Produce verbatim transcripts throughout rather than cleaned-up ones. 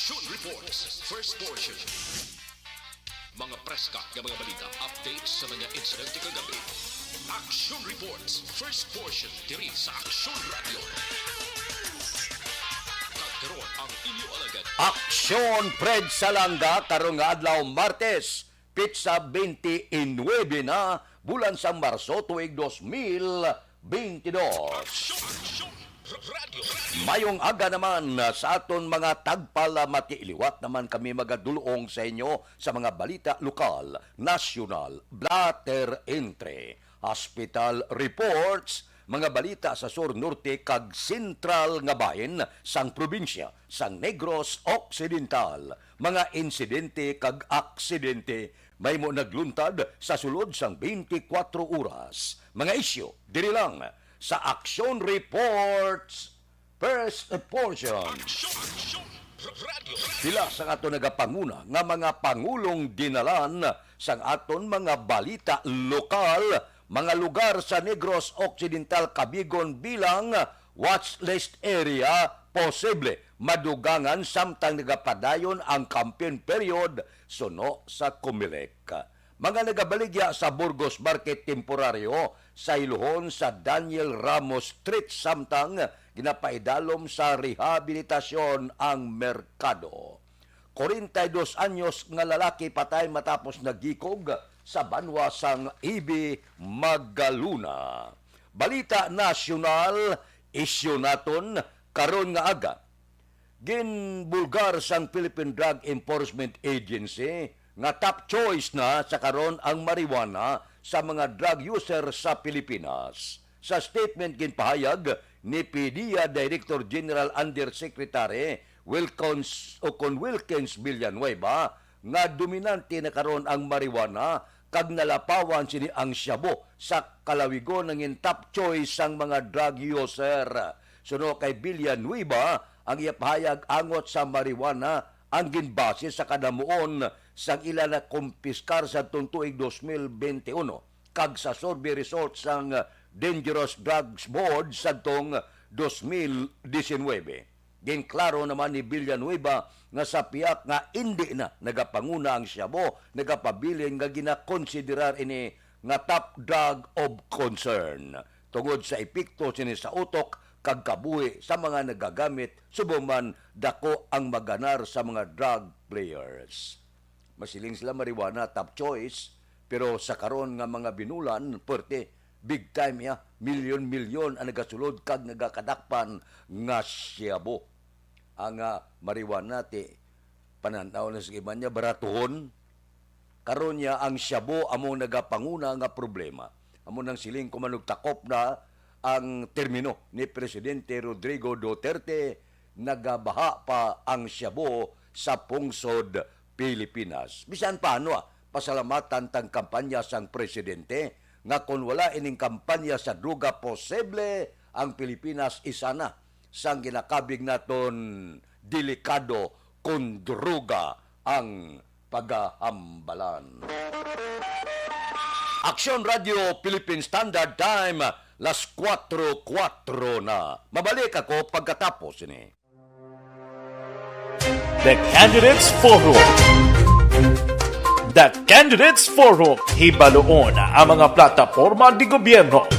Action Reports, first portion. Mga preska nga mga balita, updates sa mga insidente kagabi. Action Reports, first portion, diri sa Action Radio. Kag karon ang inyo alagad. Aksyon, Fred Salanga, karon nga adlaw, Martes, pitsa twenty-nine na, bulan sang Marso, tuig dos mil bentidós. Action, Action, Radio, Radio. Mayong aga naman sa aton mga tagpalamati. Liwat naman kami magadulong sa inyo sa mga balita lokal, nasyonal, blotter entry, hospital reports, mga balita sa sur, norte, kag sentral nga bahin sang probinsya sang Negros Occidental, mga insidente kag aksidente mahimo nagluntad sa sulod sang twenty-four oras. Mga isyu diri lang sa Action Reports, first portion. Action, Action, Radio. Pila sang aton nagapanguna nga mga pangulong dinalan sang aton mga balita lokal, mga lugar sa Negros Occidental kabigon bilang watch list area, posible madugangan samtang nagapadayon ang campaign period suno sa Comelec. Mga nagabaligya sa Burgos Market temporaryo sa iluhon sa Daniel Ramos Street samtang ginapaidalom sa rehabilitasyon ang merkado. Forty-dos anyos nga lalaki patay matapos nagikog sa banwa sang Ibi, Magaluna. Balita nasyonal, isyu naton karon nga aga. Ginbulgar sang Philippine Drug Enforcement Agency nga top choice na sa karon ang marijuana sa mga drug user sa Pilipinas. Sa statement ginpahayag ni PDEA Director General Undersecretary Wilkins, o kon Wilkins Villanueva, nga dominante na karon ang marijuana kag nalapawan sini ang shabu sa kalawigon nga top choice sang mga drug user. Suno kay Villanueva, ang iya pahayag angot sa marijuana ang ginbase sa kadamuon sang ila nakumpiskar sa tuig dos mil benti uno kag sa survey result sang Dangerous Drugs Board sa tuig dos mil disinuybe. Ginklaro naman ni Villanueva nga sa pihak nga indi na nagapanguna ang shabu, nagapabilin nga ginakonsiderar ini nga top drug of concern tungod sa epekto sini sa utok kag kabuhi sa mga nagagamit, subong man dako ang maganar sa mga drug players. Masiling sila marijuana top choice, pero sa karon nga mga binulan, pwerte, big time ya, milyon-milyon ang nagasulod kag nagakadakpan nga shabu. Ang, ah, marijuana ti panan-aw na sa iban niya, baratuhon. Karon niya ang shabu amo nagapanguna nga problema. Amo nang siling ko man og takop na ang termino ni Presidente Rodrigo Duterte, nagabaha pa ang shabu sa pungsod Pilipinas. Bisan pa ano, ah, pasalamatan tang kampanya sang presidente nga kon wala ining kampanya sa droga, posible ang Pilipinas isa na sang ginakabig naton delikado kon droga ang pagahambalan. Aksyon Radio Philippine Standard Time, las kuwatro kuwatro na. Mabalik ako pagkatapos ini. The Candidates Forum. The Candidates Forum, hibaluon ang mga plataporma de gobierno.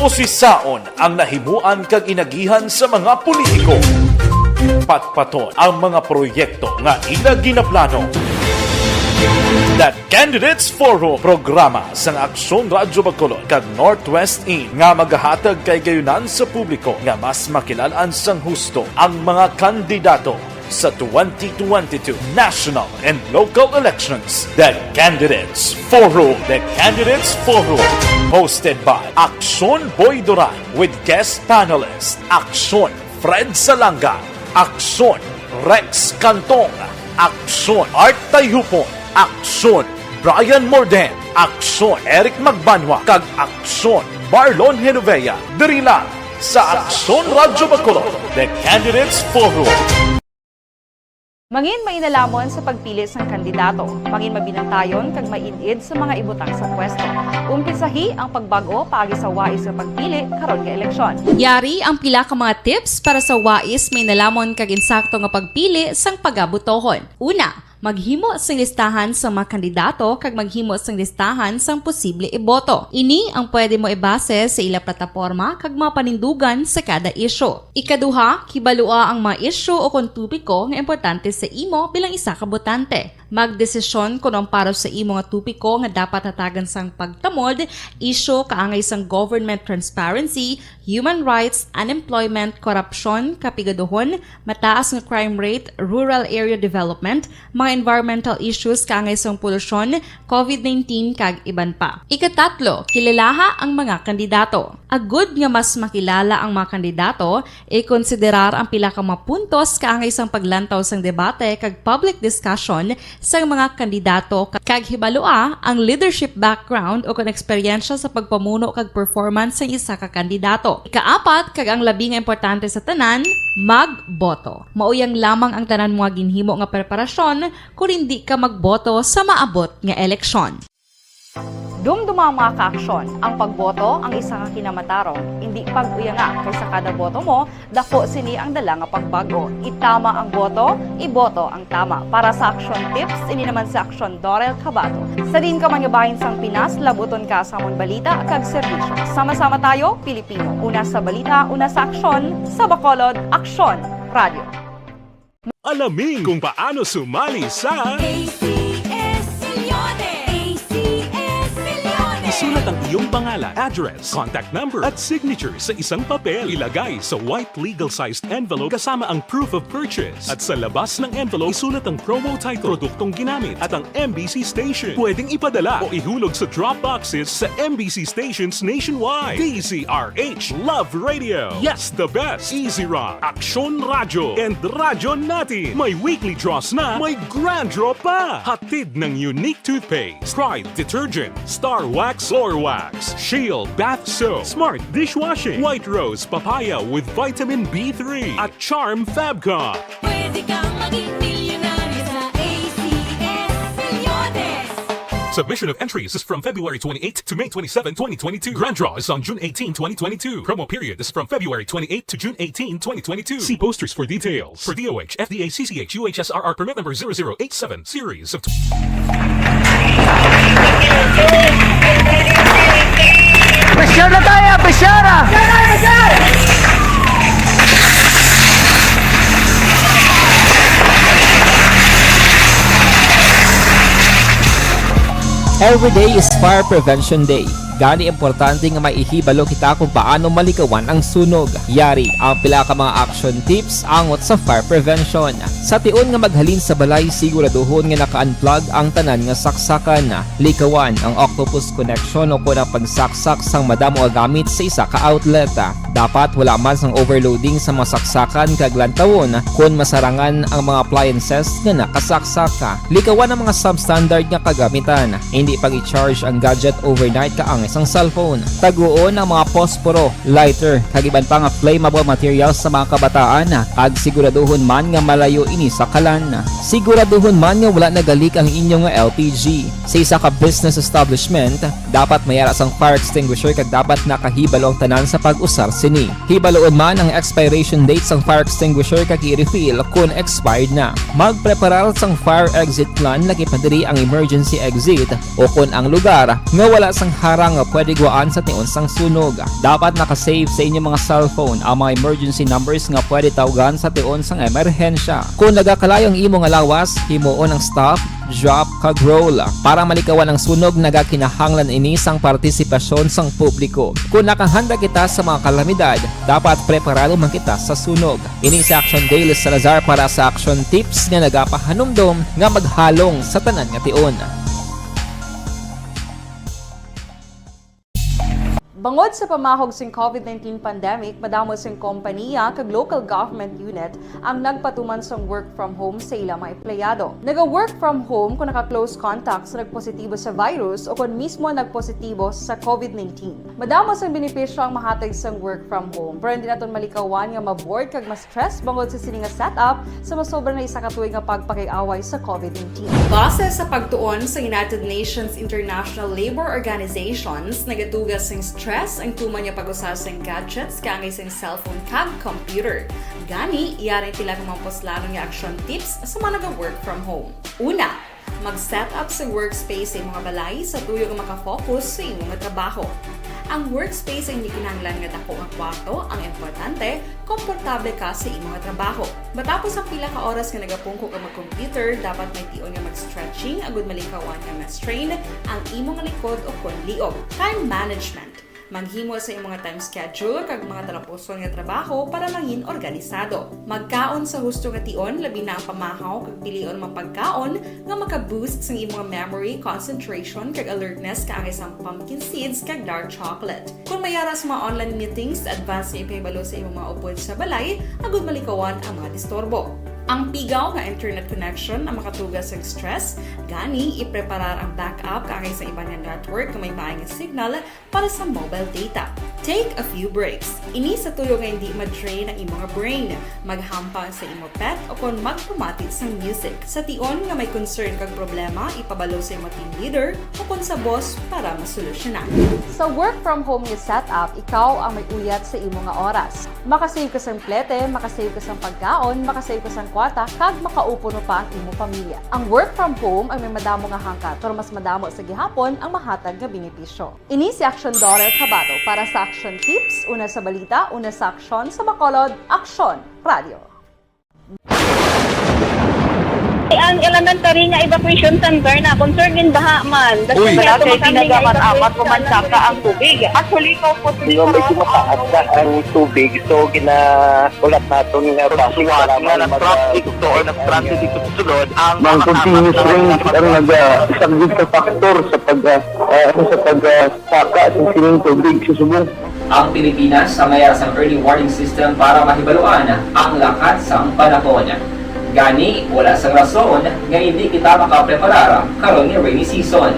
Usisaon ang nahimuan kag inagihan sa mga politiko. Patpaton ang mga proyekto nga ila ginaplano. The Candidates Forum, programa sang Aksyon Radyo Bacolod kag Northwest Inn nga magahatag kay gayunan sa publiko nga mas makilal-an sang husto ang mga kandidato sa twenty twenty-two national and local elections. The Candidates Forum. The Candidates Forum, hosted by Aksyon Boy Duran with guest panelist Aksyon Fred Salanga, Aksyon Rex Cantong, Aksyon Art Tayhupon, Aksyon Brian Morden, Aksyon Eric Magbanwa, kag Aksyon Marlon Genovea, diri lang sa Aksyon Radyo Bacolod, The Candidates Forum. Mangin mainalamon sa pagpili sang kandidato. Mangin mabinantayon kag maid-id sa mga ibutang sa pwesto. Umpisahi ang pagbag-o paagi sa wais nga pagpili karon nga eleksyon. Yari ang pila ka mga tips para sa wais, mainalamon kag insakto nga pagpili sang pagabotohon. Una, maghimo sing listahan sa mga kandidato kag maghimo sing listahan sang posible iboto. Ini ang pwede mo ibase sa ila plataporma kag mga panindugan sa kada isyu. Ikaduha, kibalua ang mga isyu o kon topiko nga importante sa imo bilang isa ka botante. Magdesisyon kon ang para sa imo nga topiko nga dapat hatagan sang pagtamod, isyu kaangay sang government transparency, human rights, unemployment, korupsyon, kapigaduhon, mataas nga crime rate, rural area development, mga environmental issues kaangay sang polusyon, covid nineteen, kag iban pa. Ikatatlo, kilalaha ang mga kandidato. Agud nga mas makilala ang mga kandidato, ikonsiderar ang pila ka mga puntos kaangay sang paglantaw sang debate kag public discussion sang mga kandidato, kag hibalua ang leadership background o kon eksperyensya sa pagpamuno kag performance sang isa ka kandidato. Ikaapat, kag ang labi nga importante sa tanan, magboto. Mauyang lamang ang tanan mo nga ginhimo nga preparasyon kon indi ka magboto sa maabot nga eleksyon. Dumduma ang mga kaaksyon. Ang pagboto ang isa ka kinamatarong. Indi pag-uyanga, kay sa kada boto mo, daku sini ang dala nga pagbag-o. Itama ang boto, iboto ang tama. Para sa Aksyon Tips, ini naman si Aksyon Dorel Cabato. Sa diin ka man nga bahin sang Pinas, labuton ka sa amon balita kag serbisyo. Sama-sama tayo, Pilipino. Una sa balita, una sa aksyon, sa Bacolod, Aksyon Radio. Alamin kung paano sumali sa A C S Millones. A C S Millones. Isulat ang iyong pangalan, address, contact number, at signature sa isang papel. Ilagay sa white legal-sized envelope kasama ang proof of purchase. At sa labas ng envelope, isulat ang promo title, produktong ginamit, at ang M B C station. Pwedeng ipadala o ihulog sa drop boxes sa M B C stations nationwide. D Z R H Love Radio. Yes, the best. Easy Rock, Aksyon Radyo, and Radyo Natin. May weekly draws na, may grand draw pa. Hatid ng Unique Toothpaste, Pride Detergent, Star Wax Floor Wax, Shield Bath Soap, Smart Dishwashing, White Rose Papaya with Vitamin B three, at Charm Fabcon. Pwede kang maging milyonaryo sa A C S Millones. Submission of entries is from February twenty-eighth to May twenty-seven, twenty twenty-two. Grand draw is on June eighteen, twenty twenty-two. Promo period is from February twenty-eighth to June eighteen, twenty twenty-two. See posters for details. For D O H, F D A, C C H, U H S R R permit number zero zero eight seven, series of Pressure na tayo, pressure ah! Every day is Fire Prevention Day. Gani, importante nga may ihibalo kita kung paano malikawan ang sunog. Yari ang pila ka mga action tips angot sa fire prevention. Sa tion nga maghalin sa balay, siguraduhon nga naka-unplug ang tanan nga saksakan. Likawan ang octopus connection o kon ang pagsaksak sang madamo nga gamit sa isa ka outlet. Dapat wala man sang overloading sa mga saksakan kag lantawon kon masarangan ang mga appliances nga nakasaksak. Likawan ang mga substandard nga kagamitan. Indi pag-i-charge ang gadget overnight kaangay sang cellphone. Taguon ang mga posporo, lighter, kag iban pa nga flammable materials sa mga kabataan, kag siguraduhon man nga malayo ini sa kalan. Siguraduhon man nga wala nagalik ang inyo nga L P G. Sa isa ka business establishment, dapat may ara sang fire extinguisher kag dapat nakahibalo ang tanan sa pag-usar sini. Hibaluon man ang expiration date sang fire extinguisher kag i-refill kon expired na. Magpreparar sang fire exit plan, lagi pa diri ang emergency exit o kon ang lugar nga wala sang harang nga pwede guwaan sa tion sang sunog. Dapat naka-save sa inyo mga cellphone ang mga emergency numbers nga pwede tawgan sa tion sang emerhensya. Kon nagakalayo ang imo nga lawas, himuon ang stop, drop, kag roll. Para malikawan ang sunog, nagakinahanglan ini sang partisipasyon sang publiko. Kon nakahanda kita sa mga kalamidad, dapat preparado man kita sa sunog. Ini si Action Dale Salazar para sa Action Tips nga nagapahanumdom nga maghalong sa tanan nga tion. Bangod sa pamahog sing COVID nineteen pandemic, madamo sing kompaniya kag local government unit ang nagpatuman sang work from home sa ila mga empleyado. Naga-work from home kung naka-close contact sa nagpositibo sa virus o kon mismo nagpositibo sa COVID nineteen. Madamo sang benepisyo ang mahatag sang work from home, pero hindi naton malikawan nga ma-bored kag ma-stress bangod sa sini nga setup sa masobra na isa ka tuig nga pagpakig-away sa COVID nineteen. Base sa pagtuon sa United Nations International Labour Organizations, nagatuga sing stress ang tuman nga pag-usa sing gadgets kaangay sing cellphone kag computer. Gani, yari ang pila ka mga puslanon nga action tips sa mga naga-work from home. Una, mag-set up sa workspace sa imong balay sa tuyo nga makafocus sa imo nga trabaho. Ang workspace ang hindi kinahanglan nga dako nga kwarto ang importante, komportable ka sa imo nga trabaho. Matapos ang pila ka oras nga nagapungko ka mag-computer, dapat may tion nga mag-stretching agud malikawan nga ma-strain ang imo nga likod o kon liog. Time management. Maghimo sa imo nga time schedule kag mga talapuson nga trabaho para mangin organisado. Magkaon sa husto nga tion, labi na ang pamahaw kag pilion mga pagkaon nga maka-boost sang imo nga memory, concentration, kag alertness kaangay sang pumpkin seeds kag dark chocolate. Kon may ara sa mga online meetings, advance nga ipahibalo sa imo mga upod sa balay agud malikawan ang mga disturbo. Ang pigaw nga internet connection ang makatuga sa stress, gani ipreparar ang backup kaangay sa iban nga network nga may maay nga signal para sa mobile data. Take a few breaks. Ini sa tuyo nga hindi ma-drain ang imo nga brain. Maghampang sa imo pet o kon magpamati sang music. Sa tion nga may concern kag problema, ipabalo sa imo team leader o kon sa boss para masolusyonan. Sa work from home nga setup, ikaw ang may uyat sa imo nga oras. Makasave ka sang plete, makasave ka sang pagkaon, makasave ka sang kwarta, kag makaupo pa ang imo pamilya. Ang work from home ang may madamo nga hangkat, pero mas madamo sa gihapon ang mahatag nga benepisyo. Ini si Action Daughter Kabato para sa Action Tips, una sa balita, una sa aksyon, sa Bacolod, Aksyon Radio. Ang elementary nga evacuation center na concern in baha man. Uy. Wala kay ginagaman amat, pumansaka ang tubig. Actually, ikaw po, Hindi, medyo mataas na ang tubig. So, gina-, ulat naton nga traffic, salamat nga nag-traffic to or nag-transit dito sa sulod, ang mga continuous rain ang nag-, ah, isang big factor sa pag, ah, ah, ano, sa pag, ah, saka sa sining tubig sa subong. Ang Pilipinas ang may sang early warning system para mahibaluan ang lakat sang panahon. Gani, wala sang rason nga hindi kita makapreparar karon nga rainy season.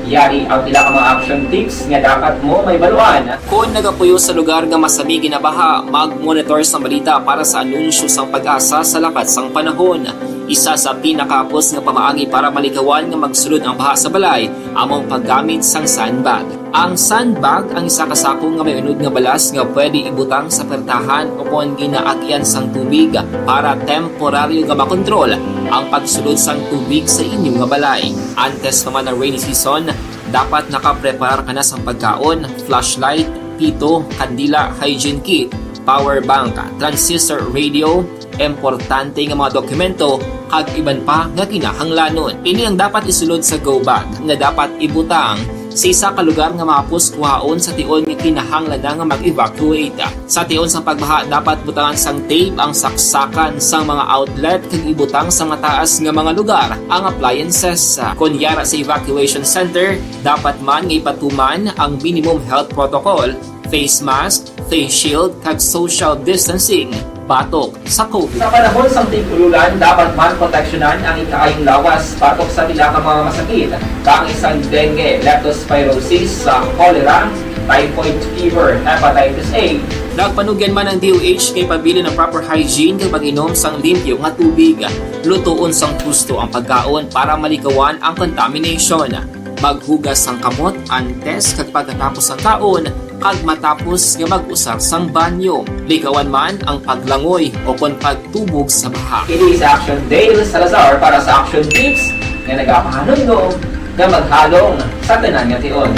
Yari ang pila ka mga action tips nga dapat mo mahibaluan. Kon nagapuyo sa lugar nga masami ginabaha, mag-monitor sang balita para sa anunsyo sang PAGASA sa lakat sang panahon. Isa sa pinakahapos nga pamaagi para malikawan nga magsulod ang baha sa balay amo ang paggamit sang sandbag. Ang sandbag ang isa ka sako nga may unod nga balas nga pwede ibutang sa pertahan o kon ginaagyan sang tubig para temporaryo nga makontrol ang pagsulod sang tubig sa inyo nga balay. Antes pa man ang rainy season, dapat nakapreparar ka na sang pagkaon, flashlight, pito, kandila, hygiene kit, power bank, transistor radio, importante nga mga dokumento, kag iban pa nga kinahanglanon. Ini ang dapat isulod sa go bag nga dapat ibutang sa isa ka lugar nga mahapos kuhaon sa tion nga kinahanglan na nga mag-evacuate. Sa tion sang pagbaha, dapat butangan sang tape ang saksakan sang mga outlet kag ibutang sa mataas nga mga lugar ang appliances. Kon yara sa evacuation center, dapat man nga ipatuman ang minimum health protocol, face mask, face shield, kag social distancing batok sa COVID. Sa panahon sang tig-ululan, dapat man proteksyonan ang ikaayong lawas batok sa pila ka mga masakit, kaangay sang dengue, leptospirosis, sa cholera, typhoid fever, hepatitis A. Nagpanugyan man ang D O H nga ipabilin ang proper hygiene kag pag-inom sang limpyo nga tubig. Lutoon sang husto ang pagkaon para malikawan ang contamination. Maghugas sang kamot antes kag pagkatapos sang kaon, kag matapos nga mag-usar sang banyo. Likawan man ang paglangoy o kon pagtubog sa baha. Ini si Action Dale Salazar para sa Action Tips nga nagapahanumdom nga maghalong sa tanan nga tion.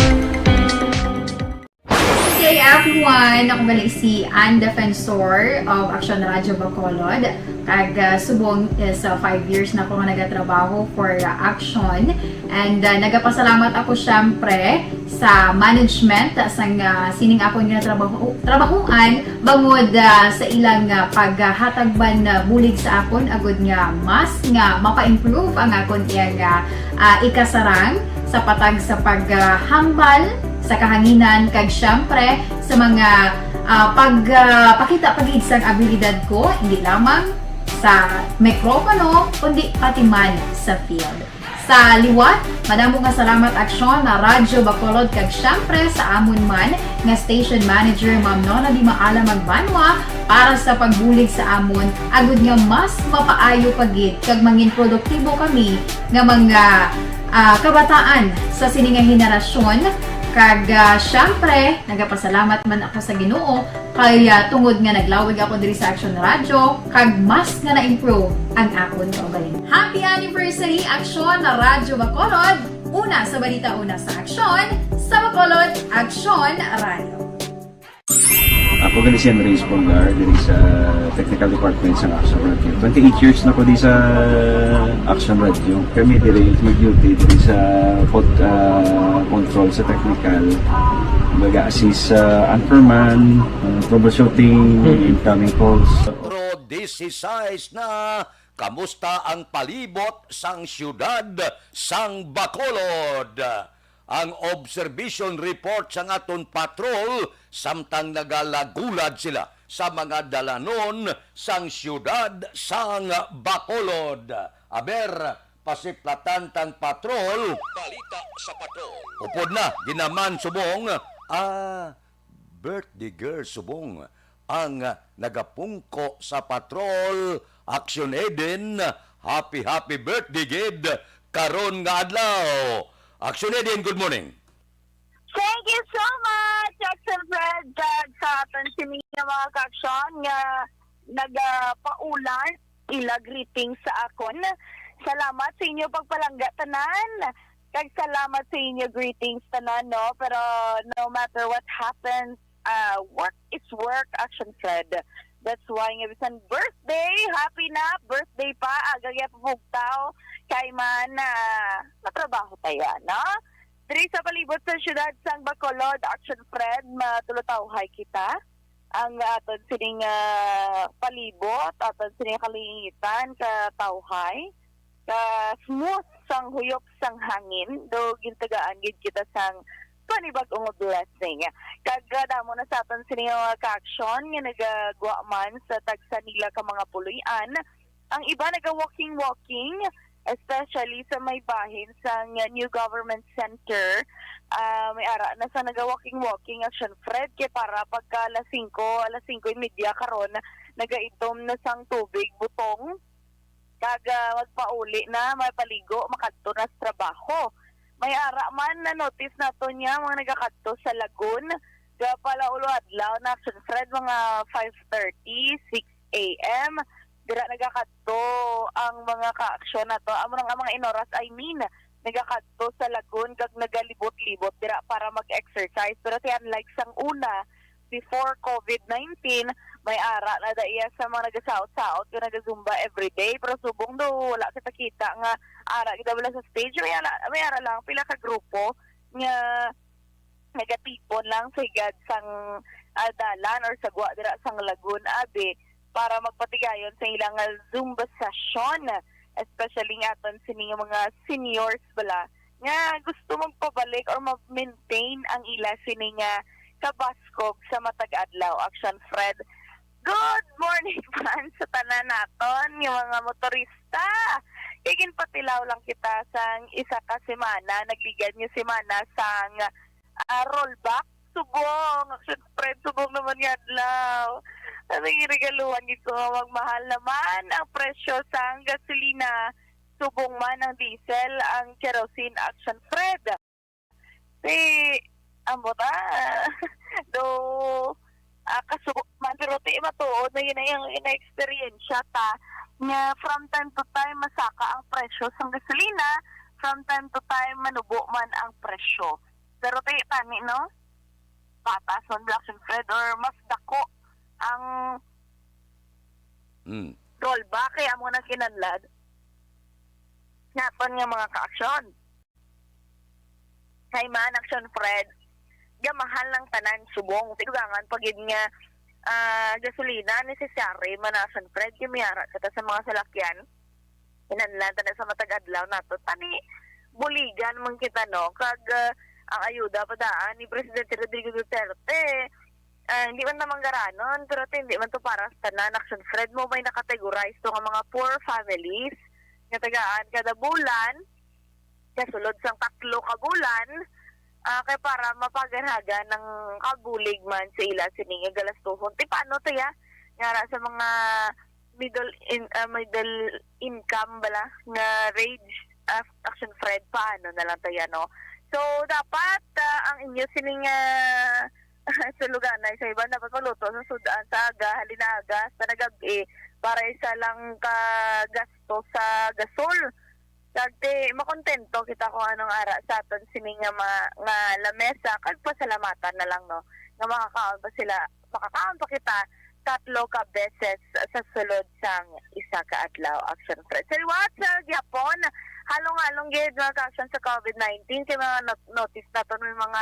Good day, everyone! Ako gali si Ann Defensor of Action Radio Bacolod. Kag, ah, subong is, ah, five years na ako nga nagatrabaho for, ah, Action. And, ah, nagapasalamat ako, syempre, sa management, ah, sang, ah, sining akon nga trabaho, trabahoan, bangod, ah, sa ilang, ah, paghatag man, ah, bulig sa akon, agud nga mas nga mapa-improve ang akon iyang, ah, ah, ikasarang sa patag sa paghambal sa kahanginan, kag siyempre sa mga ah, pag ah, pakita pa gid sang abilidad ko, hindi lamang sa mikropono, kundi pati man sa field. Sa liwat, madamo nga salamat, Aksyon na Radyo Bacolod, kag siyempre sa amon man nga station manager, Ma'am Nona Di Maala Magbanwa, para sa pagbulig sa amon, agud nga mas mapaayo pa gid kag mangin produktibo kami nga mga ah, kabataan sa sini nga henerasyon. Kag ah, siyempre, nagapasalamat man ako sa Ginoo kay ah, tungod nga naglawig ako diri sa Action Radio, kag mas nga na-improve ang akon kaugalingon. Happy anniversary, Aksyon na Radyo Bacolod! Una sa balita, una sa aksyon, sa Bacolod, Aksyon Radio. Ako gani si Andres Polgar diri sa Technical Department sa Action Radio. Twenty-eight years na ko di sa Action Radio. Kami diri mag-duty diri sa pod, ah, control sa technical. Mag-assist sa anchorman, ah, troubleshooting, incoming calls. Metro disisais na, kamusta ang palibot sang siyudad sang Bacolod? Ang observation report sang aton patrol samtang nagalagulad sila sa mga dalanon sang siyudad sang Bacolod. Aber, pasiplatan tang patrol. Balita sa patrol. Upod na, ginaman subong, ah, birthday girl subong ang nagapungko sa patrol. Action Eden, happy happy birthday gid karon nga adlaw. Action Eden, good morning. Thank you so much, Action Fred, kag sa aton sini nga mga kaaksyon nga nagapaulan ila greetings sa akon. Salamat sa inyo pagpalangga tanan. Kag salamat sa inyo greetings tanan, no? Pero no matter what happens, uh, work is work, Action Fred. That's why nga bisan birthday, happy na, birthday pa, aga gyapon pugtaw, kay man, ah, matrabaho ta ya, no? Diri sa palibot sa siyudad sang Bacolod, Action Fred, matulotawhay kita. Ang aton sining ah, palibot, aton sining kalingitan, katawhay, ka smooth sang huyop sang hangin, do gintagaan gid kita sang panibag-ong blessing. Kag ah, damo na sa aton sini nga mga kaaksyon nga nagagwa man sa tagsa nila ka mga puloy-an. Ang iba naga-walking-walking, especially sa may bahin sang New Government Center. Ah, may ara na sa naga-walking-walking, Action Fred, kay para pagka alas singko, alas singko y media karon, nagaitom na sang tubig, butong. Kag ah, magpauli na, mapaligo, makadto na sa trabaho. May ara man na notice nato niya mga nagakadto sa Lagoon. Ga pala ulo adlaw na, Action Fred, mga five thirty, six a.m. Dira nagakadto ang mga kaaksyon nato. Amo nang ang mga inoras, I mean, nagakadto sa Lagoon kag nagalibot-libot dira para mag-exercise. Pero ti unlike sang una, before covid nineteen, may ara na da iya sa mga nagasaot-saot nga naga-zumba everyday. Pero subong do wala kita kita nga ara gid wala sa stage. May ara, may ara lang pila ka grupo nga nagatipon lang sa higad sang ah, dalan or sa gwa dira sang Lagoon, abi, para magpatigayon sa ilang ah, Zumba session, especially nga aton sini nga mga seniors bala nga gusto magpabalik or ma-maintain ang ila sini nga kabaskog sa matag adlaw. Action Fred. Good morning, fans, sa tanan naton nga mga motorista. Kay ginpatilaw lang kita sang isa ka semana, nagligad nga semana sang ah, rollback. Subong, Action Fred, subong naman nga adlaw. Ang regaluhan gid ko nga magmahal naman ang presyo sang gasolina. Subong man ang diesel, ang kerosene, Action Fred. Si, ambot ah, do, ah, kasubo man, pero ti matuod na yun ay ang ina-experience ta nga from time to time masaka ang presyo sang gasolina, from time to time manubo man ang presyo. Pero ti tani, no? Patas man, Black and Fred, or mas dako ang Hmm. rollback kay amo na kinanlad naton nga mga kaaksyon. Kay man, Action Fred, gamahal lang tanan subong. Tidugangan pa gid nga ah, gasolina, necessary man na, Action Fred, kay may ara kita sa mga salakyan. Kinahanglan ta na sa matag adlaw nato. Tani, buligan man kita, no? Kag ah, ang ayuda pa daan ni Presidente Rodrigo Duterte, ah, hindi man naman garanon, pero ti, hindi man to para sa tanan. Action Fred mo may nakategorize to nga mga poor families nga tagaan kada bulan, kasulod sang tatlo ka bulan, ah, kay para mapaganhagan ng kabulig man sa ila sini nga galastuhon. Ti paano to ya? Nga ra sa mga middle in, ah, middle income bala nga range, ah, Action Fred, paano na lang to ya, no? So, dapat, ah, ang inyo sining, ah, suluganay sa iban, dapat magluto sa sud-an sa aga, halin aga, sa nagab-i, para isa lang ka gasto sa gasol. Kag ti, makontento kita kung anong ara sa aton sini nga ma-, nga lamesa, kag pasalamatan na lang, no, nga makakaon pa sila, makakaon pa kita tatlo ka beses sa sulod sang isa ka adlaw, Action Fred. Sa liwat sa gihapon, halong-halong gid mga ka-action sa covid nineteen, kay mga not-, notice naton may mga,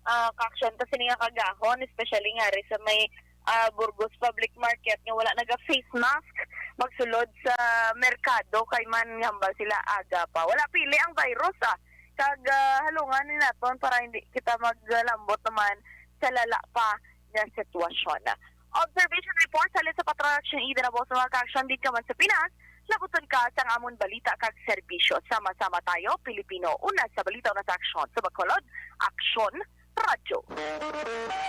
ah, ka-action ta sini nga kagahon, especially nga ri sa may, ah, Burgos Public Market nga wala naga-face mask magsulod sa merkado, kay man hambal sila aga pa. Wala pili ang virus, ah. Kag, ah, halungan ni naton para hindi kita maglambot naman sa lala pa nga sitwasyon. Observation report halin sa Patrol Action Eden, abo sa mga ka-action dito man sa Pinas. Labuton ka sang amon balita kag serbisyo. Sama-sama tayo, Pilipino. Una sa balita, una sa aksyon. Sa Bacolod, Aksyon Radyo.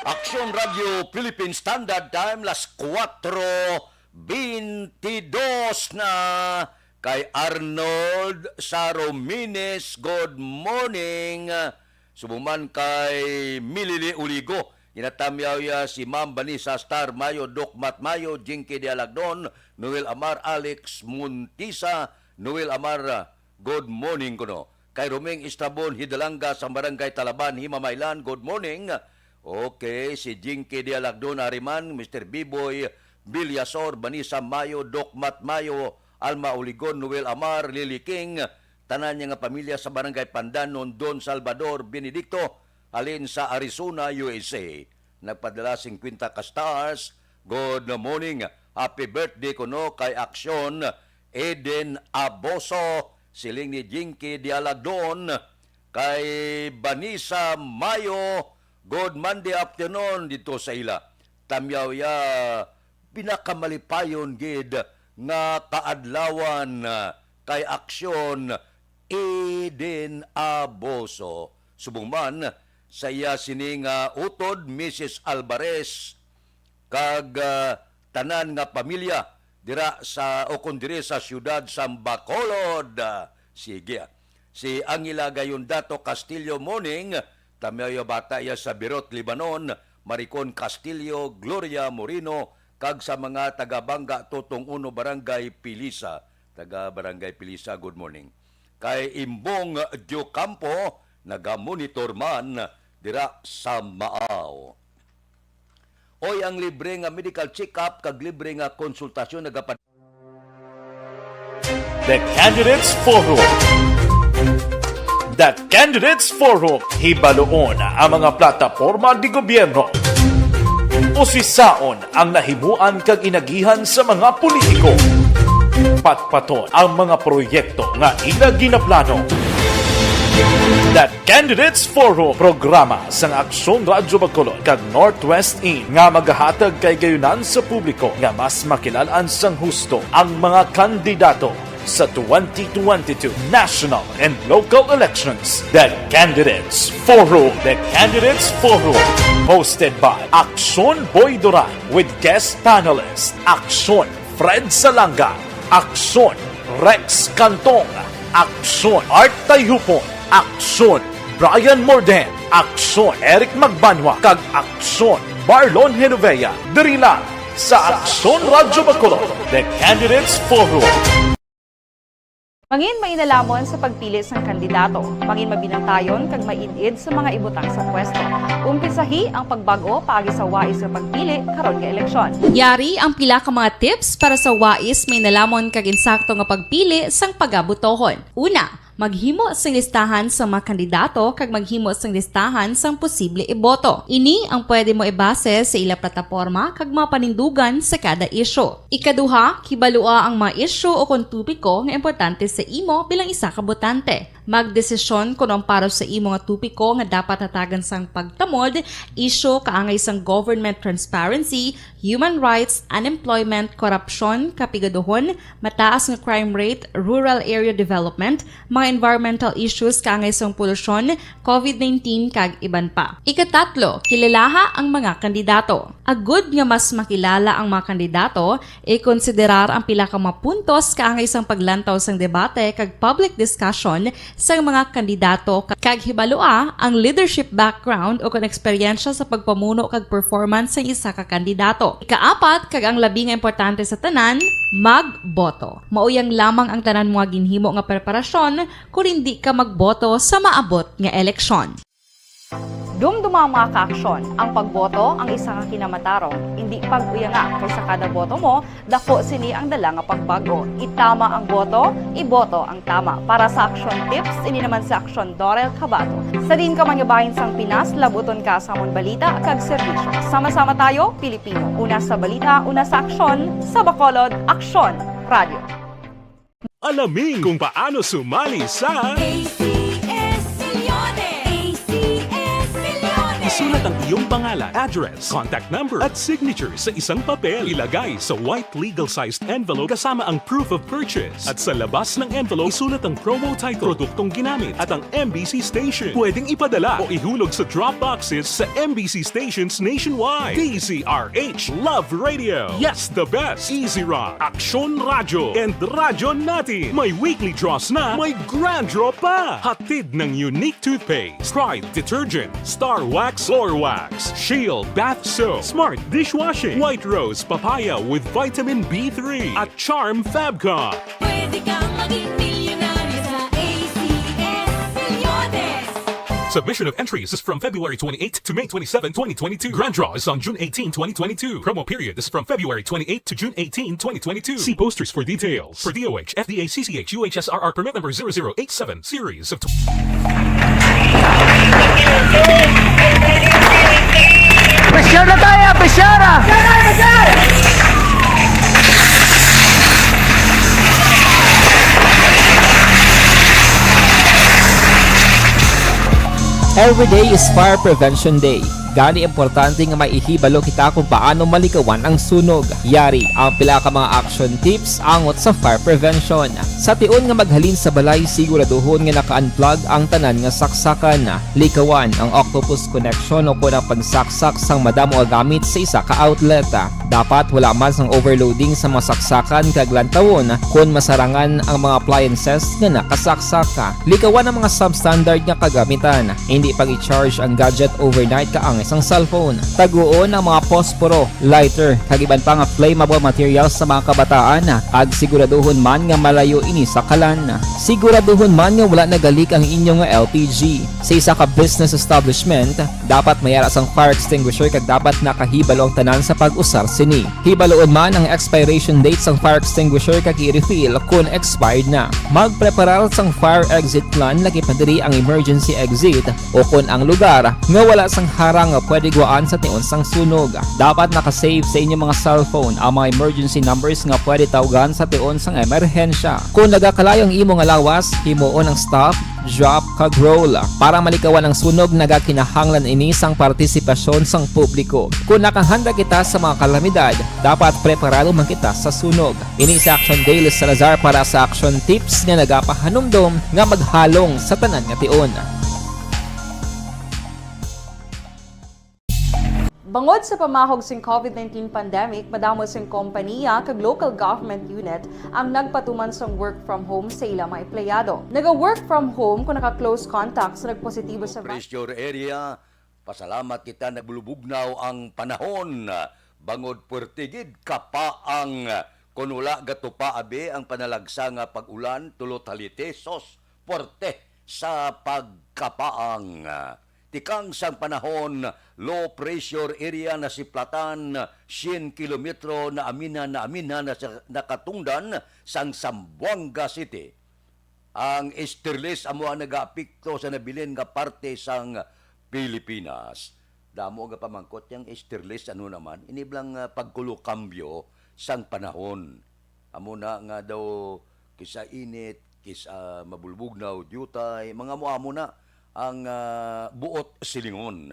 Aksyon Radyo Philippine Standard Time, las kuwatro bentidos na. Kay Arnold Saromines, good morning. Subong man kay Milili Uligo, ginatamyaw ya si Ma'am Vanessa Star Mayo, Doc Mat Mayo, Jinky Dialagdon, Noel Amar, Alex Muntisa, Noel Amar, good morning kuno. Kay Roming Estrabon Hidalanga sa Barangay Talaban, Himamaylan, good morning. Okay, si Jinky Dialagdon, Ariman, Mister Biboy Villasor, Vanessa Mayo, Doc Mat Mayo, Alma Uligon, Noel Amar, Lily King, tanan niya nga pamilya sa Barangay Pandanon, Don Salvador Benedicto, halin sa Arizona, U S A. Nagpadala singkwenta ka stars. Good morning. Happy birthday kuno kay Aksyon Eden Aboso, siling ni Jinky Dialagdon, kay Vanessa Mayo, good Monday afternoon dito sa ila. Tamyaw ya pinakamalipayon gid nga kaadlawan, ah, kay Aksyon Eden Aboso. Subong man sa iya sini nga utod, Missus Alvarez, kag, ah, tanan nga pamilya dira sa, o kon diri sa siyudad sa Bacolod. Ah, sige, ah. Si Angela Gayondato Castillo Moning, tamyaw ya bata ya sa Beirut, Lebanon, Maricon Castillo, Gloria Moreno, kag sa mga taga Banga Totong Uno, Barangay Pilisa. Taga Barangay Pilisa, good morning. Kay Imbong Diocampo, nagamonitor man dira sa Maaw. Oy, ang libre nga medical check-up kag libre nga konsultasyon nagapad- The Candidates Forum. The Candidates Forum, hibaluon ang mga plataporma di gobyerno. Usisaon ang nahimuan kag inagihan sa mga politiko. Patpaton ang mga proyekto nga ila ginaplano. The Candidates Forum, programa sang Aksyon Radyo Bacolod kag Northwest In nga magahatag kahigayunan sa publiko nga mas makilal-an sang husto ang mga kandidato sa twenty twenty-two national and local elections. The Candidates Forum. The Candidates Forum, hosted by Aksyon Boy Duran with guest panelist Aksyon Fred Salanga, Aksyon Rex Cantong, Aksyon Art Tayhupon, Aksyon Brian Morden, Aksyon Eric Magbanwa, kag Aksyon Marlon Genovea. Diri lang sa Aksyon Radyo Bacolod, The Candidates Forum. Mangin mainalamon sa pagpili sang kandidato. Mangin mabinantayon kag maid-id sa mga ibutang sa pwesto. Umpisahi ang pagbag-o paagi sa wais nga pagpili karon nga eleksyon. Yari ang pila ka mga tips para sa wais, mainalamon kag insakto nga pagpili sang pagabutohon. Una, maghimo sing listahan sa mga kandidato kag maghimo sing listahan sang posible iboto. Ini ang pwede mo ibase sa ila plataporma kag mga panindugan sa kada isyu. Ikaduha, kibalua ang mga isyu o kon topiko nga importante sa imo bilang isa ka botante. Magdesisyon kon ang para sa imo nga topiko nga dapat hatagan sang pagtamod, isyu kaangay sang government transparency, human rights, unemployment, korupsyon, kapigaduhon, mataas nga crime rate, rural area development, mga environmental issues kaangay sang polusyon, covid nineteen, kag iban pa. Ikatatlo, kilalaha ang mga kandidato. Agud nga mas makilala ang mga kandidato, ikonsiderar ang pila ka mga puntos kaangay sang paglantaw sang debate kag public discussion sang mga kandidato, kag hibalua ang leadership background o kon eksperyensya sa pagpamuno kag performance sang isa ka kandidato. Ikaapat, kag ang labi nga importante sa tanan, magboto. Mauyang lamang ang tanan mga ginhimo nga preparasyon kon indi ka magboto sa maabot nga eleksyon. Dumduma, mga kaaksyon, ang pagboto ang isa ka kinamatarong, indi pag-uyanga, kay sa kada boto mo, dako sini ang dala nga pagbag-o. Itama ang boto, iboto ang tama. Para sa action tips, ini naman si Aksyon Dorel Cabato. Sa diin ka man nga bahin sang Pinas, labuton ka sa amon balita kag serbisyo. Sama-sama tayo, Pilipino. Una sa balita, una sa aksyon, sa Bacolod, Aksyon Radio. Alamin kung paano sumali sa A C S Millones. A C S Millones. Isulat ang iyong pangalan, address, contact number, at signature sa isang papel. Ilagay sa white legal-sized envelope kasama ang proof of purchase. At sa labas ng envelope, isulat ang promo title, produktong ginamit, at ang M B C station. Pwedeng ipadala o ihulog sa drop boxes sa M B C stations nationwide. D Z R H Love Radio. Yes, the best. Easy Rock, Aksyon Radyo, and Radyo Natin. May weekly draws na, may grand draw pa. Hatid ng Unique Toothpaste, Pride Detergent, Star Wax, Floor Wax, Shield Bath Soap, Smart Dishwashing, White Rose Papaya with Vitamin B three, at Charm Fabcon. Pwede kang maging milyonaryo sa A C S Millones. Submission of entries is from February twenty-eighth to May twenty-seven, twenty twenty-two. Grand draw is on June eighteen, twenty twenty-two. Promo period is from February twenty-eighth to June eighteen, twenty twenty-two. See posters for details. For D O H, F D A, C C H, U H S R R permit number zero zero eight seven, series of Pressure na tayo! Pressure! Every day is Fire Prevention Day. Gani, importante nga may ihibalo kita kung paano malikawan ang sunog. Yari ang pila ka mga action tips angot sa fire prevention. Sa tion nga maghalin sa balay, siguraduhon nga naka-unplug ang tanan nga saksakan. Likawan ang octopus connection o kon ang pagsaksak sang madamo nga gamit sa isa ka outlet. Dapat wala man sang overloading sa mga saksakan kag lantawon kon masarangan ang mga appliances nga nakasaksak. Likawan ang mga substandard nga kagamitan. Hindi pag-i-charge ang gadget overnight kaangay sang cellphone. Taguon ang mga posporo, lighter, kag iban pa nga flammable materials sa mga kabataan, kag siguraduhon man nga malayo ini sa kalan. Siguraduhon man nga wala nagalik ang inyo nga L P G. Sa isa ka business establishment, dapat may ara sang fire extinguisher kag dapat nakahibalo ang tanan sa pag-usar sini. Hibaluon man ang expiration date sang fire extinguisher kag i-refill kon expired na. Magpreparar sang fire exit plan, lakip na diri ang emergency exit o kon ang lugar nga wala sang harang nga pwede guwaan sa tion sang sunog. Dapat naka-save sa inyo mga cellphone ang mga emergency numbers nga pwede tawgan sa tion sang emerhensya. Kon nagakalayo ang imo nga lawas, himuon ang stop, drop, kag roll. Para malikawan ang sunog, nagakinahanglan ini sang partisipasyon sang publiko. Kon nakahanda kita sa mga kalamidad, dapat preparado man kita sa sunog. Ini si Action Daily Salazar para sa Action Tips nga nagapahanumdom nga maghalong sa tanan nga tion. Bangod sa pamahog sing covid nineteen pandemic, madamo sing kompaniya kag local government unit ang nagpatuman sang work from home sa ila mga empleyado. Naga-work from home kung naka-close contact sa nagpositibo sa vi- Pressure area, pasalamat kita, nagbulubugnaw ang panahon. Bangod puwerte gid kapa ang, kun wala gatupa abi ang panalagsa nga pag-ulan, tulot halite, sos, puwerte sa pagkapaang. Tikang sang panahon, low pressure area nasiplatan, syen kilometro na aminan na aminan na sa, nakatungdan sang Zamboanga City. Ang Easterlies amo ang nagaapekto sa nabilin nga parte sang Pilipinas. Damo nga pamangkot yang Easterlies, ano naman, ini bala nga pagkulokambyo sang panahon. Amo na nga daw kisa init, Camarines, ah, Mabulbugnaw, Diutay, mga amo-amo na ang, ah, buot silingon.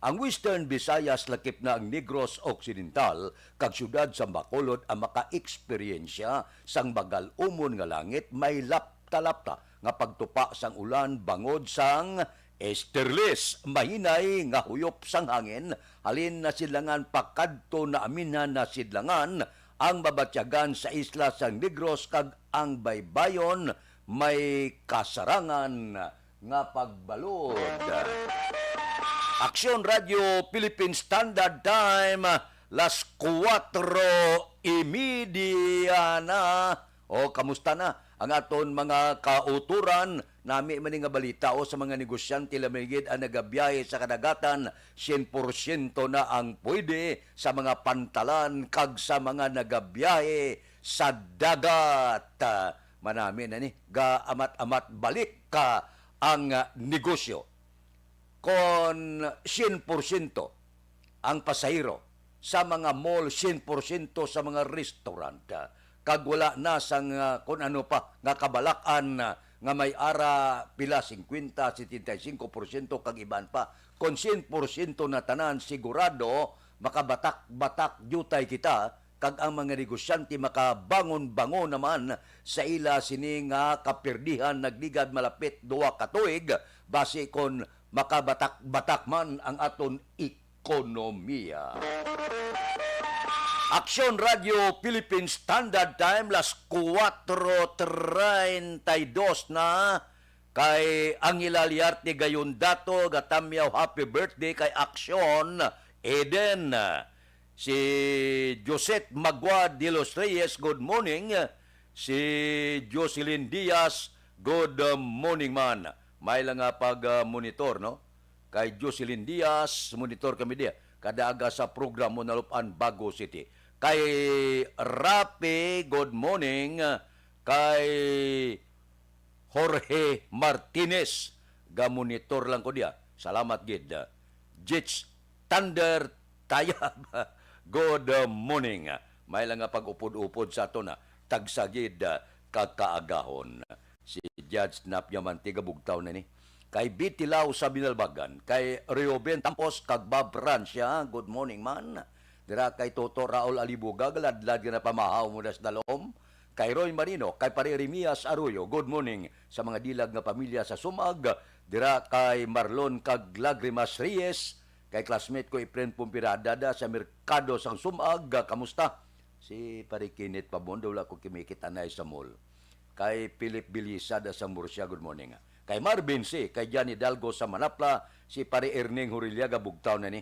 Ang Western Visayas, lakip na ang Negros Occidental, kag siyudad sang Bacolod ang makaeksperyensya sang magal-umon nga langit, may lapta-lapta nga pagtupa sang ulan bangod sang easterlies, mahinay nga huyop sang hangin halin nasidlangan pakadto naaminhan nasidlangan, ang mabatyagan sa isla sang Negros kag ang baybayon may kasarangan nga pagbalod. Aksyon Radyo Philippine Standard Time, las kuwatro y media na. O, kamusta na ang aton mga kauturan? Nami man ni nga balita, o, sa mga negosyante, labi na gid ang nagabiyahe sa kadagatan, syen porsyento na ang pwede sa mga pantalan kag sa mga nagabiyahe sa dagat. Manami na ni, gaamat-amat balik ka ang, ah, negosyo. Kon syen porsyento ang pasahero sa mga mall, syen porsyento sa mga restaurant, ah, kag wala na sang, ah, kun ano pa nga kabalak-an, ah, nga may ara pila, singkwenta, setenta y cinco porsyento kag iban pa. Kon syen porsyento na tanan, sigurado makabatak-batak diutay kita, kag ang mga negosyante makabangon-bangon naman sa ila sini nga kapirdihan nagligad malapit duha ka tuig, basi kon makabatak-batak man ang aton ekonomiya. Aksyon Radyo Philippine Standard Time, las kuwatro treinta y dos na. Kay Angela Liarte Gayon Dato, gatamyaw, happy birthday. Kay Aksyon Eden, si Josette Magua de los Reyes, good morning. Si Jocelyn Diaz, good, uh, morning man. May lang nga pag, uh, monitor, no? Kay Jocelyn Diaz, monitor kami diya. Kada aga sa programa na Lupan, Bago City. Kay Rapi, good morning. Kay Jorge Martinez, ga-monitor lang ko diya. Salamat gid. Jits Thunder Tayab, good morning. May lang nga pag-upod-upod sa ato na. Tagsa gid ka kaagahon. Si Judge Nap Diamante, ga Bugtaw na ni. Kay Bitilaw sa Binalbagan, kay Reuben Tampos kag Bob Francia, good morning man. Dira kay Toto Raul Alibuga, galadlad nga napamahaw mo das dalom. Kay Roy Marino, kay Pare Remias Arroyo, good morning sa mga dilag nga pamilya sa Sumag. Dira kay Marlon kag Lagrimas Reyes, kay classmate ko Efren Pumpirada da sa merkado sang Sumag, kamusta? Si Pare Kenneth Pabondo, wala ko kimikit anay sa mall. Kay Philip Bilisada sa Murcia, good morning. Kay Marvin C, kay Jan Hidalgo sa Manapla, si Pare Erning Huriliaga, Bugtaw na ni.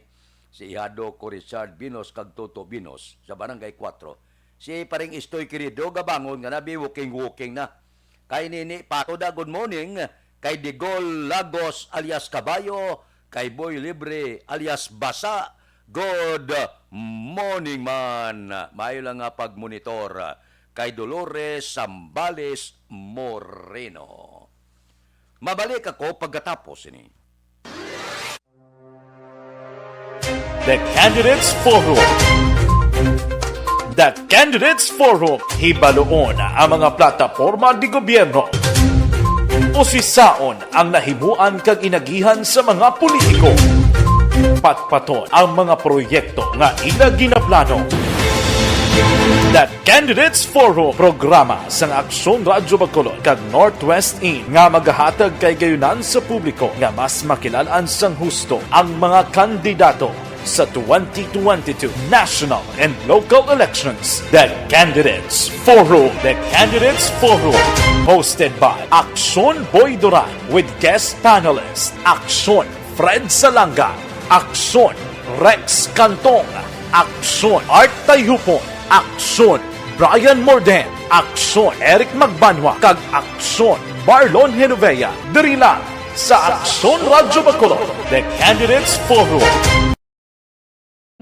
Si Ihado ko Richard Binos kag Toto Binos sa Barangay Kuwatro. Si Paring Istoy Querido, gabangon nga na, bi, walking-walking na. Kay Nini Pato da, good morning. Kay Digol Lagos alias Kabayo, kay Boy Libre alias Basa, good morning man. Maayo lang nga pagmonitor. Kay Dolores Sambales Moreno. Mabalik ako pagkatapos ini. The Candidates Forum. The Candidates Forum, hibaluon ang mga plataporma de gobierno. Usisaon ang nahimuan kag inagihan sa mga politiko. Patpaton ang mga proyekto nga ila ginaplano. The Candidates Forum, programa sang Aksyon Radyo Bacolod kag Northwest In, nga magahatag kay gayunan sa publiko nga mas makilal-an sang husto ang mga kandidato sa twenty twenty-two national and local elections. The Candidates Forum. The Candidates Forum, hosted by Aksyon Boy Duran with guest panelist Aksyon Fred Salanga, Aksyon Rex Cantong, Aksyon Art Tayhupon, Aksyon Brian Morden, Aksyon Eric Magbanwa, kag Aksyon Marlon Genovea, diri lang sa Aksyon Radyo Bacolod, The Candidates Forum.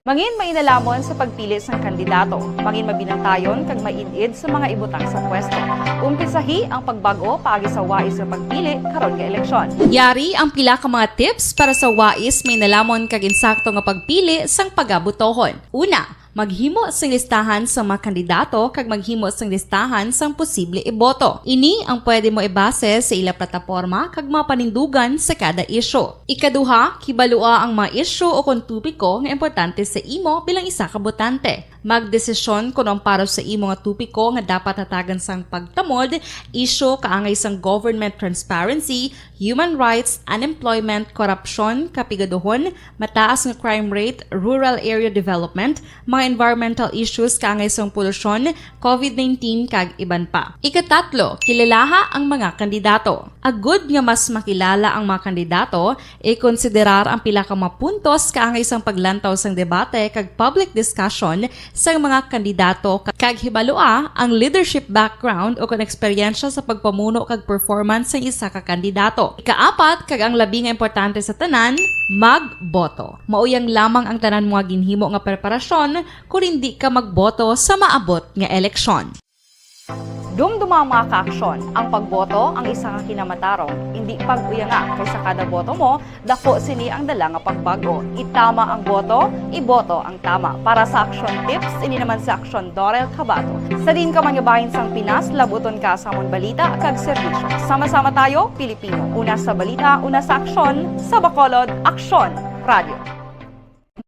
Mangin mainalhamon sa pagpili sang kandidato. Mangin mabinantayon kag maid-id sa mga ibutang sa pwesto. Umpisahi ang pagbag-o paagi sa wais nga pagpili karon nga eleksyon. Yari ang pila ka mga tips para sa wais, mainalhamon kag insakto nga pagpili sang pagabutohon. Una, Maghimo sing listahan sang mga kandidato kag maghimo sing listahan sang posible iboto. Ini ang pwede mo ibase sa ila plataporma kag mga panindugan sa kada isyu. Ikaduha, kibalua ang mga isyu o kon topiko nga importante sa imo bilang isa ka botante. Magdesisyon kon ang para sa imo nga topiko nga dapat hatagan sang pagtamod, isyu kaangay sang government transparency, human rights, unemployment, korupsyon, kapigaduhon, mataas nga crime rate, rural area development, mga environmental issues kaangay sang polusyon, covid nineteen, kag iban pa. Ikatatlo, kilalaha ang mga kandidato. Agud nga mas makilala ang mga kandidato, ikonsiderar ang pila ka mga puntos kaangay sang paglantaw sang debate kag public discussion sang mga kandidato ka-, kag hibalua ang leadership background o kon eksperyensya sa pagpamuno kag performance sang isa ka kandidato. Ikaapat, kag ang labi nga importante sa tanan, magboto. Mao yang lamang ang tanan mo nga ginhimo nga preparasyon kon hindi ka magboto sa maabot nga eleksyon. Dumduma ang mga kaaksyon. Ang pagboto ang isa ka kinamatarong. Hindi pag-uyanga, kay sa kada boto mo, dako sini ang dala nga pagbag-o. Itama ang boto, iboto ang tama. Para sa aksyon tips, ini naman si Aksyon Dorel Cabato. Sa diin ka man nga bahin sang Pinas, labuton ka sa amon balita kag serbisyo. Sama-sama tayo, Pilipino. Una sa balita, una sa aksyon, sa Bacolod, Aksyon Radio.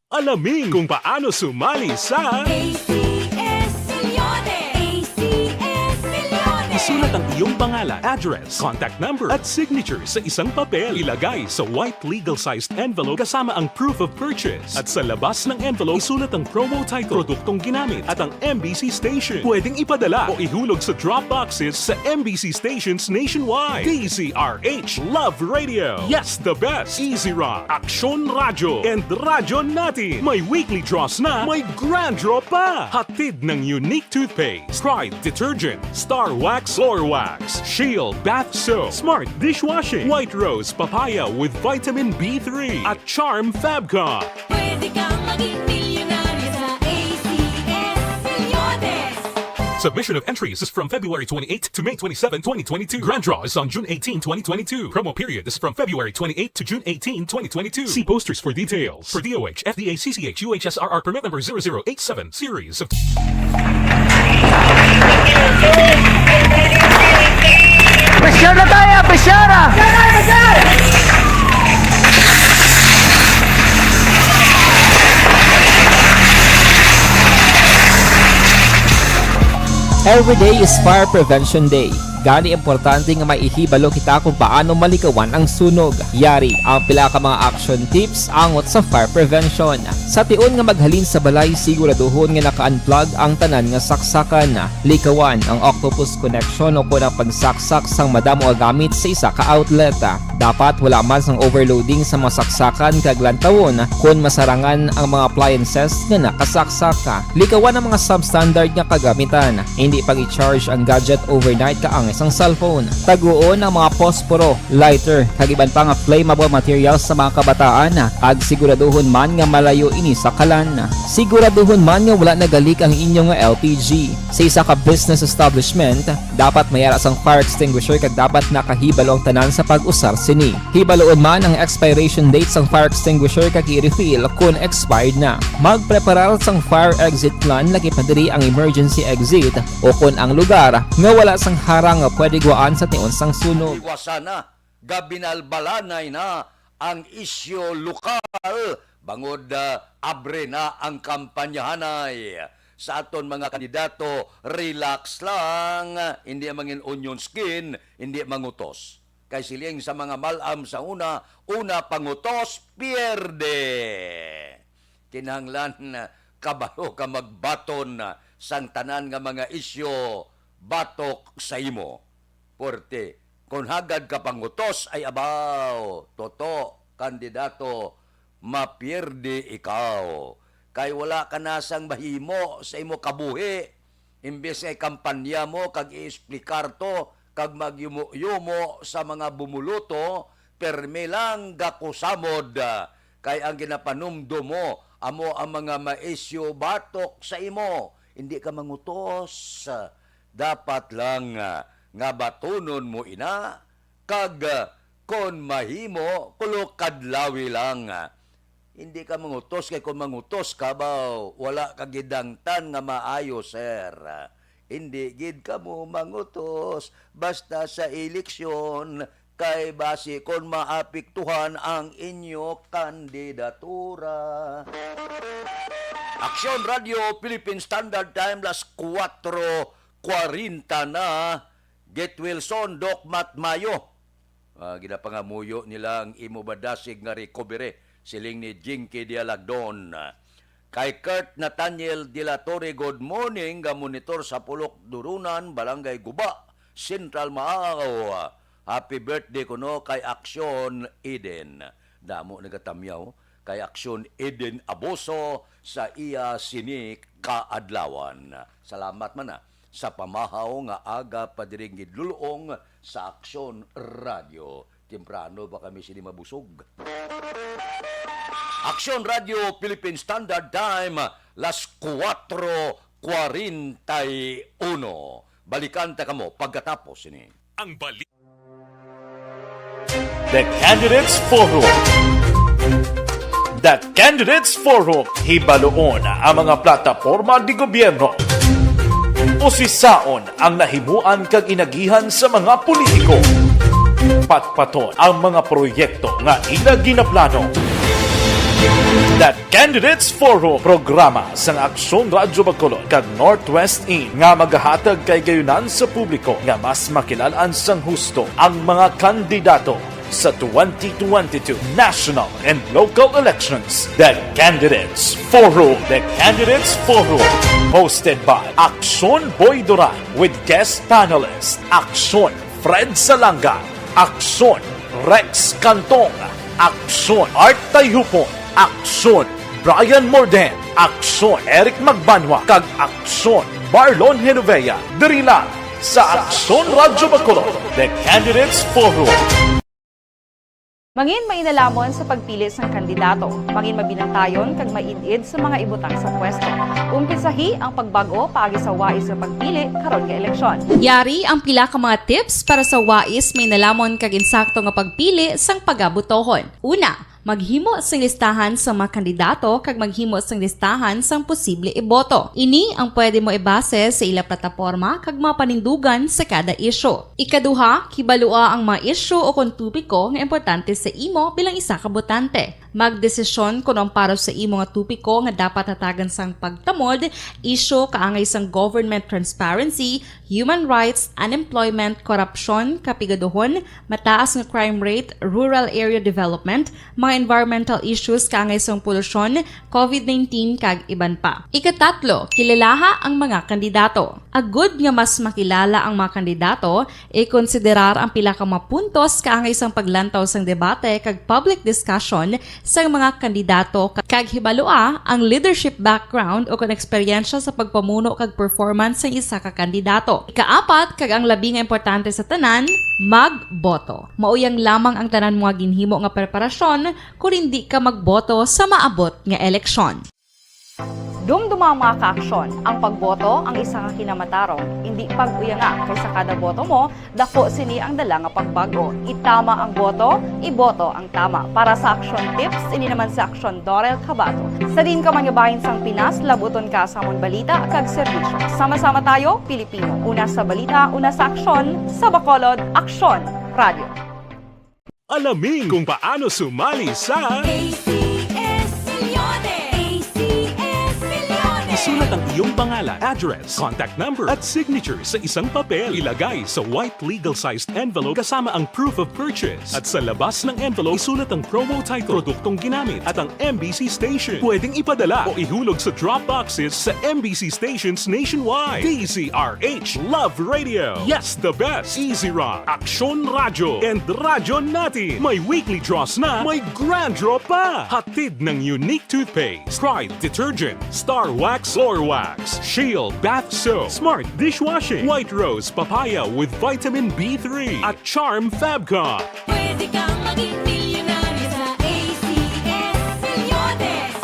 Alamin kung paano sumali sa A C S Milyones! A C S Milyones! Isulat ang iyong pangalan, address, contact number, at signature sa isang papel. Ilagay sa white legal-sized envelope kasama ang proof of purchase. At sa labas ng envelope, isulat ang promo title, produktong ginamit, at ang M B C station. Pwedeng ipadala o ihulog sa drop boxes sa M B C stations nationwide. D Z R H, Love Radio. Yes, the best. Easy Rock, Aksyon Radyo, and Radyo Natin. May weekly draws na, may grand draw pa. Hatid ng Unique Toothpaste, Pride Detergent, Star Wax Floor Wax, Shield Bath Soap, Smart Dishwashing, White Rose Papaya with Vitamin B three, at Charm Fabcon. Pwede kang maging milyonaryo sa A C S Milyones. Submission of entries is from February twenty-eighth to May twenty-seven, twenty twenty-two. Grand draw is on June eighteen, twenty twenty-two. Promo period is from February twenty-eighth to June eighteen, twenty twenty-two. See posters for details. For D O H, F D A, C C H, U H S R R permit number zero zero eight seven, series of Pressure na tayo, pressure na! Every day is Fire Prevention Day. Gani, importante nga may ihibalo kita kung paano malikawan ang sunog. Yari ang pila ka mga action tips angot sa fire prevention. Sa tion nga maghalin sa balay, siguraduhon nga naka-unplug ang tanan nga saksakan. Likawan ang octopus connection o kon ang pagsaksak sang madamo nga gamit sa isa ka outlet. Dapat wala man sang overloading sa mga saksakan kag lantawon kon masarangan ang mga appliances nga nakasaksak. Likawan ang mga substandard nga kagamitan. Hindi pag-i-charge ang gadget overnight kaangay sang cellphone. Taguon ang mga posporo, lighter, kag iban pa nga flammable materials sa mga kabataan, kag siguraduhon man nga malayo ini sa kalan. Siguraduhon man nga wala nagalik ang inyo nga L P G. Sa isa ka business establishment, dapat may ara sang fire extinguisher kag dapat nakahibalo ang tanan sa pag-usar sini. Hibaluon man ang expiration date sang fire extinguisher kag i-refill kon expired na. Magpreparar sang fire exit plan, lakip na diri ang emergency exit o kon ang lugar nga wala sang harang nga pwede guwaan sa tion sang sunog. Iwasana, gabinalbalanay na ang isyu lokal bangod, ah, abre na ang kampanyahanay. Sa aton mga kandidato, relax lang, hindi mangin onion skin, hindi mangutos. Kay siling sa mga mal-am sa una, una pangutos, pierde. Kinahanglan, kabalo ka magbaton sang tanan nga mga isyu batok sa imo. Puwerte, kon hagad ka pangutos, ay abaw, toto, kandidato, mapierde ikaw. Kay wala ka na sang mahimo sa imo kabuhi. Imbes nga ikampanya mo kag i-esplikar to kag magyumo-yumo sa mga bumuluto, permi lang gakusamod, kay ang ginapanumdom mo amo ang mga maisyu batok sa imo. Hindi ka mangutos. Dapat lang, ah, nga batunon mo ina, kag, ah, kon mahimo, kulok kadlawi lang. Hindi ka mangutos, kay kung mangutos ka ba, wala ka gidangtan nga maayo, sir. Hindi gid kamo mangutos basta sa eleksyon, kay basi kon maapektuhan ang inyo kandidatura. Aksyon Radio Philippine Standard Time, las kuwatro kwarenta na. Get well soon, Doc Matt Mayo. Ah, ginapangamuyo nila ang imo madasig nga recovery, siling ni Jinky Dialagdon. Kay Kurt Nathaniel de la Torre, good morning, nga monitor sa Pulok Durunan, Barangay Guba, Central Maao. Happy birthday kuno kay Aksyon Eden. Damo nagatamyaw kay Aksyon Eden Abuso sa iya sini kaadlawan. Salamat man na sa pamahaw nga aga pa diri gidlulong sa Aksyon Radio. Temprano pa kami sini mabusog. Aksyon Radio Philippine Standard Time, las kuwatro kwarenta y uno. Balikan ta kamo pagkatapos sini. Ang bali- The Candidates Forum. The Candidates Forum, hibaluon ang mga plataporma di gobyerno. Usisaon ang nahimuan kag inagihan sa mga politiko. Patpaton ang mga proyekto nga ila ginaplano. The Candidates Forum, programa sang Aksyon Radyo Bacolod kag Northwest In nga magahatag kahigayonan sa publiko nga mas makilalaan sang husto ang mga kandidato sa twenty twenty-two national and local elections. The Candidates Forum. The Candidates Forum, hosted by Aksyon Boy Duran with guest panelist Aksyon Fred Salanga, Aksyon Rex Cantong, Aksyon Art Tayhupon, Aksyon Brian Morden, Aksyon Eric Magbanwa, kag Aksyon Marlon Genovea, diri lang sa Aksyon Radyo Bacolod, The Candidates Forum. Mangin mainalamon sa pagpili sang kandidato, mangin mabinantayon kag maid-id sa mga ibutang sa pwesto. Umpisahi ang pagbag-o paagi sa wais nga pagpili karon nga eleksyon. Yari ang pila ka mga tips para sa wais, mainalamon kag insakto nga pagpili sang pagabotohon. Una, maghimo sing listahan sang mga kandidato kag maghimo sing listahan sang posible iboto. Ini ang pwede mo ibase sa ila plataporma kag mga panindugan sa kada isyu. Ikaduha, kibalua ang mga isyu o kon topiko nga importante sa imo bilang isa ka botante. Magdesisyon kon ang para sa imo nga topiko nga dapat hatagan sang pagtamod, isyu kaangay sang government transparency, human rights, unemployment, korupsyon, kapigaduhon, mataas nga crime rate, rural area development, mga environmental issues kaangay sang polusyon, covid nineteen, kag iban pa. Ikatatlo, kilalaha ang mga kandidato. Agud nga mas makilala ang mga kandidato, ikonsiderar ang pila ka mga puntos kaangay sang paglantaw sang debate kag public discussion sang mga kandidato, ka-, kag hibalua ang leadership background o kon eksperyensya sa pagpamuno kag performance sang isa ka kandidato. Ikaapat, kag ang labi nga importante sa tanan, magboto. Mauyang lamang ang tanan mo nga ginhimo nga preparasyon kon indi ka magboto sa maabot nga eleksyon. Dumduma, mga kaaksyon, ang pagboto ang isa ka kinamatarong, indi pag-uyanga, kay sa kada boto mo, daku sini ang dala nga pagbag-o. Itama ang boto, iboto ang tama. Para sa Aksyon Tips, ini naman si Aksyon Dorel Cabato. Sa diin ka man nga bahin sang Pinas, labuton ka sa amon balita kag serbisyo. Sama-sama tayo, Pilipino. Una sa balita, una sa aksyon, sa Bacolod, Aksyon Radio. Alamin kung paano sumali sa A C S Milyones. A C S Milyones. Isulat ang iyong pangalan, address, contact number, at signature sa isang papel. Ilagay sa white legal-sized envelope kasama ang proof of purchase. At sa labas ng envelope, isulat ang promo title, produktong ginamit, at ang M B C station. Pwedeng ipadala o ihulog sa drop boxes sa M B C stations nationwide. D Z R H Love Radio. Yes, the best. Easy Rock, Aksyon Radyo, and Radyo Natin. May weekly draws na, may grand draw pa. Hatid ng Unique Toothpaste, Pride Detergent, Star Wax Floor Wax, Shield Bath Soap, Smart Dishwashing, White Rose Papaya with Vitamin B three, at Charm Fabcon. Pwede kang maging milyonaryo sa A C S Milyones.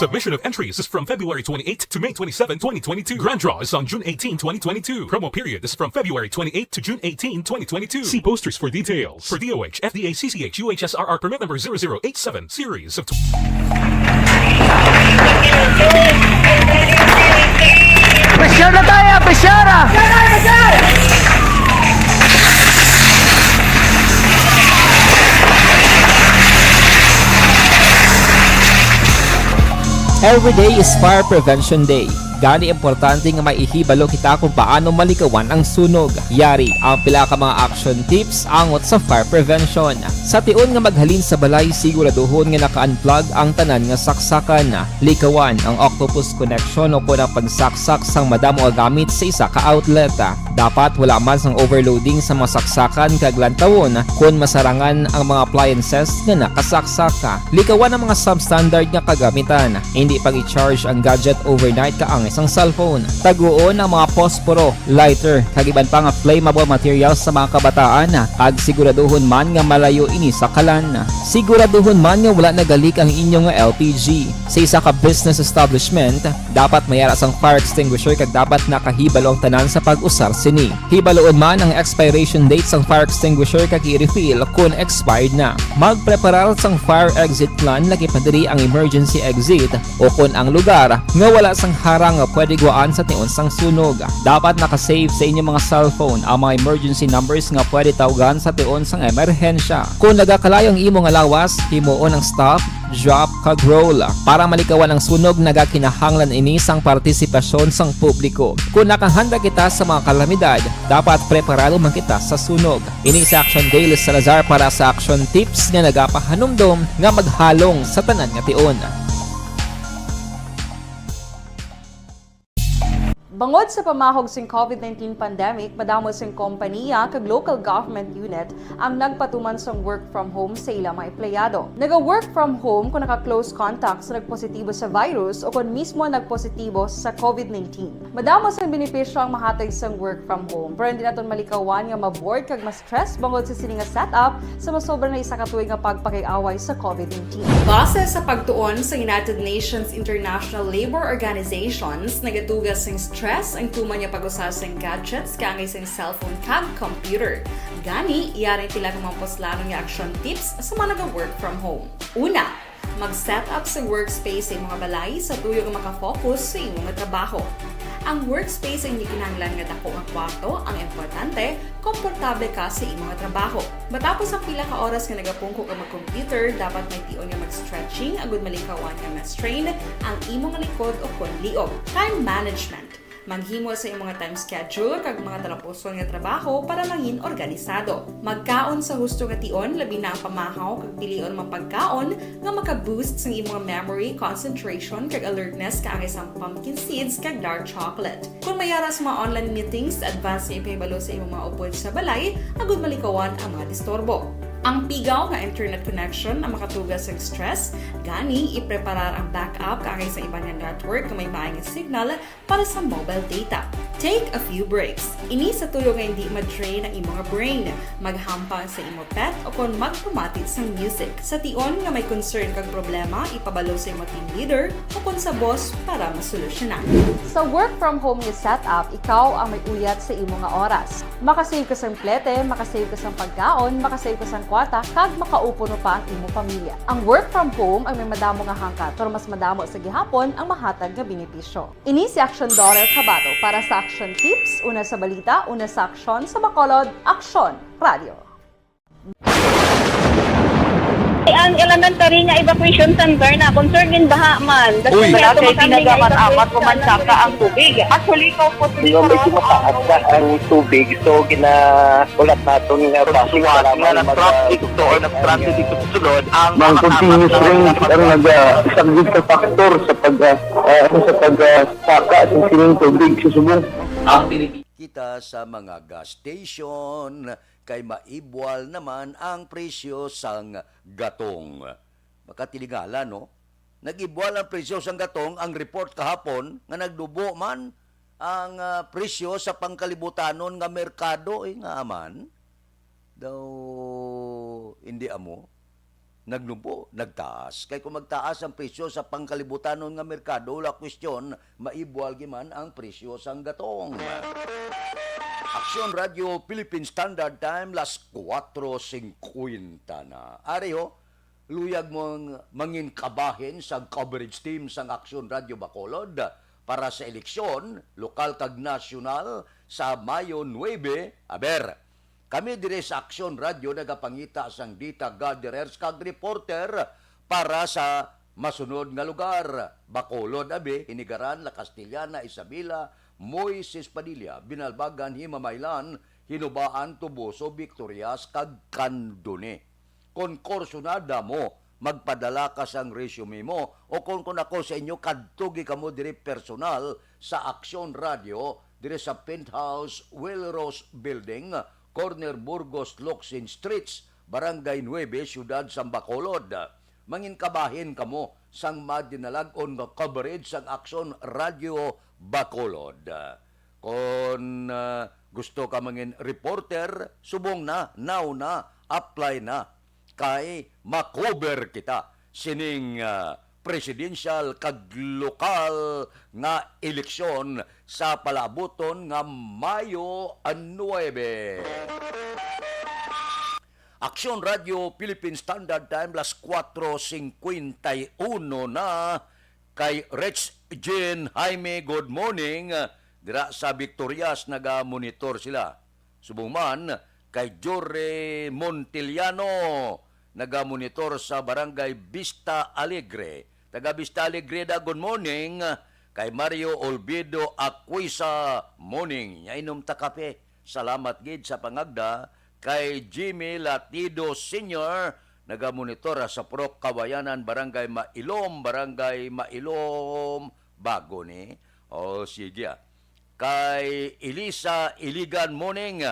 Submission of entries is from February twenty-eighth to May twenty-seven, twenty twenty-two. Grand draw is on June eighteen, twenty twenty-two. Promo period is from February twenty-eighth to June eighteen, twenty twenty-two. See posters for details. For D O H, F D A, C C H, U H S R R permit number zero zero eight seven, series of Pressure na tayo, pressure! Every day is Fire Prevention Day. Gani, importante nga may ihibalo kita kung paano malikawan ang sunog. Yari ang pila ka mga action tips angot sa fire prevention. Sa tion nga maghalin sa balay, siguraduhon nga naka-unplug ang tanan nga saksakan. Likawan ang octopus connection o kon ang pagsaksak sang madamo nga gamit sa isa ka outlet. Dapat wala man sang overloading sa mga saksakan kag lantawon kon masarangan ang mga appliances nga nakasaksak. Likawan ang mga substandard nga kagamitan. Indi pag-i-charge ang gadget overnight kaangay sang cellphone. Taguon ang mga posporo, lighter, kag iban pa nga flammable materials sa mga kabataan, kag siguraduhon man nga malayo ini sa kalan. Siguraduhon man nga wala nagalik ang inyo nga L P G. Sa isa ka business establishment, dapat may ara sang fire extinguisher kag dapat nakahibalo ang tanan sa pag-usar sini. Hibaluon man ang expiration date sang fire extinguisher kag i-refill kon expired na. Magpreparar sang fire exit plan, lakip na diri ang emergency exit, o kon ang lugar nga wala sang harang nga pwede gwaan sa tion sang sunog. Dapat naka-save sa inyo mga cellphone ang mga emergency numbers nga pwede tawgan sa tion sang emerhensya. Kon nagakalayo ang imo nga lawas, himuon ang stop, drop, kag roll. Para malikawan ang sunog, nagakinahanglan ini sang partisipasyon sang publiko. Kon nakahanda kita sa mga kalamidad, dapat preparado man kita sa sunog. Ini si Action Daily Salazar para sa Action Tips nga nagapahanumdom nga maghalong sa tanan nga tion. Bangod sa pamahog sing COVID nineteen pandemic, madamo sing kompaniya kag local government unit ang nagpatuman sang work from home sa ila mga empleyado. Naga-work from home kung naka-close contact sa nagpositibo sa virus o kon mismo nagpositibo sa COVID nineteen. Madamo sang benepisyo ang mahatag sang work from home, pero hindi naton malikawan nga ma-bored kag ma-stress bangod sa sini nga setup sa masobra na isa ka tuig nga pagpakig-away sa COVID nineteen. Base sa pagtuon sa United Nations International Labor Organizations, nagatuga sing stress ang tuman nga pag-usa sing gadgets kaangay sing cellphone kag computer. Gani, yari ang pila ka mga puslanon nga action tips sa mga naga-work from home. Una, mag-set up sa workspace sa imong balay sa tuyo nga makafocus sa imo nga trabaho. Ang workspace ang hindi kinahanglan nga dako nga kwarto, ang importante, komportable ka sa imo nga trabaho. Matapos ang pila ka oras nga nagapungko ka mag-computer, dapat may tion nga mag-stretching agud malikawan nga ma-strain ang imo nga likod o kon liog. Time management. Maghimo sa imong nga time schedule kag mga talapuson nga trabaho para mangin organisado. Magkaon sa husto nga tion, labi na ang pamahaw kag pilion mga pagkaon nga maka-boost sang imong memory, concentration, kag alertness kaangay sang pumpkin seeds kag dark chocolate. Kon may ara sa mga online meetings, advance nga ipahibalo sa imong mga upod sa balay agud malikawan ang mga disturbo. Ang pigaw nga internet connection ang makatuga sang stress, gani ipreparar ang backup kaangay sa iban nga network nga may maayo nga signal para sa mobile data. Take a few breaks. Ini sa tuyo nga hindi ma-drain ang imo nga brain. Maghampang sa imo pet o kon magpamati sang music. Sa tion nga may concern kag problema, ipabalo sa imo team leader o kon sa boss para masolusyonan. Sa work from home nga setup, ikaw ang may uyat sa imo nga oras. Makasave ka sang plete, makasave ka sang pagkaon, makasave ka sang kwarta, kag makaupuno pa ang imo pamilya. Ang work from home ang may madamo nga hangkat, pero mas madamo sa gihapon ang mahatag nga benepisyo. Ini si Action Daughter Kabato para sa Action Tips, una sa balita, una sa aksyon, sa Bacolod, Aksyon Radio. Ang elementary nga evacuation center na concern in baha man. Uy, wala kay tinaga man amat ko man saka ang tubig. Actually, ko po. Di ba, medyo mataas na ang tubig, so gina-, ulat naton nga basi nga nag-traffic to or nag-traffic dito sa sulod ang mga continuous rain ang nag-, ah, isa gid sa factor sa pag, ah, ah, ano, sa pag, ah, saka sa sining tubig sa subong. Ang Pilipinas. Kita sa mga gas station kay maibwal naman ang presyo sang gatong. Makatilingala, no? Nag-ibwal ang presyo sang gatong, ang report kahapon nga nagdubo man ang, ah, presyo sa pangkalibutanon nga merkado, eh, nga man daw hindi amo. Nagnubo, nagtaas. Kay kung magtaas ang presyo sa pangkalibutanon nga merkado, wala kwestiyon, maibwal giman ang presyo sang gatong. Aksyon Radio Philippine Standard Time, las kuwatro singkwenta na. Ari ho, luyag mo ang mangin kabahin sang coverage team sang Aksyon Radio Bacolod para sa eleksyon, lokal kag nasyonal, sa Mayo nuebe. Aber, kami diri sa Aksyon Radio nagapangita sang data gatherers kag reporter para sa masunod nga lugar: Bacolod, abi, Hinigaran, La Castellana, Isabela, Moises Padilla, Binalbagan, Himamaylan, Hinubaan, Toboso, Victorias, kag Candoni. Kon kursunada mo, magpadala ka sang resume mo, o kon, kon ako sa inyo, kadto gid kamo diri personal sa Aksyon Radio, diri sa Penthouse Will Rose Building, corner Burgos Locsin Streets, Barangay nuebe, Siyudad sang Bacolod. Mangin kabahin kamo sang madinalag-on nga coverage sang Aksyon Radio Bacolod. Kon, ah, gusto ka mangin reporter, subong na, now na, apply na, kay makover kita sining, ah, presidential kag lokal nga eleksyon sa palaabuton nga Mayo nuebe. Aksyon Radio Philippine Standard Time, las kuwatro singkwenta y uno na. Kay Rich Jean Jaime, good morning. Dira sa Victorias, naga-monitor sila. Subong man kay Jory Montiliano, naga-monitor sa Barangay Vista Alegre. Taga Vista Alegre da, good morning. Kay Mario Olvido Aquisa, morning. Nya inom ta kape. Salamat gid sa pangagda. Kay Jimmy Latido Senior, nagamonitor sa Purok Kawayanan, Barangay Mailom, Barangay Mailom, bago ni. O, sige, ah. Kay Elisa Iligan, morning,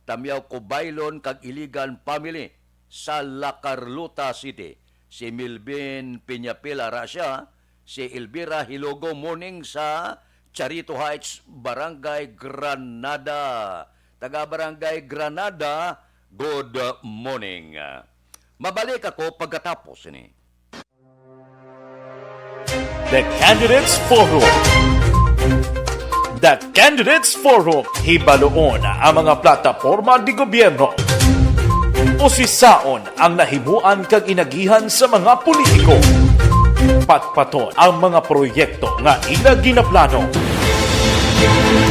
Tamyaw Kubaylon kag Iligan family sa La Carlota City. Si Melvin Piñapil, ara siya. Si Elvira Hilogo, morning, sa Charito Heights, Barangay Granada. Taga Barangay Granada, good morning. Mabalik ako pagkatapos ni. The Candidates Forum. The Candidates Forum, hibaluon ang mga plataporma de gobyerno. Usisaon ang nahimuan kag inagihan sa mga politiko. Patpaton ang mga proyekto nga ila ginaplano.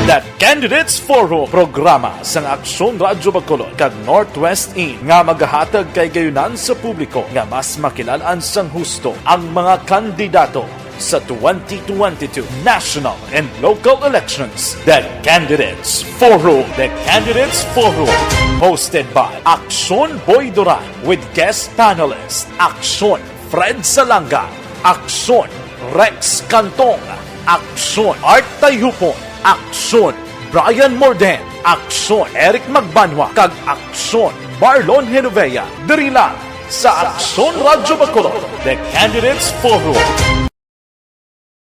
The Candidates Forum, programa sang Aksyon Radyo Bacolod kag Northwest In nga magahatag kay gayunan sa publiko nga mas makilalan sang husto ang mga kandidato sa twenty twenty-two national and local elections. The Candidates Forum. The Candidates Forum, hosted by Aksyon Boy Duran with guest panelist Aksyon Fred Salanga, Aksyon Rex Cantong, Aksyon Art Tayhupon, Aksyon Brian Morden, Aksyon Eric Magbanwa, kag Aksyon Marlon Genovea, diri lang sa Aksyon Radyo Bacolod, The Candidates Forum.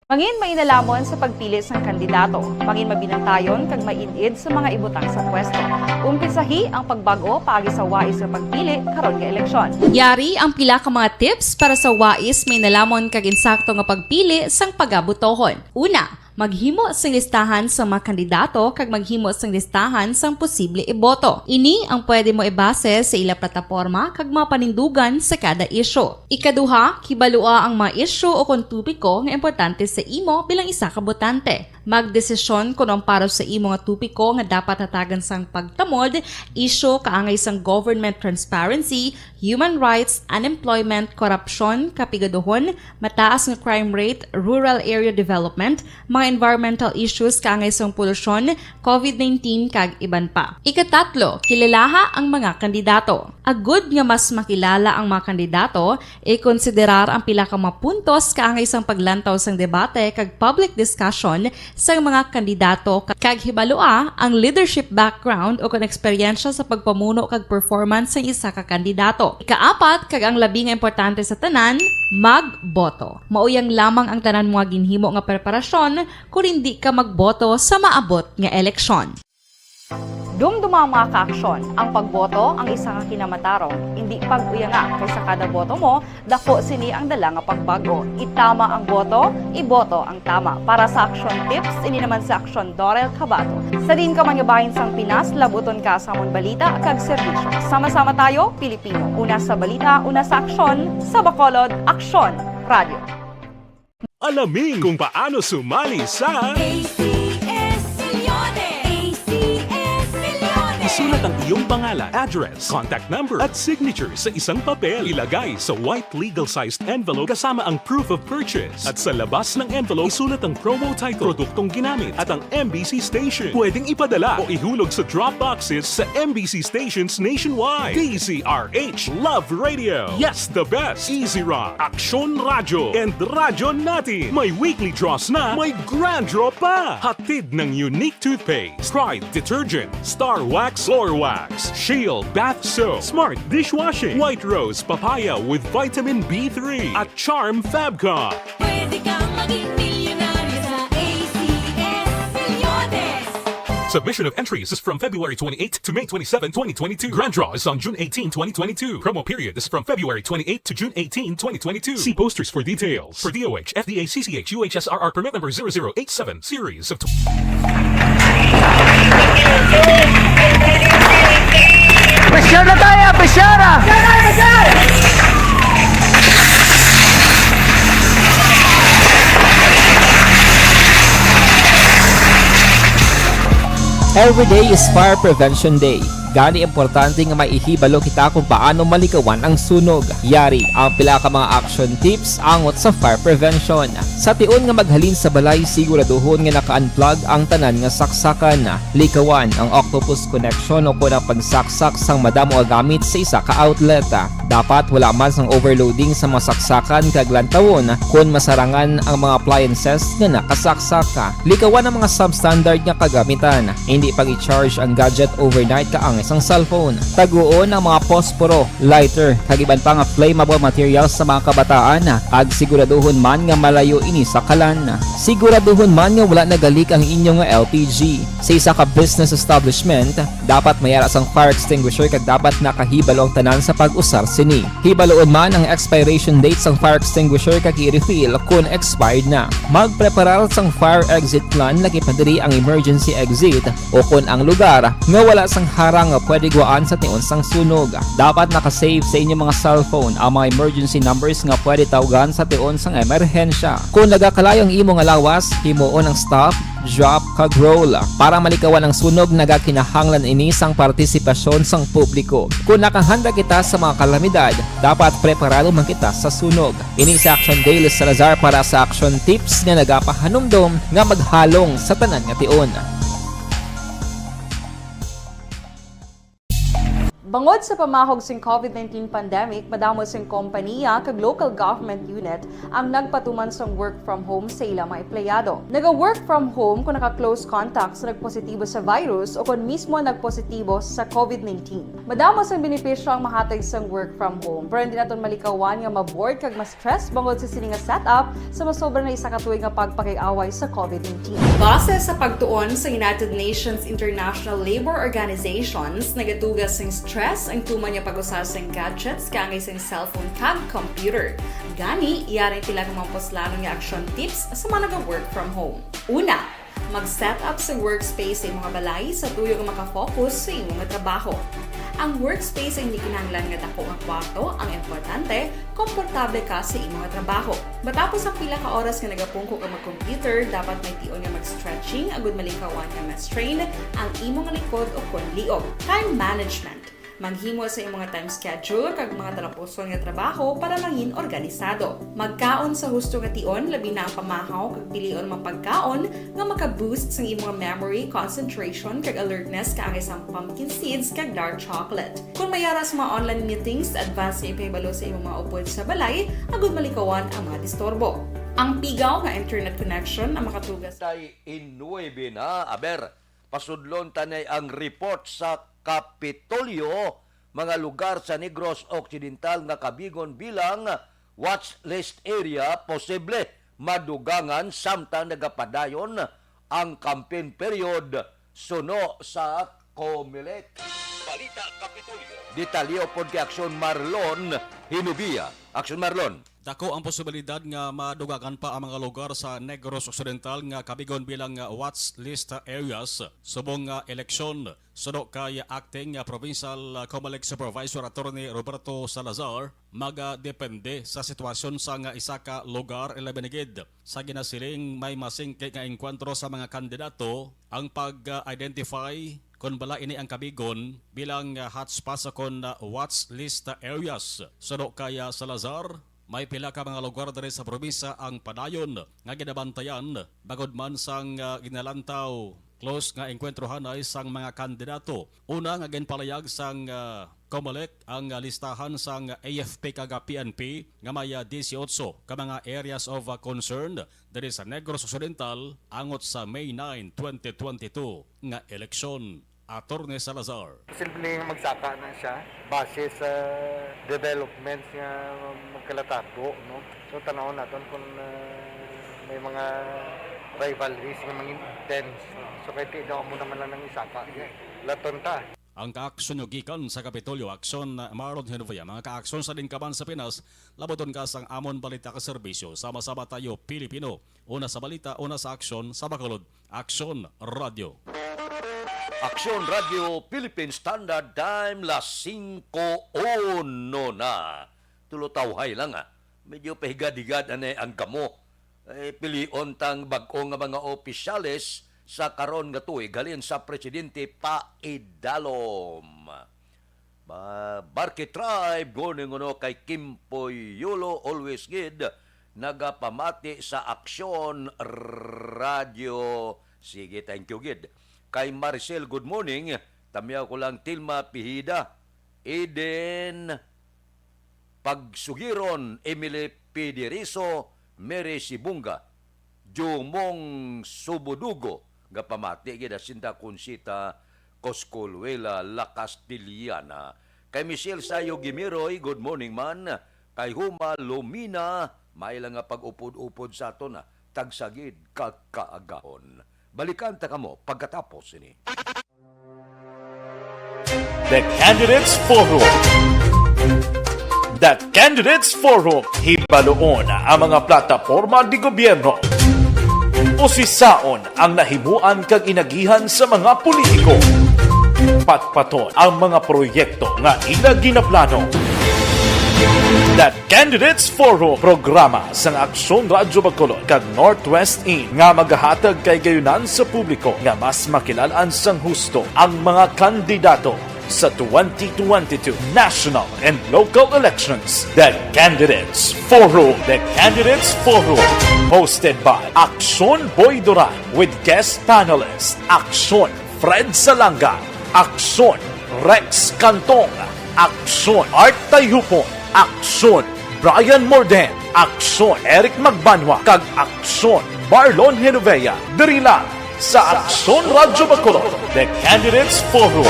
Mangin mainalamon sa pagpili sang kandidato, mangin mabinantayon kag maid-id sa mga ibutang sa pwesto. Umpisahi ang pagbag-o paagi sa wais nga pagpili karon nga eleksyon. Yari ang pila ka mga tips para sa wais, mainalamon kag insakto nga pagpili sang pagabotohon. Una, maghimo sing listahan sa mga kandidato kag maghimo sing listahan sang posible iboto. Ini ang pwede mo ibase sa ila plataporma kag mga panindugan sa kada isyu. Ikaduha, kibalua ang mga isyu o kon topiko nga importante sa imo bilang isa ka botante. Magdesisyon kon ang para sa imo nga topiko nga dapat hatagan sang pagtamod, isyu kaangay sang government transparency, human rights, unemployment, korupsyon, kapigaduhon, mataas nga crime rate, rural area development, mga environmental issues kaangay sang polusyon, covid nineteen, kag iban pa. Ikatatlo, kilalaha ang mga kandidato. Agud nga mas makilala ang mga kandidato, ikonsiderar ang pila ka mga puntos kaangay sang paglantaw sang debate kag public discussion sang mga kandidato, kag hibalua ang leadership background o kon eksperyensya sa pagpamuno kag performance sang isa ka kandidato. Ikaapat, kag ang labi nga importante sa tanan, magboto. Mauyang lamang ang tanan mga ginhimo nga preparasyon kon indi ka magboto sa maabot nga eleksyon. Dumduma ang mga kaaksyon, ang pagboto ang isa ka kinamatarong, indi pag-uyanga, kay sa kada boto mo, dako sini ang dala nga pagbago. Itama ang boto, iboto ang tama. Para sa Aksyon Tips, ini naman si Aksyon Dorel Cabato. Sa diin ka man nga bahin sang Pinas, labuton ka sa amon balita kag serbisyo. Sama-sama tayo, Pilipino. Una sa balita, una sa aksyon, sa Bacolod, Aksyon Radio. Alamin kung paano sumali sa A C S Millones. A C S Millones. Isulat ang iyong pangalan, address, contact number, at signature sa isang papel. Ilagay sa white legal-sized envelope kasama ang proof of purchase. At sa labas ng envelope, isulat ang promo title, produktong ginamit, at ang M B C station. Pwedeng ipadala o ihulog sa drop boxes sa M B C stations nationwide. D Z R H Love Radio. Yes, the best. Easy Rock, Aksyon Radyo, and Radyo Natin. May weekly draws na, may grand draw pa. Hatid ng Unique Toothpaste, Pride Detergent, Star Wax Floor Wax, Shield Bath Soap, Smart Dishwashing, White Rose Papaya with Vitamin B three, at Charm Fabcon. Pwede kang maging milyonaryo sa A C S Milyones. Submission of entries is from February twenty-eighth to May twenty-seven, twenty twenty-two. Grand draw is on June eighteen, twenty twenty-two. Promo period is from February twenty-eighth to June eighteen, twenty twenty-two. See posters for details. For D O H, F D A, C C H, U H S R R permit number zero zero eight seven, series of tw- Pressure na tayo! Pressure na! Every day is Fire Prevention Day. Gani, importante nga may ihibalo kita kung paano malikawan ang sunog. Yari ang pila ka mga action tips angot sa fire prevention. Sa tion nga maghalin sa balay, siguraduhon nga naka-unplug ang tanan nga saksakan. Likawan ang octopus connection o kon ang pagsaksak sang madamo nga gamit sa isa ka outlet. Dapat wala man sang overloading sa mga saksakan kag lantawon kon masarangan ang mga appliances nga nakasaksak. Likawan ang mga substandard nga kagamitan. Indi pag-i-charge ang gadget overnight kaangay sang cellphone. Taguon ang mga posporo, lighter, kag iban pa nga flammable materials sa mga kabataan, kag siguraduhon man nga malayo ini sa kalan. Siguraduhon man nga wala nagalik ang inyo nga L P G. Sa isa ka business establishment, dapat may ara sang fire extinguisher kag dapat nakahibalo ang tanan sa pag-usar sini. Hibaloon man ang expiration date sang fire extinguisher kag i-refill kon expired na. Magpreparar sang fire exit plan, lakip na diri ang emergency exit o kon ang lugar nga wala sang harang nga pwede guwaan sa tion sang sunog. Dapat naka-save sa inyo mga cellphone ang mga emergency numbers nga pwede tawgan sa tion sang emerhensya. Kon nagakalayo ang imo nga lawas, himuon ang stop, drop, kag roll. Para malikawan ang sunog, nagakinahanglan ini sang partisipasyon sang publiko. Kon nakahanda kita sa mga kalamidad, dapat preparado man kita sa sunog. Ini si Action Dale Salazar para sa Action Tips nga nagapahanumdom nga maghalong sa tanan nga tion. Bangod sa pamahog sing COVID nineteen pandemic, madamo sing kompaniya kag local government unit ang nagpatuman sang work from home sa ila mga empleyado. Naga-work from home kon naka-close contact sa nagpositibo sa virus o kon mismo nagpositibo sa COVID nineteen. Madamo sang benepisyo ang mahatag sang work from home, pero hindi naton malikawan nga ma-bored kag ma-stress bangod sa sini nga setup sa masobra na isa ka tuig nga pagpakig-away sa COVID nineteen. Base sa pagtuon sa United Nations International Labour Organizations, nagatuga sing stress ang tuman nga pag-usa sing gadgets kaangay sing cellphone kag computer. Gani, yari ang pila ka mga puslanon nga action tips sa mga naga-work from home. Una, mag-set up sa workspace sa imo nga balay sa tuyo nga makafocus sa imo nga trabaho. Ang workspace ay hindi kinahanglan nga dako nga kwarto, ang importante, komportable ka sa imo nga trabaho. Matapos ang pila ka oras nga nagapungko ka mag-computer, dapat may tion nga mag-stretching agud malikawan nga ma-strain ang imo nga likod o kon liog. Time management. Maghimo sa imo nga time schedule kag mga talapuson nga trabaho para mangin organisado. Magkaon sa husto nga tion, labi na ang pamahaw, kag pilion ang mga pagkaon nga maka-boost sang imo nga memory, concentration, kag alertness, kaangay sang pumpkin seeds kag dark chocolate. Kon may ara sa mga online meetings, advance nga ipahibalo sa imo mga upod sa balay agud malikawan ang mga disturbo. Ang pigaw nga internet connection ang makatugas. Tay inuebe na, aber, pasudlon ta ni ang report sa Kapitolyo, mga lugar sa Negros Occidental nga kabigon bilang watch list area, posible madugangan samtang nagapadayon ang campaign period suno sa Comelec. Balita Kapitolyo. Detalye upod kay Aksyon Marlon Hinubia. Aksyon Marlon. Dako ang posibilidad nga madugangan pa ang mga lugar sa Negros Occidental nga kabigon bilang, ah, watch list areas subong nga eleksyon. Suno kay Acting, ah, Provincial, ah, Comelec Supervisor Attorney Roberto Salazar, magadepende sa sitwasyon sa nga isa ka lugar, ilabi na gid sa ginasiling may masingki nga engkwentro sa mga kandidato ang pag-identify kon bala ini ang kabigon bilang, ah, hotspots kon, ah, watch list areas. Suno kay, ah, Salazar, may pila ka mga lugar diri sa probinsya ang padayon nga ginabantayan, bangod man sang, ah, ginalantaw close nga engkwentrohanay sang mga kandidato. Una nga ginpalayag sang, ah, Comelec ang, ah, listahan sang A F P kag P N P nga may, ah, disiotso ka mga areas of, ah, concern diri sa Negros Occidental angot sa May nine, twenty twenty-two nga eleksyon. Attorney Salazar. Posibleng magsaka na siya base sa developments nga magkalatago, no? So, tan-awon naton kung, ah, may mga rivalries nga mangin-, intense, no? So, kay ti daw mo naman lang nang isaka. Laton ta. Ang kaaksyon nyo gikan sa Kapitolyo, Aksyon Marlon Genovia. Mga kaaksyon sa Lingkaban sa Pinas, labuton ka sang amon balita ka serbisyo. Sama-sama tayo, Pilipino. Una sa balita, una sa aksyon, sa Bacolod. Aksyon Radio. Aksyon Radio Philippine Standard Time, las singko uno na. Tulo tawhay lang, ah. Medyo pahigad-higad anay ang kamo. Eh, pilion tang bag-o nga mga opisyales sa karon nga tuig halin sa Presidente paidalom. Ba-, Barque Tribe, guni kuno kay Kimpoy Yulo, always gid nagapamati sa Aksyon Radio. Sige, thank you gid. Kay Maricel, good morning. Tamyaw ko lang, Tilma Pihida, Eden Pagsugiron, Emily Pidiriso, Mary Sibunga, Jumong Subudugo, nga pamati gid, sinda Conchita Coscoluela La Castellana. Kay Michelle Sayo Gimiroy, good morning man. Kay Huma Lumina, may lang nga pag-upod-upod sa aton, ah, tagsa gid ka kaagahon. Balikan ta kamo pagkatapos sini. The Candidates Forum. The Candidates Forum, hibaluon ang mga plataporma di gobyerno. Usisaon ang nahimuan kag inagihan sa mga politiko. Patpaton ang mga proyekto nga ila ginaplano. The Candidates Forum, programa sang Aksyon Radyo Bacolod kag Northwest In nga magahatag kaayunan sa publiko nga mas makilal-an sang husto ang mga kandidato sa twenty twenty-two national and local elections. The Candidates Forum. The Candidates Forum. Hosted by Aksyon Boy Duran with guest panelist Aksyon Fred Salanga, Aksyon Rex Cantong, Aksyon Art Tayupon, Aksyon Brian Morden, Aksyon Eric Magbanwa, kag Aksyon Marlon Genovea, diri lang sa Aksyon Radyo Bacolod, The Candidates Forum.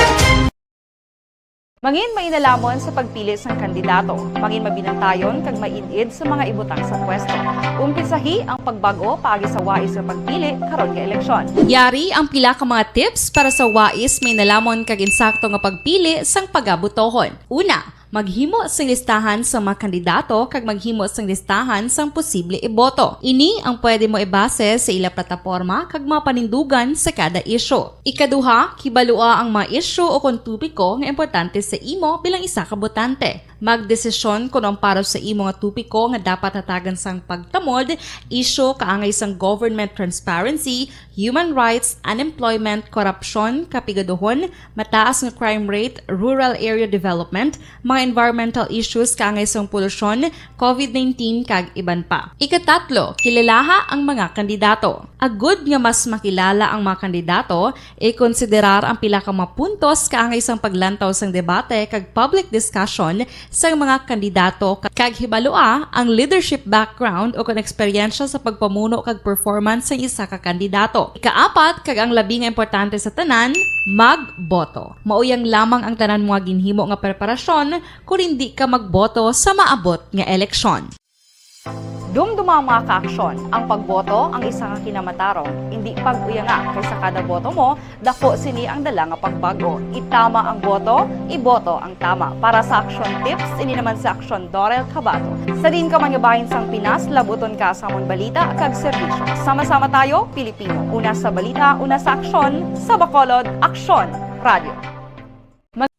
Mangin mainalamon sa pagpili sang kandidato, mangin mabinantayon kag maid-id sa mga ibutang sa pwesto. Umpisahi ang pagbag-o paagi sa wais nga pagpili karon nga eleksyon. Yari ang pila ka mga tips para sa wais, mainalamon kag insakto nga pagpili sang pagabutohon. Una, maghimo sing listahan sang mga kandidato kag maghimo sing listahan sang posible iboto. Ini ang pwede mo ibase sa ila plataporma kag mga panindugan sa kada isyu. Ikaduha, kibalua ang mga isyu o kon topiko nga importante sa imo bilang isa ka botante. Magdesisyon kon ang para sa imo nga topiko nga dapat hatagan sang pagtamod, isyu kaangay sang government transparency, human rights, unemployment, korupsyon, kapigaduhon, mataas nga crime rate, rural area development, mga environmental issues kaangay sang polusyon, covid nineteen, kag iban pa. Ikatatlo, kilalaha ang mga kandidato. Agud nga mas makilala ang mga kandidato, ikonsiderar ang pila ka mga puntos kaangay sang paglantaw sang debate kag public discussion sang mga kandidato, kag hibalua ang leadership background o kon eksperyensya sa pagpamuno kag performance sang isa ka kandidato. Ikaapat, kag ang labi nga importante sa tanan, magboto. Mauyang lamang ang tanan mo nga ginhimo nga preparasyon kon indi ka magboto sa maabot nga eleksyon. Dumduma ang mga kaaksyon, ang pagboto ang isa ka kinamatarong, indi pag-uyanga, kay sa kada boto mo, dako sini ang dala nga pagbago. Itama ang boto, iboto ang tama. Para sa Aksyon Tips, ini naman si Aksyon Dorel Cabato. Sa diin ka man nga bahin sang Pinas, labuton ka sa amon balita kag serbisyo. Sama-sama tayo, Pilipino. Una sa balita, una sa aksyon, sa Bacolod, Aksyon Radio.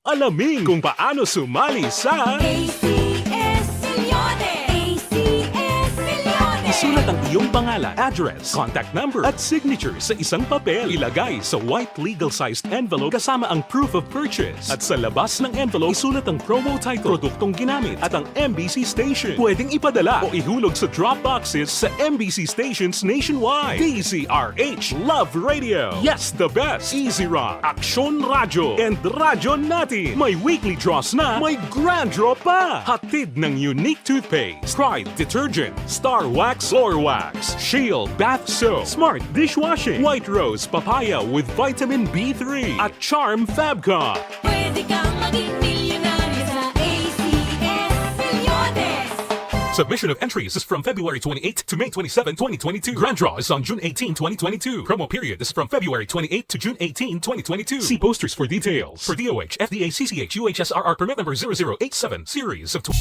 Alamin kung paano sumali sa A C S Milyones! A C S Milyones! Isulat ang iyong pangalan, address, contact number, at signature sa isang papel. Ilagay sa white legal-sized envelope kasama ang proof of purchase. At sa labas ng envelope, isulat ang promo title, produktong ginamit, at ang M B C station. Pwedeng ipadala o ihulog sa drop boxes sa M B C stations nationwide. D Z R H Love Radio. Yes, the best. Easy Rock, Aksyon Radyo, and Radyo Natin. May weekly draws na, may grand draw pa. Hatid ng Unique Toothpaste, Pride Detergent, Star Wax, Floor Wax, Shield Bath Soap, Smart Dishwashing, White Rose Papaya with Vitamin B three, at Charm Fabcon. Pwede kang maging milyonaryo sa A C S Milyones! Submission of entries is from February twenty-eighth to May twenty-seven, twenty twenty-two. Grand draw is on June eighteen, twenty twenty-two. Promo period is from February twenty-eighth to June eighteen, twenty twenty-two. See posters for details. For D O H, F D A, C C H, U H S R R permit number zero zero eight seven, series of tw-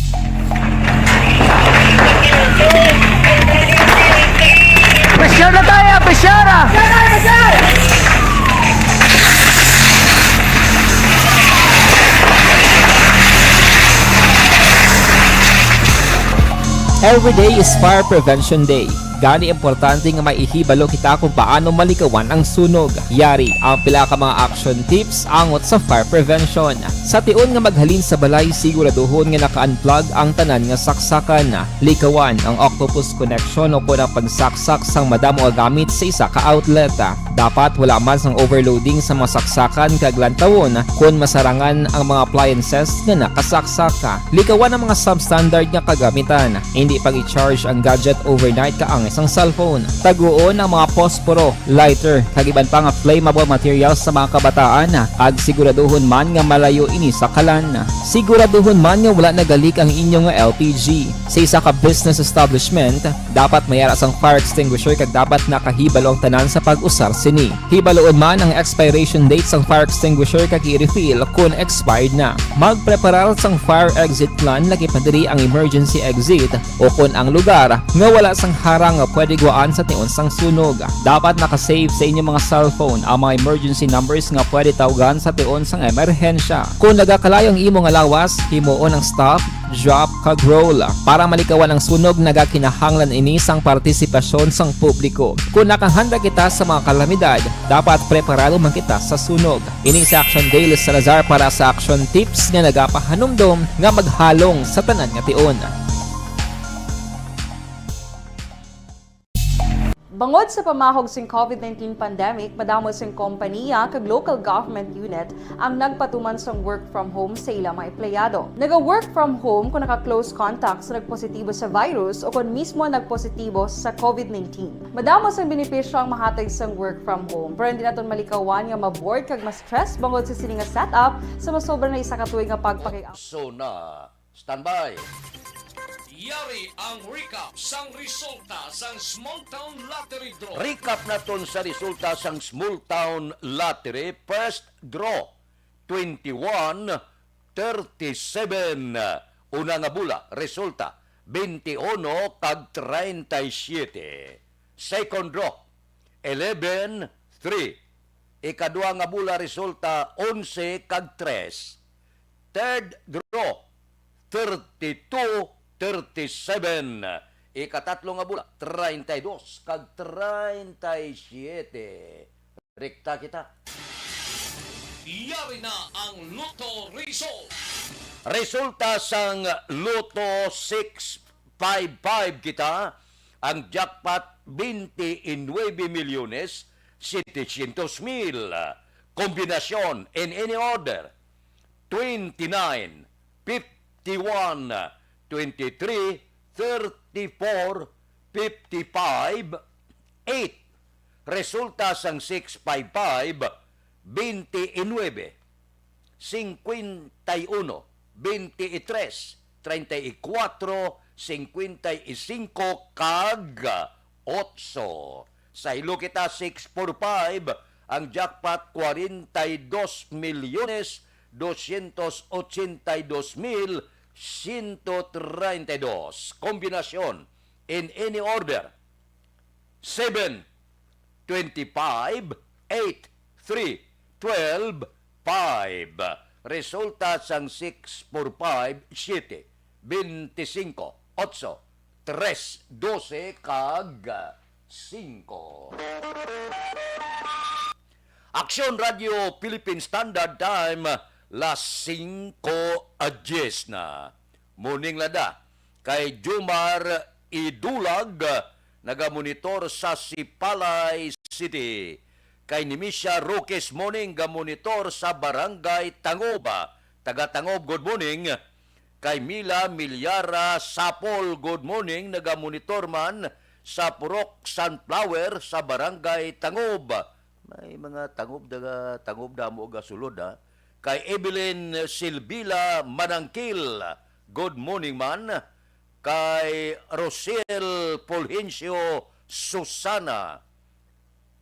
Pressure na tayo! Pressure na! Every day is Fire Prevention Day. Gani importante nga may ihibalo kita kung paano malikawan ang sunog. Yari ang pila ka mga action tips angot sa fire prevention. Sa tion nga maghalin sa balay, siguraduhon nga naka-unplug ang tanan nga saksakan. Likawan ang octopus connection o kon ang pagsaksak sang madamo nga gamit sa isa ka outlet. Dapat wala man sang overloading sa mga saksakan kag lantawon kon masarangan ang mga appliances nga nakasaksak. Likawan ang mga substandard nga kagamitan. Indi pag-i-charge ang gadget overnight kaangay sang cellphone. Taguon ang mga posporo, lighter, kag iban pa nga flammable materials sa mga kabataan, kag siguraduhon man nga malayo ini sa kalan. Siguraduhon man nga wala nagalik ang inyo nga L P G. Sa isa ka business establishment, dapat may ara sang fire extinguisher kag dapat nakahibalo ang tanan sa pag-usar sini. Hibaluon man ang expiration date sang fire extinguisher kag i-refill kon expired na. Magpreparar sang fire exit plan, lakip na diri ang emergency exit o kon ang lugar nga wala sang harang nga pwede gwaan sa tion sang sunog. Dapat naka-save sa inyo mga cellphone ang mga emergency numbers nga pwede tawgan sa tion sang emerhensya. Kon nagakalayo ang imo nga lawas, himuon ang stop, drop, kag roll. Para malikawan ang sunog, nagakinahanglan ini sang partisipasyon sang publiko. Kon nakahanda kita sa mga kalamidad, dapat preparado man kita sa sunog. Ini si Action Dale Salazar para sa Action Tips nga nagapahanumdom nga maghalong sa tanan nga tion. Bangod sa pamahog sing COVID nineteen pandemic, madamo sing kompaniya kag local government unit ang nagpatuman sang work from home sa ila mga empleyado. Naga-work from home kung naka-close contact sa nagpositibo sa virus o kung mismo nagpositibo sa COVID nineteen. Madamo sang benepisyo ang mahatag sang work from home, pero hindi naton malikawan nga ma-bored kag ma-stress bangod sa sini nga setup sa masobra na isa ka tuig nga pagpakig-, So na, standby. Yari ang recap sang resulta sang Small Town Lottery Draw. Recap naton sa resulta sang Small Town Lottery First Draw, twenty-one thirty-seven. Una nga bula, resulta, twenty-one kag treinta y siete. Second draw, eleven three. Ikadua nga bula, resulta, onse kag tres. Third draw, thirty-two thirty-seven. Ikatatlo nga bula, treinta y dos kag treinta y siete. Rekta kita. Yari na ang Lotto Result. Resulta sang Lotto six five five kita, ang jackpot, twenty-nine milyones setecientos mil. Kombinasyon in any order, twenty-nine, fifty-one, twenty-three, thirty-four, fifty-five, eight. Resulta sang six five five, twenty-nine, cincuenta y uno, twenty-tres, treinta y cuatro, cincuenta y cinco kag otso. Sa Hilo Kita six four five, ang jackpot, cuarenta y dos millones doscientos ochenta y dos mil ciento treinta y dos. Kombinasyon, in any order, seven, twenty-five, eight, three, twelve, five. Resulta sang six four five, siyete, bente-singko, otso, tres, dose, kag singko. Aksyon Radio Philippine Standard Time, las singko a dyes na. Morning, Lada. Kay Jomar Idulag, nagamonitor sa Sipalay City. Kay Nimisia Roques Moning, gamonitor sa Barangay Tangob. Taga Tangob, good morning. Kay Mila Milyara Sapol, good morning. Nagamonitor man sa Purok Sunflower sa Barangay Tangob. May mga tangob, taga Tangob damo gasulod, ha. Kay Evelyn Silvila Manangkil, good morning man. Kay Rosel Fulgencio Susana,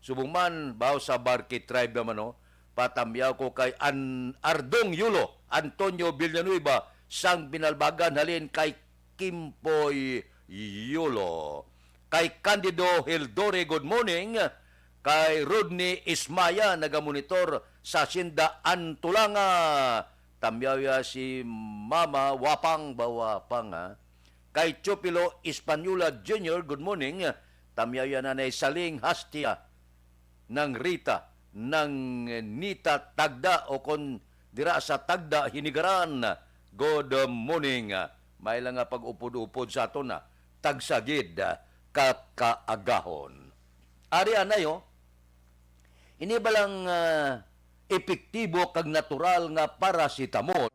subong man, baw sa Barkey tribe naman, no? Patamyaw ko kay An-, Ardong Yulo, Antonio Villanueva, sang Binalbagan, halin kay Kimpoy Yulo. Kay Candido Hildore, good morning. Kay Rodney Ismaya, nagamonitor sa Hacienda Antulanga. Tamyaw ya si Mama Wapang ba Wapang, ha? Kay Chupilo Española Junior, good morning. Tamyaw ya Nanay Saling Hastia, nang Rita, nang Nita Tagda, o kon dira sa Tagda, Hinigaran. Good morning. May lang nga pag-upod-upod sa aton, ha. Tagsagid, ha, ka kaagahon. Ari anay, oh. Ini ba lang, ah, epektibo kag natural nga paracetamol?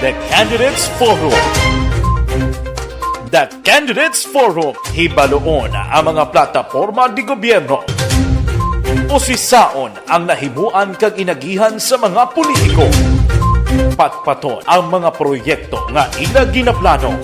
The Candidates Forum. The Candidates Forum. Hibaluon ang mga plataporma di gobyerno. Usisaon ang nahimuan kag inagihan sa mga politiko. Patpaton ang mga proyekto nga ila ginaplano.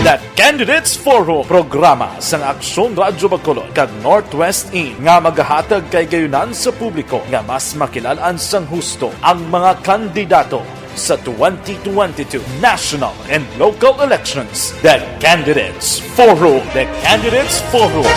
The Candidates Forum, programa sang Aksyon Radyo Bacolod kag Northwest In nga magahatag kay gayunan sa publiko nga mas makilal-an sang husto ang mga kandidato sa twenty twenty-two national and local elections. The Candidates Forum. The Candidates Forum,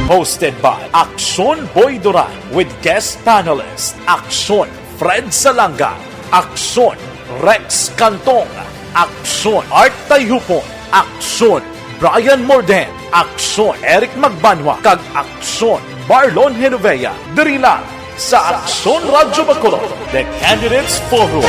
hosted by Aksyon Boy Duran with guest panelist Aksyon Fred Salanga, Aksyon Rex Cantong, Aksyon Art Tayhupon, Aksyon Brian Morden, Aksyon Eric Magbanwa, kag Aksyon Marlon Genovea, diri lang sa Aksyon Radyo Bacolod, The Candidates Forum.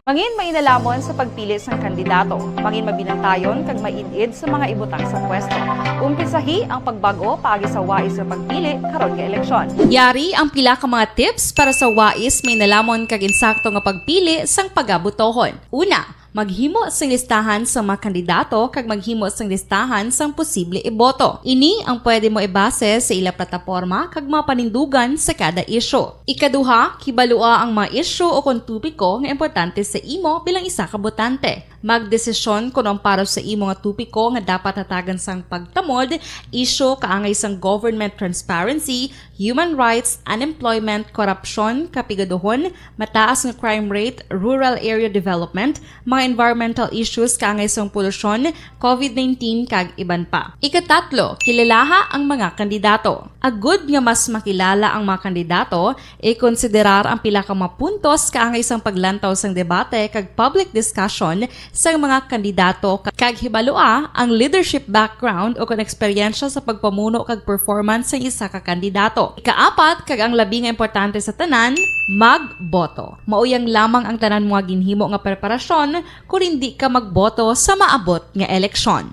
Mangin mainalamon sa pagpili sang kandidato. Mangin mabinantayon kag maid-id sa mga ibutang sa pwesto. Umpisahi ang pagbag-o paagi sa wais nga pagpili karon nga eleksyon. Yari ang pila ka mga tips para sa wais, mainalamon kag insakto nga pagpili sang pagabotohon. Una, maghimo sing listahan sa mga kandidato kag maghimo sing listahan sang posible iboto. Ini ang pwede mo ibase sa ila plataporma kag mga panindugan sa kada isyu. Ikaduha, kibalua ang mga isyu o kon topiko nga importante sa imo bilang isa ka botante. Magdesisyon kon ang para sa imo nga topiko nga dapat hatagan sang pagtamod, isyu kaangay sang government transparency, human rights, unemployment, korupsyon, kapigaduhon, mataas nga crime rate, rural area development, mga environmental issues kaangay sang polusyon, covid nineteen, kag iban pa. Ikatatlo, kilalaha ang mga kandidato. Agud nga mas makilala ang mga kandidato, ikonsiderar ang pila ka mga puntos kaangay sang paglantaw sang debate kag public discussion sang mga kandidato, kag hibalua ang leadership background o kon eksperyensya sa pagpamuno kag performance sang isa ka kandidato. Ikaapat, kag ang labi nga importante sa tanan, magboto. Mauyang lamang ang tanan mga ginhimo nga preparasyon kon indi ka magboto sa maabot nga eleksyon.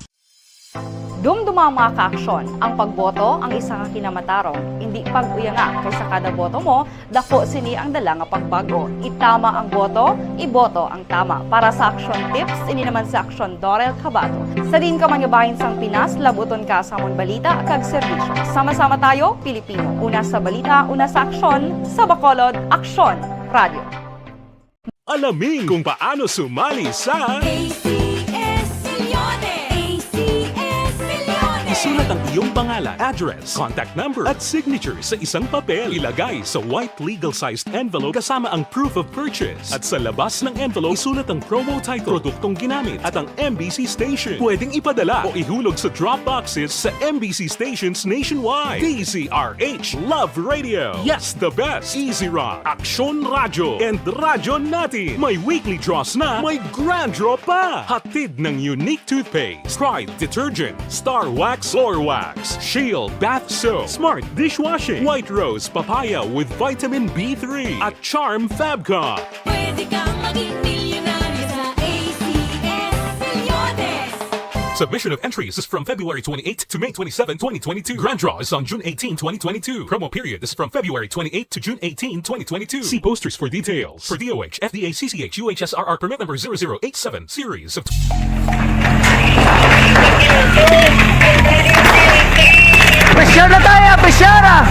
Dumduma ang mga kaaksyon, ang pagboto ang isa ka kinamatarong, indi pag-uyanga, kay sa kada boto mo, dako sini ang dala nga pagbag-o. Itama ang boto, iboto ang tama. Para sa Aksyon Tips, ini naman si Aksyon Dorel Cabato. Sa diin ka man nga bahin sang Pinas, labuton ka sa amon balita kag serbisyo. Sama-sama tayo, Pilipino. Una sa balita, una sa aksyon, sa Bacolod, Aksyon Radio. Alamin kung paano sumali sa A C S Millones! A C S Millones! Isulat ang iyong pangalan, address, contact number, at signature sa isang papel. Ilagay sa white legal-sized envelope kasama ang proof of purchase. At sa labas ng envelope, isulat ang promo title, produktong ginamit, at ang M B C station. Pwedeng ipadala o ihulog sa drop boxes sa M B C stations nationwide. D Z R H Love Radio. Yes, the best. Easy Rock, Aksyon Radyo, and Radyo Natin. May weekly draws na, may grand draw pa. Hatid ng Unique Toothpaste, Pride Detergent, Star Wax Floor Wax, Shield Bath Soap, Smart Dishwashing, White Rose Papaya with Vitamin B three, at Charm Fabcon. Pwede kang maging milyonaryo sa A C S Millones. Submission of entries is from February twenty-eighth to May twenty-seven, twenty twenty-two. Grand draw is on June eighteen, twenty twenty-two. Promo period is from February twenty-eighth to June eighteen, twenty twenty-two. See posters for details. For D O H, F D A, C C H, U H S R R permit number zero zero eight seven, series of Pressure na tayo, pressure ah!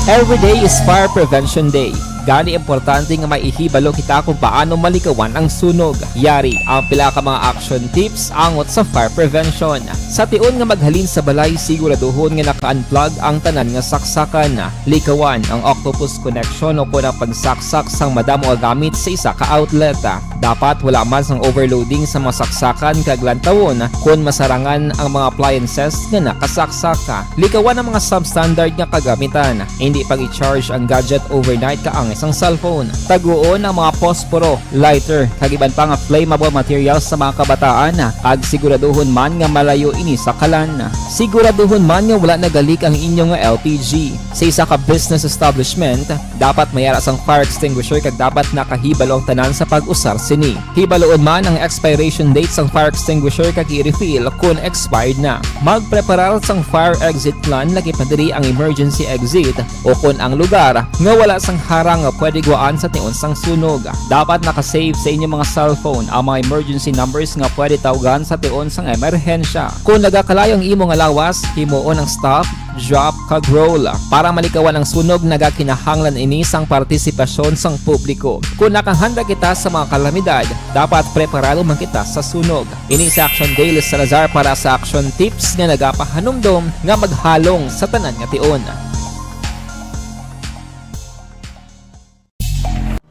Every day is Fire Prevention Day. Gani, importante nga may ihibalo kita kung paano malikawan ang sunog. Yari ang pila ka mga action tips angot sa fire prevention. Sa tion nga maghalin sa balay, siguraduhon nga naka-unplug ang tanan nga saksakan. Likawan ang octopus connection o kon ang pagsaksak sang madamo nga gamit sa isa ka outlet. Dapat wala man sang overloading sa mga saksakan kag lantawon kon masarangan ang mga appliances nga nakasaksak. Likawan ang mga substandard nga kagamitan. Indi pag-i-charge ang gadget overnight kaangay sang cellphone. Taguon ang mga posporo, lighter, kag iban pa nga flammable materials sa mga kabataan, kag siguraduhon man nga malayo ini sa kalan. Siguraduhon man nga wala nagalik ang inyo nga L P G. Sa isa ka business establishment, dapat may ara sang fire extinguisher kag dapat nakahibalo ang tanan sa pag-usar sini. Hibaloon man ang expiration date sang fire extinguisher kag i-refill kon expired na. Magpreparar sang fire exit plan, lakip na diri ang emergency exit, o kon ang lugar nga wala sang harang nga pwede gwaan sa tion sang sunog. Dapat naka-save sa inyo mga cellphone ang mga emergency numbers nga pwede tawgan sa tion sang emerhensya. Kon nagakalayo ang imo nga lawas, himuon ang stop, drop, kag roll. Para malikawan ang sunog, nagakinahanglan ini sang partisipasyon sang publiko. Kon nakahanda kita sa mga kalamidad, dapat preparado man kita sa sunog. Ini si Action Gail Salazar para sa Action Tips nga nagapahanumdom nga maghalong sa tanan nga tion.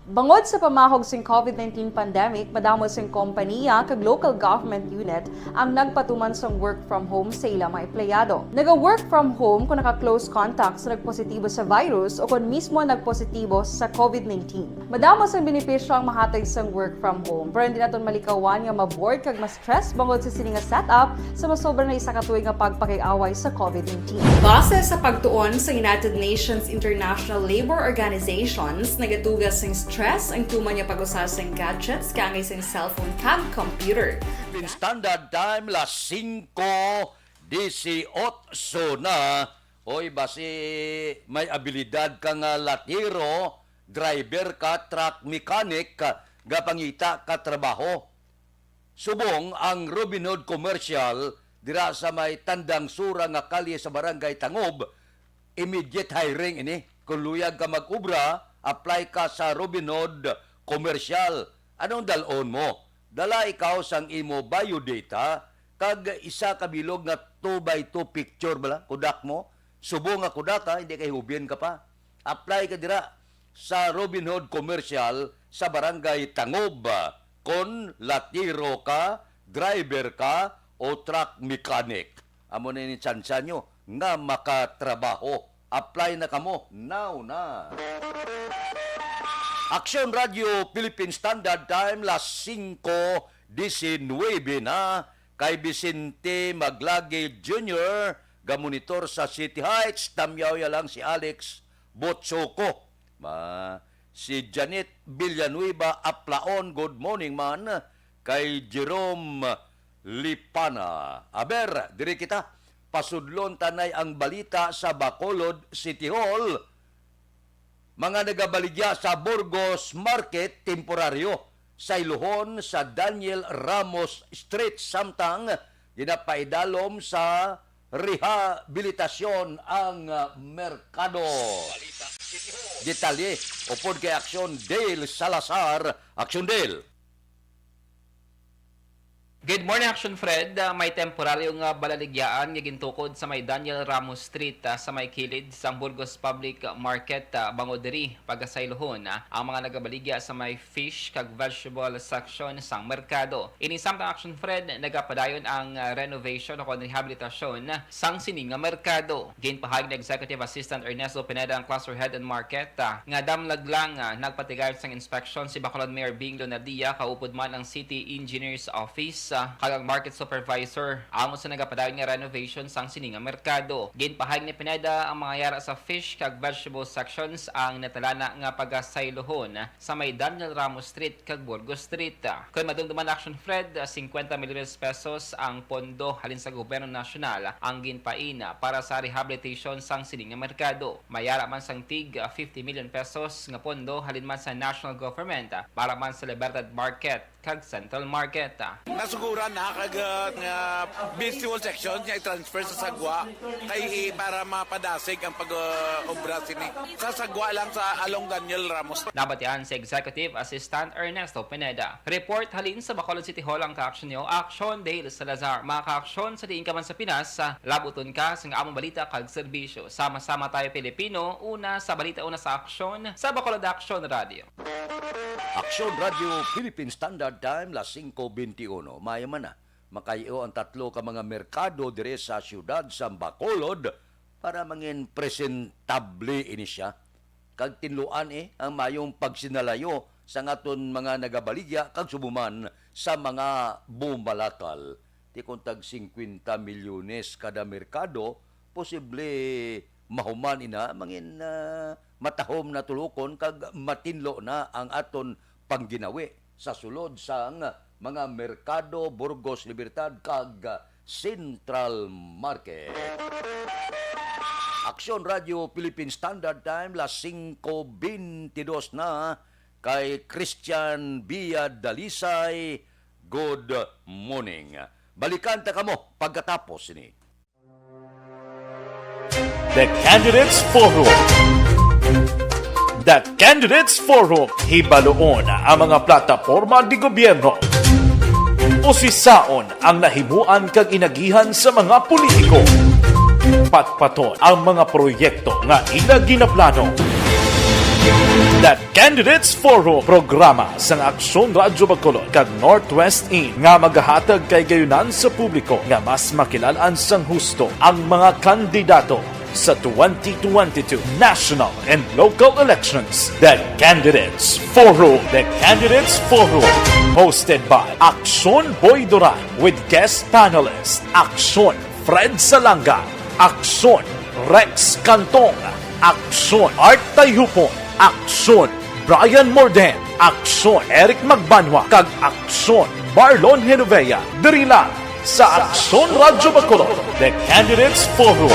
Bangod sa pamahog sing COVID nineteen pandemic, madamo sing kompaniya kag local government unit ang nagpatuman sang work from home sa ila mga empleyado. Naga-work from home kon naka-close contact sa nagpositibo sa virus o kon mismo nagpositibo sa COVID nineteen. Madamo sang benepisyo ang mahatag sang work from home, pero hindi naton malikawan nga ma-bored kag ma-stress bangod sa sini nga setup sa masobra na isa ka tuig nga pagpakig-away sa COVID nineteen. Base sa pagtuon sa United Nations International Labor Organizations, nagaduga sing stress ang tuman nga pag-usa sing gadgets kaangay sing cellphone kag computer. Philippine Standard Time, las singko disiotso na. Hoy, basi may abilidad ka nga latiro, driver ka, truck mechanic, gapangita ka trabaho. Subong ang Robinhood Commercial dira sa may Tandang Sura nga kalye sa Barangay Tangob, immediate hiring ini. Kung luyag ka mag-obra, apply ka sa Robinhood Commercial. Anong dal-on mo? Dala ikaw sang imo biodata kag isa ka bilog nga two by two picture bala, kudak mo. Subong nga kudak ka, hindi kay hubin ka pa. Apply ka dira sa Robinhood Commercial sa Barangay Tangob. Kon latiro ka, driver ka, o truck mechanic, amo na ini tsansa nyo nga makatrabaho. Apply na kamo, now na. Aksyon Radio Philippine Standard Time, las singko disinwebe na. Kay Vicente Maglagi Junior, gamonitor sa City Heights, tamyaw ya lang si Alex Botsuko. Ma, si Janet Villanueva Aplaon, good morning man. Kay Jerome Lipana. Aber, diri kita. Pasudlon tanay ang balita sa Bacolod City Hall. Mga nagabaligya sa Burgos Market, temporaryo sa iluhon sa Daniel Ramos Street, samtang Ginapaidalom sa rehabilitasyon ang, ah, merkado. Detalye upod kay Aksyon Dale Salazar. Aksyon Dale. Good morning, Action Fred. Ah, may temporaryo nga balaligyaan nga gintukod sa may Daniel Ramos Street, ah, sa may kilid sang Burgos Public Market, ah, bangod diri pagasaylohon, ah, ang mga nagabaligya sa may fish kag vegetable section sang merkado. Ini samtang, Action Fred, nagapadayon ang, ah, renovation o kon rehabilitasyon sang sini nga merkado. Ginpahayag ni Executive Assistant Ernesto Pineda, ang cluster head and market, ah, nga damlag lang, ah, nagpatigayon sang inspeksyon si Bacolod Mayor Bing Leonardia, kaupod man ang City Engineers Office, ah, kag ang market supervisor, amo sa nagapadayon nga renovation sang sini nga merkado. Ginpahayag ni Pineda, ang mga yara sa fish kag vegetable sections ang natalana nga pagasaylohon sa may Daniel Ramos Street kag Burgos Street. Kon madumduman, Action Fred, singkwenta milyones pesos ang pondo halin sa gobyerno nasyonal ang ginpain para sa rehabilitation sang sini nga merkado. May ara man sang tig fifty million pesos nga pondo halin man sa national government para man sa Libertad Market kag Central Market. Nasuguran na kag, uh, nga vegetable section nga i-transfer sa Sagwa kay i-, para mapadasig ang pag, uh, obra sini. Sa Sagwa lang sa along Daniel Ramos. Nabatian si Executive Assistant Ernesto Pineda. Report halin sa Bacolod City Hall ang ka-action niyo, Action Dale Salazar. Mga ka-action, sa diin ka man sa Pinas, ah, labuton ka sang among balita kag serbisyo. Sama-sama tayo, Pilipino, una sa balita, una sa aksyon, sa Bacolod Action Radio. Aksyon Radio Philippine Standard Time, las singko benti uno. Maayo man na, makayo ang tatlo ka mga merkado diri sa siyudad sa Bacolod para mangin presentable ini siya. Kag tinluan, eh, ang mayong pagsinalayo sang aton mga nagabaligya kag subong man sa mga bumalakal. Ti kon tag singkwenta milyones kada merkado, posible mahuman ina mangin, ah, matahom na tulokon kag matinlo na ang aton pangginawi sa sulod sang mga merkado Burgos Libertad kag Central Market. Aksyon Radio Philippine Standard Time, las singko bentidos na, kay Christian Villa Dalisay. Good morning. Balikan ta kamo pagkatapos ni The Candidates Forum. The Candidates Forum, hibaluon ang mga plataporma di gobyerno. Usisaon ang nahimuan kag inagihan sa mga politiko. Patpaton ang mga proyekto nga ila ginaplano. The Candidates Forum, programa sang Aksyon Radyo Bacolod kag Northwest In nga magahatag kay gayunan sa publiko nga mas makilal-an sang husto ang mga kandidato sa twenty twenty-two national and local elections. The Candidates Forum. The Candidates Forum, hosted by Aksyon Boy Duran with guest panelist Aksyon Fred Salanga, Aksyon Rex Cantong, Aksyon Art Tayhupon, Aksyon Brian Morden, Aksyon Eric Magbanwa, kag Aksyon Marlon Genovea, diri lang sa Aksyon Radyo Bacolod, The Candidates Forum.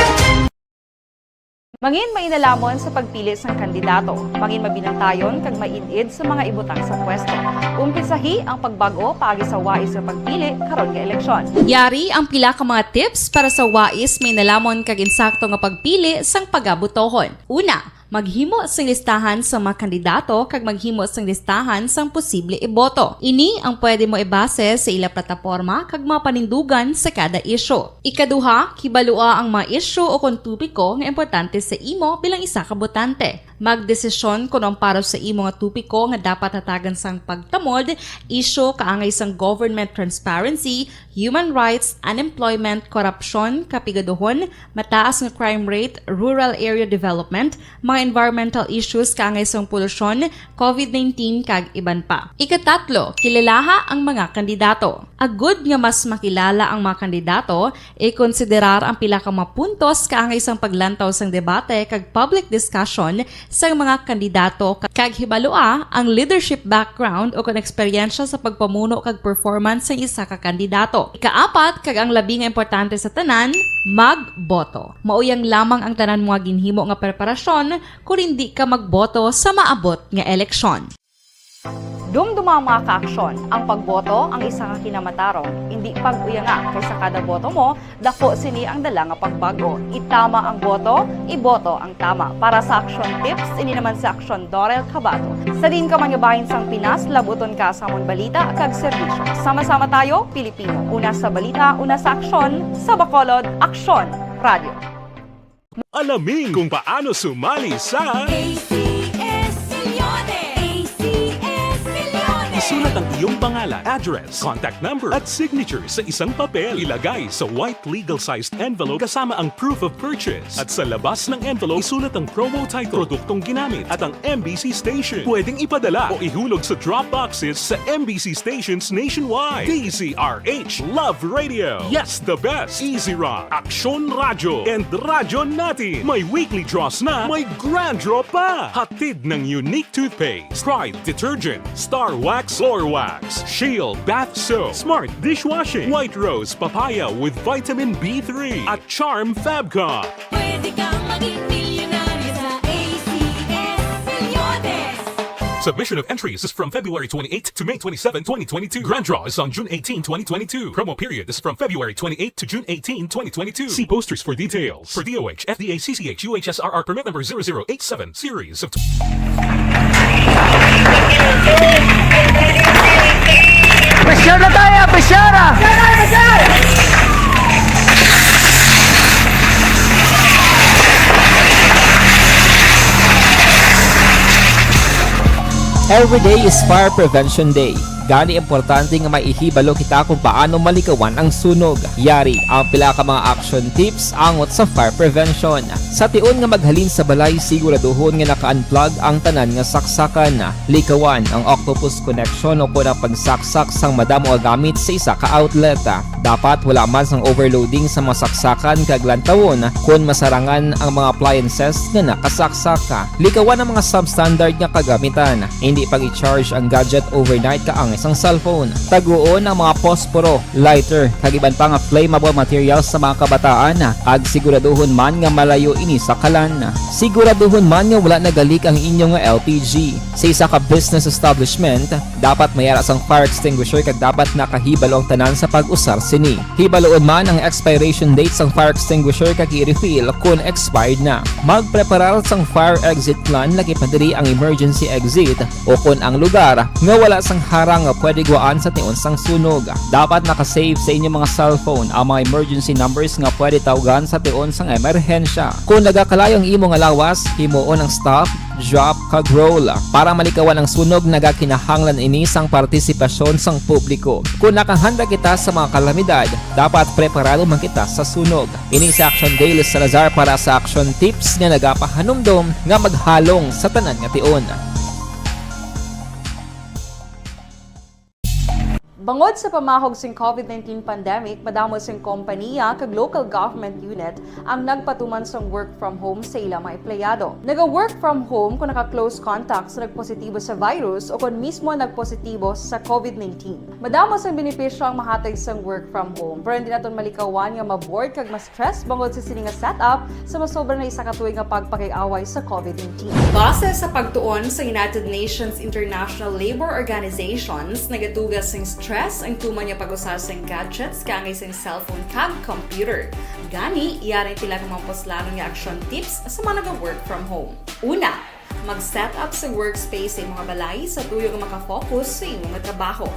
Mangin mainalamon sa pagpili sang kandidato, mangin mabinantayon kag maid-id sa mga ibutang sa pwesto. Umpisahi ang pagbag-o paagi sa wais nga pagpili karon nga eleksyon. Yari ang pila ka mga tips para sa wais, mainalamon kag insakto nga pagpili sang pagabotohon. Una, maghimo sing listahan sa mga kandidato kag maghimo sing listahan sang posible iboto. Ini ang pwede mo ibase sa ila plataporma kag mga panindugan sa kada isyu. Ikaduha, kibalua ang mga isyu o kon topiko nga importante sa imo bilang isa ka botante. Magdesisyon kon ang para sa imo nga topiko nga dapat hatagan sang pagtamod, isyu kaangay sang government transparency, human rights, unemployment, korupsyon, kapigaduhon, mataas nga crime rate, rural area development, mga environmental issues kaangay sang polusyon, covid nineteen, kag iban pa. Ikatatlo, kilalaha ang mga kandidato. Agud nga mas makilala ang mga kandidato, ikonsiderar ang pila ka mga puntos kaangay sang paglantaw sang debate kag public discussion sang mga kandidato, kag hibalua ang leadership background o kon eksperyensya sa pagpamuno kag performance sang isa ka kandidato. Ikaapat, kag ang labi nga importante sa tanan, magboto. Mauyang lamang ang tanan mga ginhimo nga preparasyon kon indi ka magboto sa maabot nga eleksyon. Dumduma, mga kaaksyon, ang pagboto ang isa ka kinamatarong. Indi pag-uyanga, kay sa kada boto mo, dako sini ang dala nga pagbago. Itama ang boto, iboto ang tama. Para sa Aksyon Tips, ini naman si Aksyon Dorel Cabato. Sa diin ka man nga bahin sang Pinas, labuton ka sa amon balita kag serbisyo. Sama-sama tayo, Pilipino. Una sa balita, una sa aksyon, sa Bacolod, Aksyon Radio. Alamin kung paano sumali sa A C S Millones. A C S Millones. Isulat ang iyong pangalan, address, contact number, at signature sa isang papel. Ilagay sa white legal-sized envelope kasama ang proof of purchase. At sa labas ng envelope, isulat ang promo title, produktong ginamit, at ang M B C station. Pwedeng ipadala o ihulog sa drop boxes sa M B C stations nationwide. D Z R H Love Radio. Yes, the best. Easy Rock, Aksyon Radyo, and Radyo Natin. May weekly draws na, may grand draw pa. Hatid ng Unique Toothpaste, Pride Detergent, Star Wax Floor Wax, Shield Bath Soap, Smart Dishwashing, White Rose Papaya with Vitamin B three, at Charm Fabcon. Pwede kang maging milyonaryo sa A C S Millones. Submission of entries is from February twenty-eighth to May twenty-seven, twenty twenty-two. Grand draw is on June eighteen, twenty twenty-two. Promo period is from February twenty-eighth to June eighteen, twenty twenty-two. See posters for details. For D O H, F D A, C C H, U H S R R permit number zero zero eight seven, series of Pressure na tayo! Pressure na! Every day is Fire Prevention Day. Gani, importante nga may ihibalo kita kung paano malikawan ang sunog. Yari ang pila ka mga action tips angot sa fire prevention. Sa tion nga maghalin sa balay, siguraduhon nga naka-unplug ang tanan nga saksakan. Likawan ang octopus connection o kon ang pagsaksak sang madamo nga gamit sa isa ka outlet. Dapat wala man sang overloading sa mga saksakan kag lantawon kon masarangan ang mga appliances nga nakasaksak. Likawan ang mga substandard nga kagamitan. Hindi pag-i-charge ang gadget overnight kaangay sang cellphone. Taguon ang mga posporo, lighter, kag iban pa nga flammable materials sa mga kabataan, kag siguraduhon man nga malayo ini sa kalan. Siguraduhon man nga wala nagalik ang inyo nga L P G. Sa isa ka business establishment, dapat may ara sang fire extinguisher kag dapat nakahibalo ang tanan sa pag-usar sini. Hibaloon man ang expiration date sang fire extinguisher kag i-refill kon expired na. Magpreparar sang fire exit plan, lakip na diri ang emergency exit o kon ang lugar nga wala sang harang nga pwede guwaan sa tion sang sunog. Dapat naka-save sa inyong mga cellphone ang mga emergency numbers nga pwede tawgan sa tion sang emerhensya. Kon nagakalayo ang imo nga lawas, himuon ang stop, drop, kag roll. Para malikawan ang sunog, nagakinahanglan ini sang partisipasyon sang publiko. Kon nakahanda kita sa mga kalamidad, dapat preparado man kita sa sunog. Ini si Action Dale Salazar para sa Action Tips nga nagapahanumdom nga maghalong sa tanan nga tion. Bangod sa pamahog sing COVID nineteen pandemic, madamo sing kompaniya kag local government unit ang nagpatuman sang work from home sa ila mga empleyado. Naga-work from home kon naka-close contact sa nagpositibo sa virus o kon mismo nagpositibo sa COVID nineteen. Madamo sang benepisyo ang mahatag sang work from home, pero hindi naton malikawan nga ma-bored kag ma-stress bangod sa sini nga setup sa masobra na isa ka tuig nga pagpakig-away sa COVID nineteen. Base sa pagtuon sa United Nations International Labour Organizations, nagatuga sing stress ang tuman nga pag-usa sing gadgets kaangay sing cellphone kag computer. Gani, yari ang pila ka mga puslanon nga action tips sa mga naga-work from home. Una, mag-set up sa workspace sa imo nga balay sa tuyo nga makafocus sa imo nga trabaho.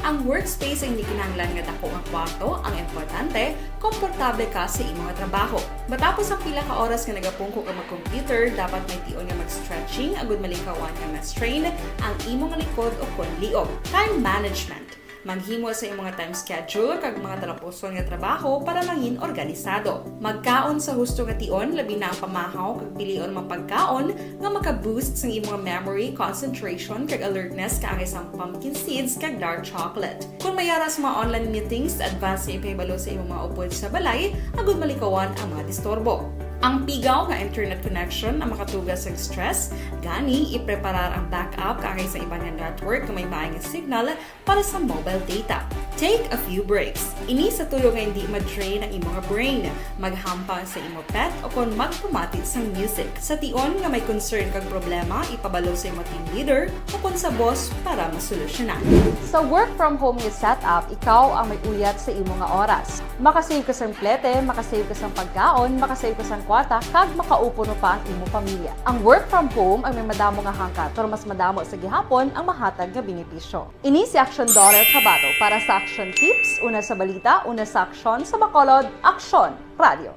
Ang workspace ay hindi kinahanglan nga dako nga kwarto, ang importante, komportable ka sa imo nga trabaho. Matapos ang pila ka oras nga nagapungko ka mag-computer, dapat may tion nga mag-stretching agud malikawan nga ma-strain ang imo nga likod o kon liog. Time management. Maghimo sa imo nga time schedule kag mga talapuson nga trabaho para mangin organisado. Magkaon sa husto nga tion, labi na ang pamahaw, kag pilion ang mga pagkaon nga maka-boost sang imo nga memory, concentration, kag alertness, kaangay sang pumpkin seeds kag dark chocolate. Kon may ara sa mga online meetings, advance nga ipahibalo sa imo mga upod sa balay agud malikawan ang mga disturbo. Ang pigaw nga internet connection ang makatuga sa stress, gani ipreparar ang backup kaangay sa iban nga network nga may maayong signal para sa mobile data. Take a few breaks. Ini sa tuyo nga hindi ma-drain ang imo nga brain. Maghampang sa imo pet o kon magpamati sang music. Sa tion nga may concern kag problema, ipabalo sa imo team leader o kon sa boss para masolusyonan. Sa work from home nga setup, ikaw ang may uyat sa imo nga oras. Makasave ka sang plete, makasave ka sang pagkaon, makasave ka sang kwarta, kag makaupo no pa ang imo pamilya. Ang work from home ang may madamo nga hangkat, pero mas madamo sa gihapon ang mahatag nga benepisyo. Ini si Action Dollar Kabato para sa Action Tips, una sa balita, una sa aksyon, sa Bacolod, Aksyon Radio.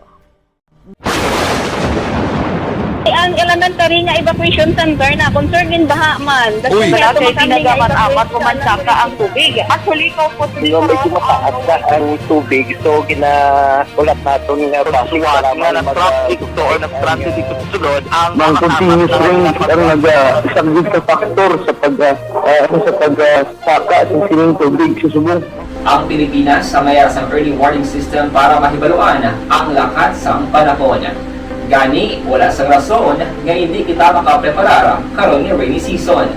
Ang elementary nga evacuation center na concerned in baha man. Uy. Wala kay pinagamat-amat, pumansaka ang tubig. Actually, ikaw po, Di ba, medyo mataas na ang tubig, so gina-, ulat naton nga basic nga kailangan na mag- traffic to or nag-traffic dito sa sulod ang mga continuous rain ang nag-, ah, isang big factor sa pag, ah, ah, ano, sa pag, ah, saka sa sining tubig sa subong. Ang Pilipinas sa mayara sang early warning system para mahibaluan ang lakat sang panahon. Gani, wala sang rason nga hindi kita makapreparar karon nga rainy season.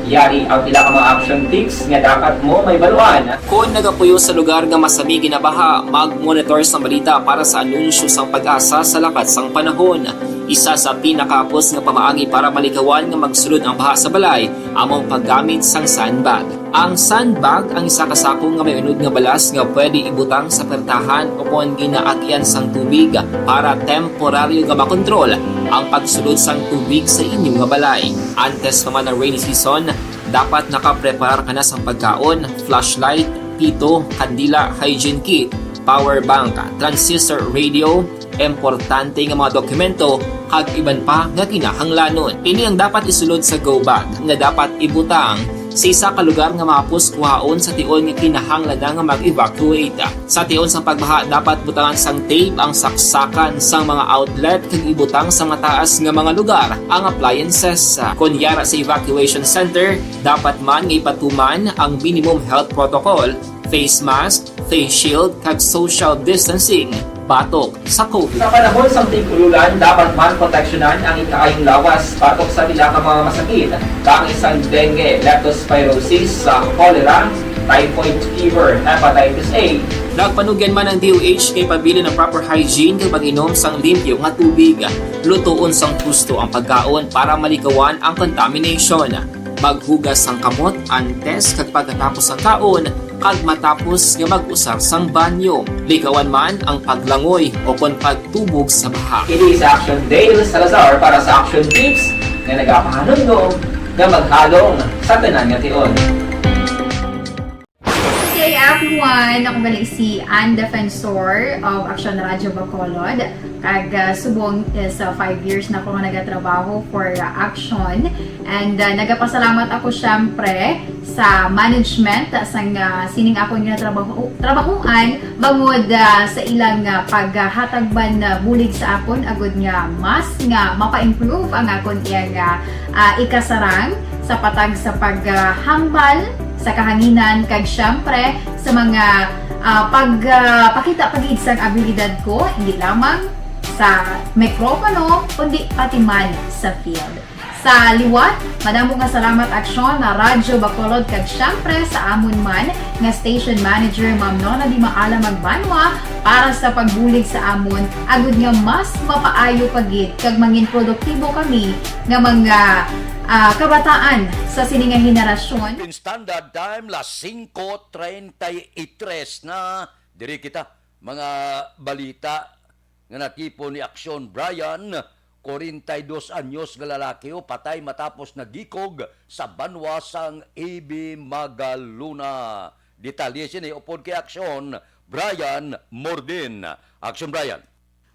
Yari ang pila ka mga action tips nga dapat mo mahibaluan. Kon nagapuyo sa lugar nga masami ginabaha, mag-monitor sang balita para sa anunsyo sang PAGASA sa lakat sang panahon. Isa sa pinakahapos nga pamaagi para malikawan nga magsulod ang baha sa balay amo ang paggamit sang sandbag. Ang sandbag ang isa ka sako nga may unod nga balas nga pwede ibutang sa pertahan o kon ginaagyan sang tubig para temporaryo nga makontrol ang pagsulod sang tubig sa inyo nga balay. Antes pa man ang rainy season, dapat nakapreparar ka na sang pagkaon, flashlight, pito, kandila, hygiene kit, power bank, transistor radio, importante nga mga dokumento, kag iban pa nga kinahanglanon. Ini ang dapat isulod sa go bag nga dapat ibutang sa isa ka lugar nga mahapos kuhaon sa tion nga kinahanglan na nga mag-evacuate. Sa tion sang pagbaha, dapat butangan sang tape ang saksakan sang mga outlet kag ibutang sa mataas nga mga lugar ang appliances. Kon yara sa evacuation center, dapat man nga ipatuman ang minimum health protocol, face mask, face shield, kag social distancing batok sa COVID. Sa panahon sang tig-ululan, dapat man proteksyonan ang ikaayong lawas batok sa pila ka mga masakit, kaangay sang dengue, leptospirosis, sa cholera, typhoid fever, hepatitis A. Nagpanugyan man ang D O H kay pabilin ang proper hygiene kag pag-inom sang limpyo nga tubig. Lutoon sang husto ang pagkaon para malikawan ang contamination. Maghugas sang kamot antes kag pagkatapos sang kaon, kag matapos nga mag-usar sang banyo. Likawan man ang paglangoy o kon pagtubog sa baha. Ini si Action Dale Salazar para sa Action Tips nga nagapahanumdom nga maghalong sa tanan nga tion. Good day, everyone! Ako gali si Ann Defensor of Action Radio Bacolod. Kag, ah, subong is, ah, five years na ako nga nagatrabaho for, ah, Action. And, ah, nagapasalamat ako, syempre, sa management, ah, sang, ah, sining akon nga trabaho, trabahuan, bangod, ah, sa ilang, ah, paghatag man, ah, bulig sa akon, agud nga mas nga mapa-improve ang akon iyang, ah, ah, ikasarang sa patag sa paghambal sa kahanginan, kag, syempre, sa mga, ah, pag, ah, pakita pa gid sang abilidad ko, hindi lamang sa mikropono, kundi pati man sa field. Sa liwat, madamo nga salamat, Aksyon, na Radyo Bacolod, kag, syempre, sa amon man nga station manager, Ma'am Nona Di Maala Magbanwa, para sa pagbulig sa amon, agud nga mas mapaayo pa gid kag mangin produktibo kami nga mga, ah, kabataan sa sini nga henerasyon. Philippine Standard Time, las singko treinta y tres na. Diri kita, mga balita nga natipon ni Aksyon Brian, kwarenta y dos anyos nga lalaki o patay matapos nagikog sa banwa sang Ibi Magalona. Detalye sini upod kay Aksyon Brian Mordin. Aksyon Brian.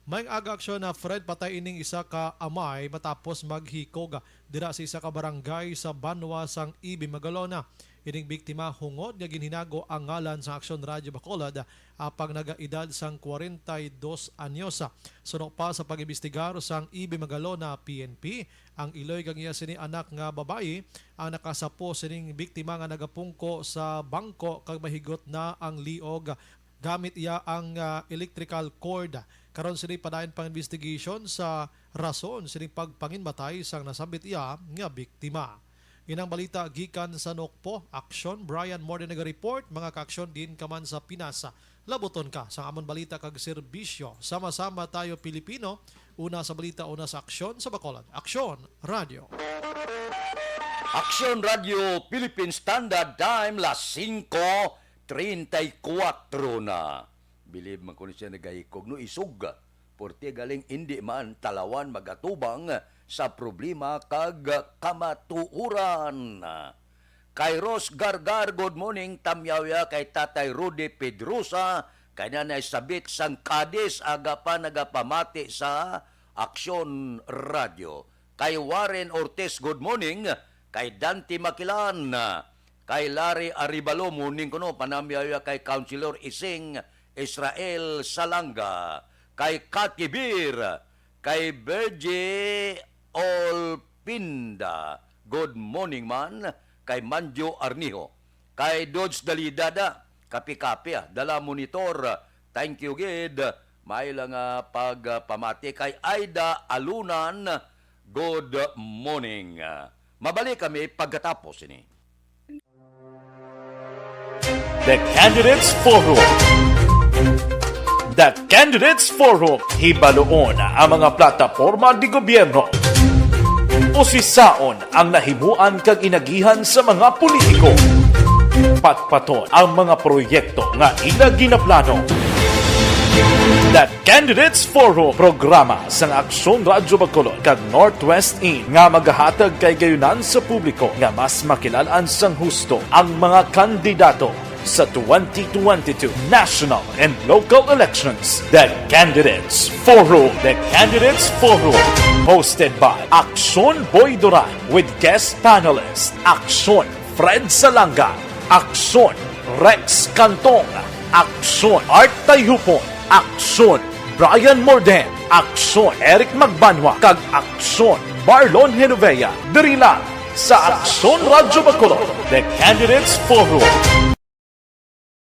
Maayong aga, Aksyon, na Fred, patay ining isa ka amay matapos maghikog dira sa isa ka barangay sa banwa sang Ibi Magalona. Ining biktima, hungod nga ginhinago ang ngalan sa Aksyon Radyo Bacolod, apang nagaedad sang kwarenta y dos anyos. Suno pa sa pag-imbestigar sang Ibi Magalona P N P, ang iloy kang iya sini anak nga babayi ang nakasapo sining biktima nga nagapungko sa bangko kag mahigot na ang liog. gamit iya ang, ah, electrical cord. Karon sini padayon pang investigation sa rason sining pagpanginmatay sang nasambit iya nga biktima. Inang balita gikan sa Nokpo, Aksyon, Brian Morden naga-report, mga ka-aksyon, diin ka man sa Pinas. Labuton ka sang amon balita kag serbisyo. Sama-sama tayo, Pilipino. Una sa balita, una sa aksyon sa Bacolod. Aksyon, Radyo. Aksyon Radyo Philippine Standard Time, las singko treinta y cuatro na. Bilib man kuno siya nagahikog, no, isog. Porte galing indi man talawan magatubang sa problema kag kamatuoran. Kay Ros Gargar, good morning. Tamyaw ya kay Tatay Rudy Pedrosa, kay Nanay Sabit sang Cadiz, aga pa nagapamati sa Aksyon Radyo. Kay Warren Ortiz, good morning. Kay Dante Makilan, kay Larry Arevalo, morning kuno, panamyaw ya kay Councilor Ising Israel Salanga, kay Kati Beer, kay Virgie Olpinda, good morning man, kay Manjo Arnijo, kay Dodge Dalida, da, kapi-kapi, ah, dala monitor, thank you gid, may lang, ah, pagpamati kay Aida Alunan, good morning. Mabalik kami pagkatapos ini. The Candidates Forum. The Candidates Forum, hibaluon ang mga plataporma di gobyerno. Usisaon ang nahimuan kag inagihan sa mga politiko. Patpaton ang mga proyekto nga ila ginaplano. The Candidates Forum, programa sang Aksyon Radyo Bacolod kag Northwest In nga magahatag kay gayunan sa publiko nga mas makilalan sang husto ang mga kandidato sa twenty twenty-two national and local elections. The Candidates Forum. The Candidates Forum, hosted by Aksyon Boy Duran with guest panelist Aksyon Fred Salanga, Aksyon Rex Cantong, Aksyon Art Tayhupon, Aksyon Brian Morden, Aksyon Eric Magbanwa, kag Aksyon Marlon Genovea. Diri lang sa Aksyon Radyo Bacolod, The Candidates Forum.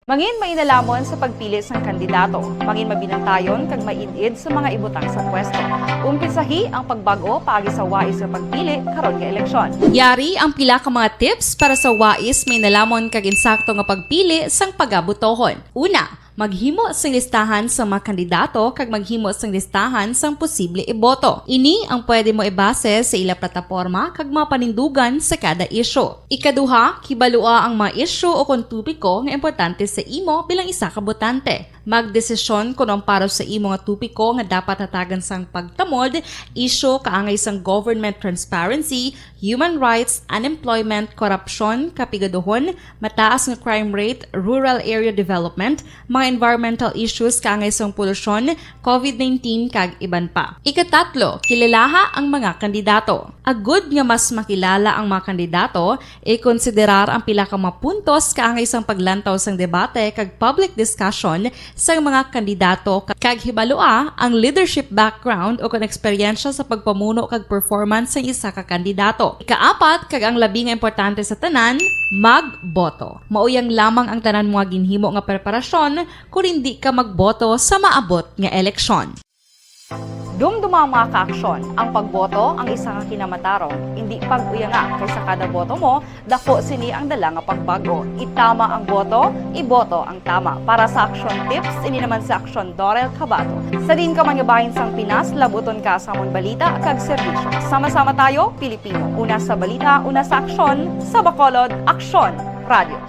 Mangin mainalaman sa pagpili sang kandidato. Mangin mabinantayon kag maid-id sa mga ibutang sa pwesto. Umpisahi ang pagbag-o paagi sa wais nga pagpili karon nga eleksyon. Yari ang pila ka mga tips para sa wais, mainalaman kag insakto nga pagpili sang pagabotohon. Una, maghimo sing listahan sa mga kandidato kag maghimo sing listahan sang posible iboto. Ini ang pwede mo ibase sa ila plataporma kag mga panindugan sa kada isyu. Ikaduha, kibalua ang mga isyu o kon topiko nga importante sa imo bilang isa ka botante. Magdesisyon kon ang para sa imo nga topiko nga dapat hatagan sang pagtamod, isyu kaangay sang government transparency, human rights, unemployment, korupsyon, kapigaduhon, mataas nga crime rate, rural area development, mga environmental issues kaangay sang polusyon, covid nineteen, kag iban pa. Ikatatlo, kilalaha ang mga kandidato. Agud nga mas makilala ang mga kandidato, ikonsiderar ang pila ka mga puntos kaangay sang paglantaw sang debate kag public discussion sang mga kandidato, kag hibalua ang leadership background o kon eksperyensya sa pagpamuno kag performance sang isa ka kandidato. Ikaapat, kag ang labi nga importante sa tanan, magboto. Mauyang lamang ang tanan mo nga ginhimo nga preparasyon kon indi ka magboto sa maabot nga eleksyon. Dumduma ang mga kaaksyon, ang pagboto ang isa ka kinamatarong. Indi pag-uyanga, kay sa kada boto mo, dako sini ang dala nga pagbag-o. Itama ang boto, iboto ang tama. Para sa Aksyon Tips, ini naman si Aksyon Dorel Cabato. Sa diin ka man nga bahin sang Pinas, labuton ka sa amon balita kag serbisyo. Sama-sama tayo, Pilipino. Una sa balita, una sa aksyon, sa Bacolod, Aksyon Radio.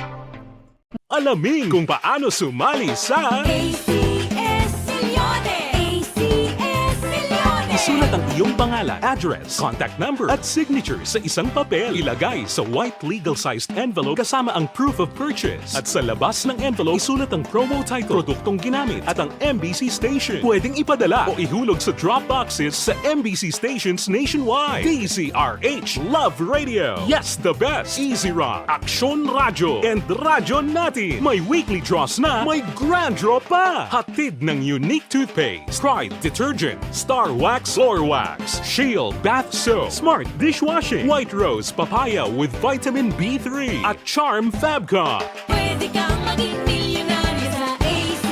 Alamin kung paano sumali sa A C S Millones. A C S Millones. Isulat ang iyong pangalan, address, contact number, at signature sa isang papel. Ilagay sa white legal-sized envelope kasama ang proof of purchase. At sa labas ng envelope, isulat ang promo title, produktong ginamit, at ang M B C station. Pwedeng ipadala o ihulog sa drop boxes sa M B C stations nationwide. D Z R H Love Radio. Yes, the best. Easy Rock, Aksyon Radyo, and Radyo Natin. May weekly draws na, may grand draw pa. Hatid ng Unique Toothpaste, Pride Detergent, Star Wax Floor Wax, Shield Bath Soap, Smart Dishwashing, White Rose Papaya with Vitamin B three, at Charm Fabcon. Pwede kang maging milyonaryo sa A C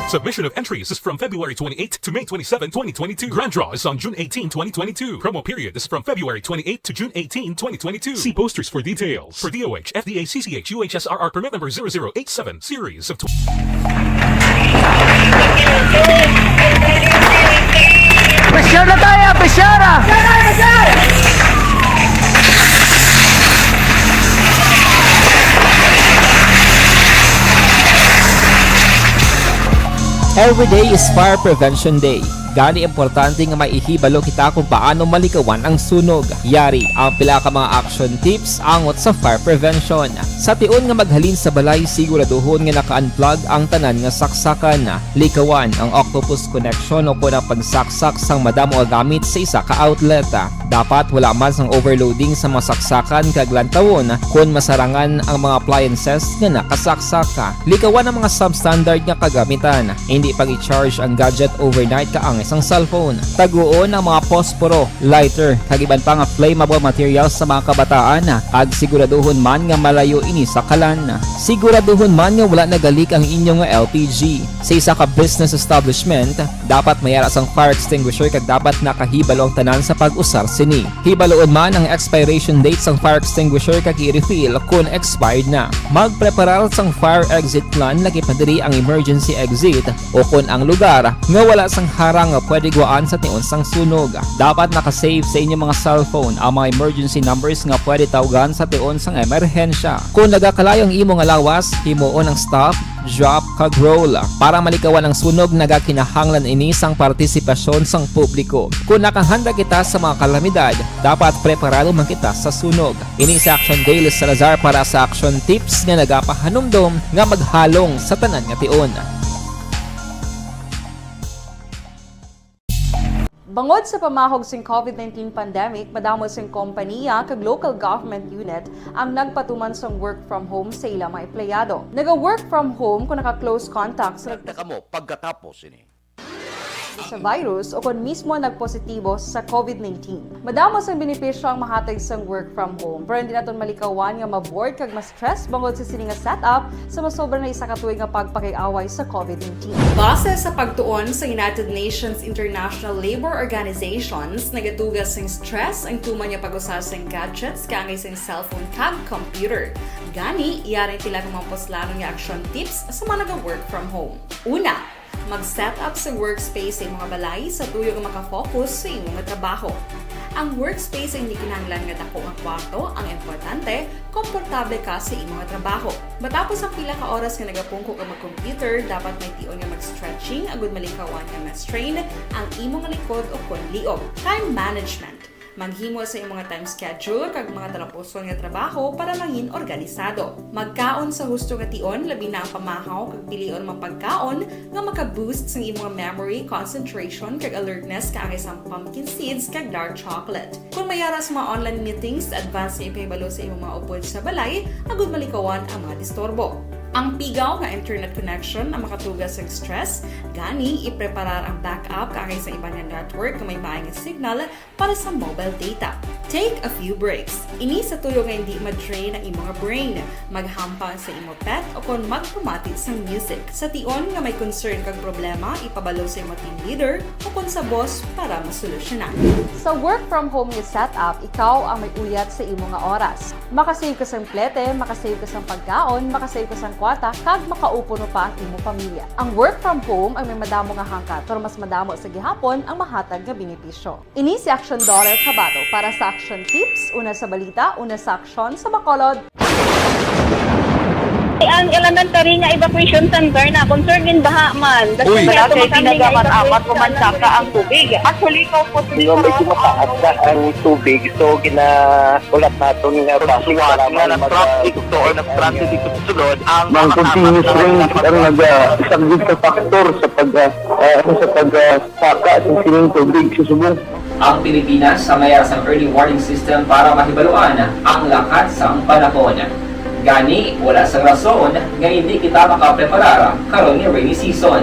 Submission of entries is from February twenty-eighth to May twenty-seven, twenty twenty-two. Grand draw is on June eighteen, twenty twenty-two. Promo period is from February twenty-eighth to June eighteen, twenty twenty-two. See posters for details. For D O H, F D A, C C H, U H S R R permit number zero zero eight seven, series of tw- Pressure na tayo! Pressure! Every day is Fire Prevention Day. Gani, importante nga may ihibalo kita kung paano malikawan ang sunog. Yari ang pila ka mga action tips angot sa fire prevention. Sa tion nga maghalin sa balay, siguraduhon nga naka-unplug ang tanan nga saksakan. Likawan ang octopus connection o kon ang pagsaksak sang madamo nga gamit sa isa ka outlet. Dapat wala man sang overloading sa mga saksakan kag lantawon kon masarangan ang mga appliances nga nakasaksak. Likawan ang mga substandard nga kagamitan. Hindi pag-i-charge ang gadget overnight kaangay sang cellphone. Taguon ang mga posporo, lighter, kag iban pa nga flammable materials sa mga kabataan, kag siguraduhon man nga malayo ini sa kalan. Siguraduhon man nga wala nagalik ang inyo nga L P G. Sa isa ka business establishment, dapat may ara sang fire extinguisher kag dapat nakahibalo ang tanan sa pag-usar sini. Hibaluon man ang expiration date sang fire extinguisher kag i-refill kon expired na. Magpreparar sang fire exit plan, lakip na diri ang emergency exit, o kon ang lugar nga wala sang harang nga pwede guwaan sa tion sang sunog. Dapat naka-save sa inyo mga cellphone ang mga emergency numbers nga pwede tawgan sa tion sang emerhensya. Kon nagakalayo ang imo nga lawas, himuon ang stop, drop, kag roll. Para malikawan ang sunog, nagakinahanglan ini sang partisipasyon sang publiko. Kon nakahanda kita sa mga kalamidad, dapat preparado man kita sa sunog. Ini si Action Day Salazar para sa Action Tips nga nagapahanumdom nga maghalong sa tanan nga tion. Bangod sa pamahog sing COVID nineteen pandemic, madamo sing kompaniya kag local government unit ang nagpatuman sang work from home sa ila mga empleyado. Naga-work from home kung naka-close contact sa Nagda kamo pagkatapos ini. sa virus o kon mismo nagpositibo sa COVID nineteen. Madamo sang benepisyo ang mahatag sang work from home, pero hindi naton malikawan nga ma-bored kag ma-stress bangod sa sini nga setup sa masobra na isa ka tuig nga pagpakig-away sa COVID nineteen. Base sa pagtuon sa United Nations International Labour Organizations, nagatuga sing stress ang tuman nga pag-usa sing gadgets kaangay sing cellphone kag computer. Gani, yari ang pila ka mga puslanon nga action tips sa mga naga-work from home. Una, mag-set up sa workspace sa imo nga balay sa tuyo nga maka-focus sa imo nga trabaho. Ang workspace ay hindi kinahanglan nga dako nga kwarto, ang importante, komportable ka sa imo nga trabaho. Matapos ang pila ka oras nga nagapungko ka mag-computer, dapat may tion nga mag-stretching agud malikawan nga ma-strain ang imo nga likod o kon liog. Time management. Maghimo sa imo nga time schedule kag mga talapuson nga trabaho para mangin organisado. Magkaon sa husto nga tion, labi na ang pamahaw kag pilion ang mga pagkaon nga maka-boost sang imo nga memory, concentration, kag alertness kaangay sang pumpkin seeds kag dark chocolate. Kon may ara sa mga online meetings, advance nga ipahibalo sa imo mga upod sa balay agud malikawan ang mga disturbo. Ang pigaw nga internet connection ang makatuga sang stress, gani ipreparar ang backup kaangay sa iban nga network nga may maay nga signal para sa mobile data. Take a few breaks. Ini sa tuyo nga hindi ma-drain ang imo nga brain. Maghampang sa imo pet o kon magpamati sang music. Sa tion nga may concern kag problema, ipabalo sa imo team leader o kon sa boss para masolusyonan. Sa work from home nga setup, ikaw ang may uyat sa imo nga oras. Makasave ka sang plete, makasave ka sang pagkaon, makasave ka sang kwarta, kag makaupo pa ang imo pamilya. Ang work from home ang may madamo nga hangkat, pero mas madamo sa gihapon ang mahatag nga benepisyo. Ini si Action Dollar Kabato para sa Action Tips, una sa balita, una sa aksyon sa Bacolod. Ang elementary nga evacuation center na concern din baha man. Uy. Wala kay tinaga man amat ko man saka ang tubig. Actually, ko po Pero medyo mataas na ang tubig, so ginaulat naton nga bus nga nag-traffic to or nag-transit dito sa sulod ang mga continuous rain ang nag-, ah, isang big factor sa pag, ah, ah, sa pag, ah, saka sa sining tubig sa subong. Ang Pilipinas ang may ara sang early warning system para mahibaluan ang lakat sang panahon. Gani, wala sang rason nga hindi kita makapreparar karon nga rainy season.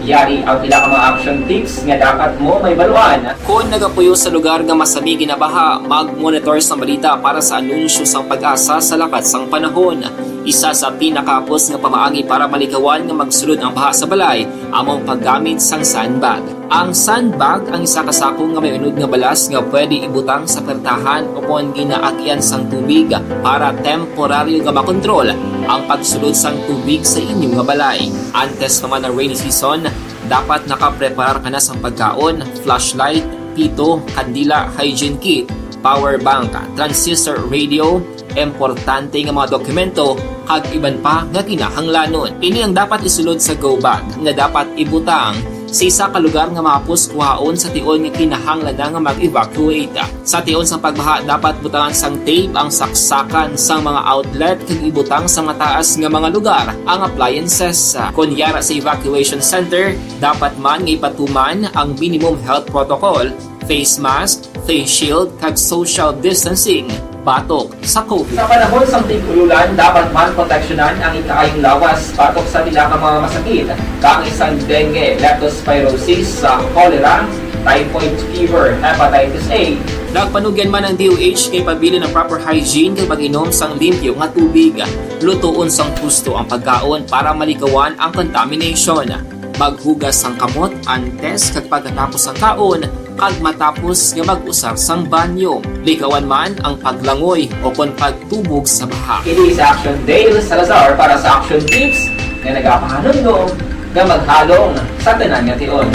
Yari ang pila ka mga action tips nga dapat mo mahibaluan. Kon nagapuyo sa lugar nga masami ginabaha, mag-monitor sang balita para sa anunsyo sang PAGASA sa lakat sang panahon. Isa sa pinakahapos nga pamaagi para malikawan nga magsulod ang baha sa balay amo ang paggamit sang sandbag. Ang sandbag ang isa ka sako nga may unod nga balas nga pwede ibutang sa pertahan ukon ginaagian sang tubig para temporaryo nga makontrol ang pagsulod sang tubig sa inyo nga balay. Antes pa man ang rainy season, dapat nakapreparar ka na sang pagkaon, flashlight, pito, kandila, hygiene kit, power bank, transistor radio, importante nga mga dokumento, kag iban pa nga kinahanglanon. Ini ang dapat isulod sa go bag nga dapat ibutang sa isa ka lugar nga mahapos kuhaon sa tion nga kinahanglan na nga mag-evacuate. Sa tion sang pagbaha, dapat butangan sang tape ang saksakan sang mga outlet kag ibutang sa mataas nga mga lugar ang appliances. Kon yara sa evacuation center, dapat man nga ipatuman ang minimum health protocol, face mask, face shield, kag social distancing batok sa COVID. Sa panahon sang tig-ululan, dapat man proteksyonan ang ikaayong lawas batok sa pila ka mga masakit, kaangay sang dengue, leptospirosis, sa cholera, typhoid fever, hepatitis A. Nagpanugyan man ang D O H kay pabilin ang proper hygiene kag pag-inom sang limpyo nga tubig. Lutoon sang husto ang pagkaon para malikawan ang contamination. Maghugas sang kamot antes kag pagkatapos sang kaon kag matapos nga mag-usar sang banyo. Likawan man ang paglangoy o kon pagtubog sa baha. Ini sa Action Dale Salazar para sa Action Tips nga nagapahanumdom nga maghalong sa tanan nga tion.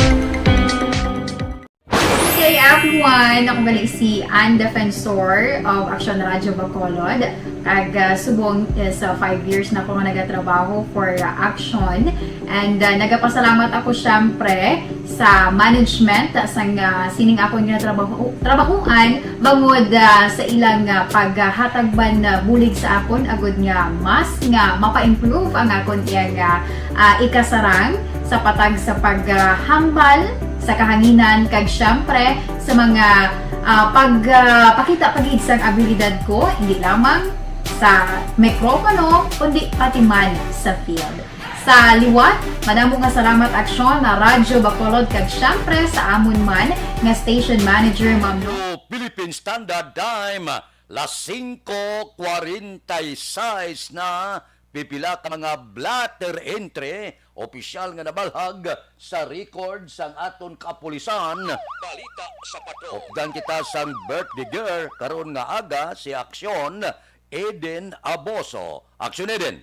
Hey everyone! Ako gali si Ann Defensor of Action Radio Bacolod. Kag, ah, subong is, ah, five years na ako nga nagatrabaho for, ah, Action. And, ah, nagapasalamat ako, syempre, sa management, ah, sang, ah, sining akon nga trabaho, trabahoan, bangod, ah, sa ilang, ah, paghatag man, ah, bulig sa akon, agud nga mas nga mapa-improve ang akon iyang, ah, ah, ikasarang sa patag sa paghambal sa kahanginan, kag, syempre, sa mga, ah, pag, ah, pakita pa gid sang abilidad ko, hindi lamang sa mikropono, kundi pati man sa field. Sa liwat, madamo nga salamat, Aksyon, na Radyo Bacolod, kag syempre sa amon man nga station manager, Ma'am Lo. Philippine Standard Time, las singko kwarenta y seis na, pipila ka mga blotter entry, opisyal nga nabalhag sa record sang aton kapulisan. Balita sa Patrol. Updan kita sang birthday girl karon nga aga, si Aksyon Eden Aboso. Aksyon, Eden.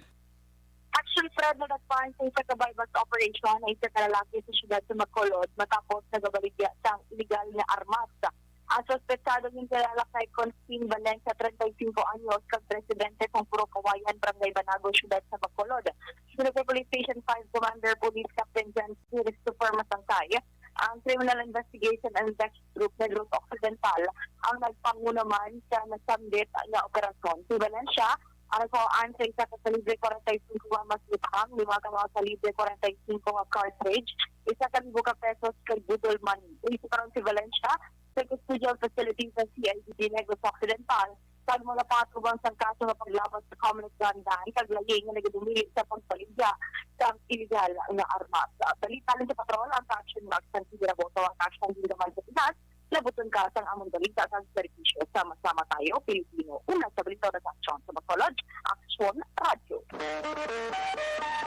Action spread na nagpaan sa isa ka buy-bust operation ang isa ka lalaki sa siyudad sa Bacolod matapos nagabaligya sang iligal nga armas. Ang suspetsado ginkilalang kay Constine Valencia, treinta y cinco anyos, kag residente sang Purok Kawayan, Barangay Banago, siyudad sa Bacolod. Sinugod Police Station five Commander Police Captain John Christopher Masangkay, ang Criminal Investigation and Detection Group Negros Occidental ang nagpanguna man sa nasambit nga operasyon. Si Valencia ang nagkuhaan sa isa ka kalibre forty-five nga armas butang, lima ka mga kalibre forty-five nga cartridge, isa ka libo ka pesos, kag budol money. Isa karon si Valencia sa custodial facility sa C I D D Negros Occidental, kag magapatubang sang kaso nga paglapas sa Comelec gun ban kag layi nga nagabumilit sa pagbaligya sang iligal nga armas. Balita lang sa Patrol, ang Action Max sang Tibiraboto, ang Action Dingaman sa Pinas. Labuton ka sang among balita kag serbisyo. Sama-sama tayo, Pilipino. Una sa balita, sa Aksyon sa Bacolod, Aksyon Radyo.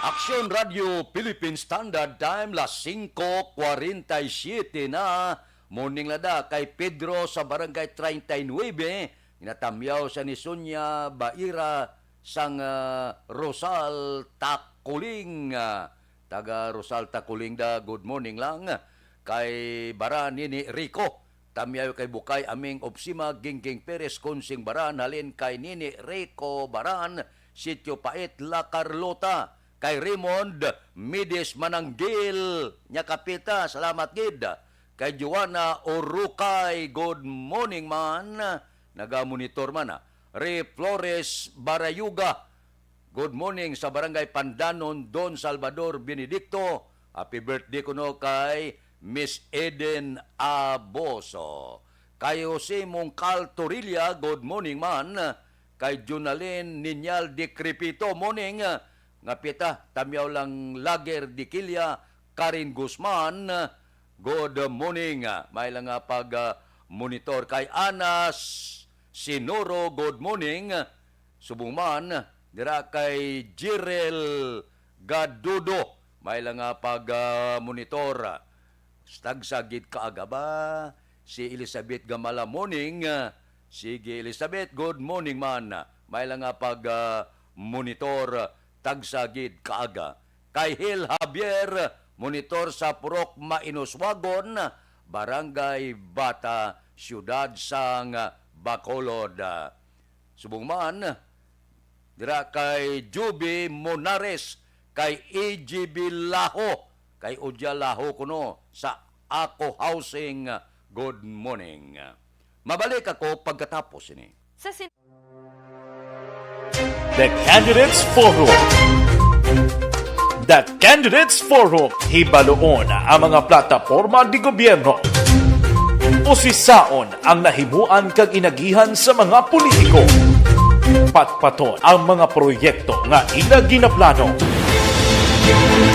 Aksyon Radyo, Philippine Standard Time, las singko kwarenta y siete na. Morning, lada kay Pedro sa Barangay treinta y nueve, ginatamyaw sa ni Sonia Baira sang, ah, Rosal Takuling. Ah, taga Rosal Takuling da, good morning lang. Kay Baran Nini Rico, tamyaw kay Bukay Aming Opsima, Gingging Perez, Kunsing Baran, halin kay Nini Rico Baran, Sitio Pait, La Carlota. Kay Raymond Mides Mananggil, nya kapita, salamat gid. Kay Joanna Orukay, good morning man. Naga-monitor man, ah. Ray Flores Barayuga, good morning sa Barangay Pandanon, Don Salvador Benedicto. Happy birthday kuno kay Miss Eden Aboso. Kay Jose Mongcal Torilla, good morning man. Kay Junalyn Niñal Decrepito, morning. Nga pita, tamyaw lang Lager Diquilla, Karen Guzman, good morning. May lang nga pag, ah, monitor kay Anas Sinuro, good morning. Subong man, dira kay Jirel Gadudo, may lang nga pag, ah, monitor. Tagsa gid kaaga ba? Si Elizabeth Gamala, morning. Sige, Elizabeth, good morning man. May lang nga pag, ah, monitor, tagsa gid kaaga. Kay Hil Javier, monitor sa Purok Mainoswagon, Barangay Bata, Siyudad sang Bacolod. Subong man, dira kay Juby Monares, kay E G B Laho, kay Udya Laho kuno sa Ako Housing. Good morning. Mabalik ako pagkatapos ini. Sa sin- The Candidates Forum. The Candidates Forum, hibaluon ang mga plataporma di gobyerno. Usisaon ang nahimuan kag inagihan sa mga politiko. Patpaton ang mga proyekto nga ila ginaplano.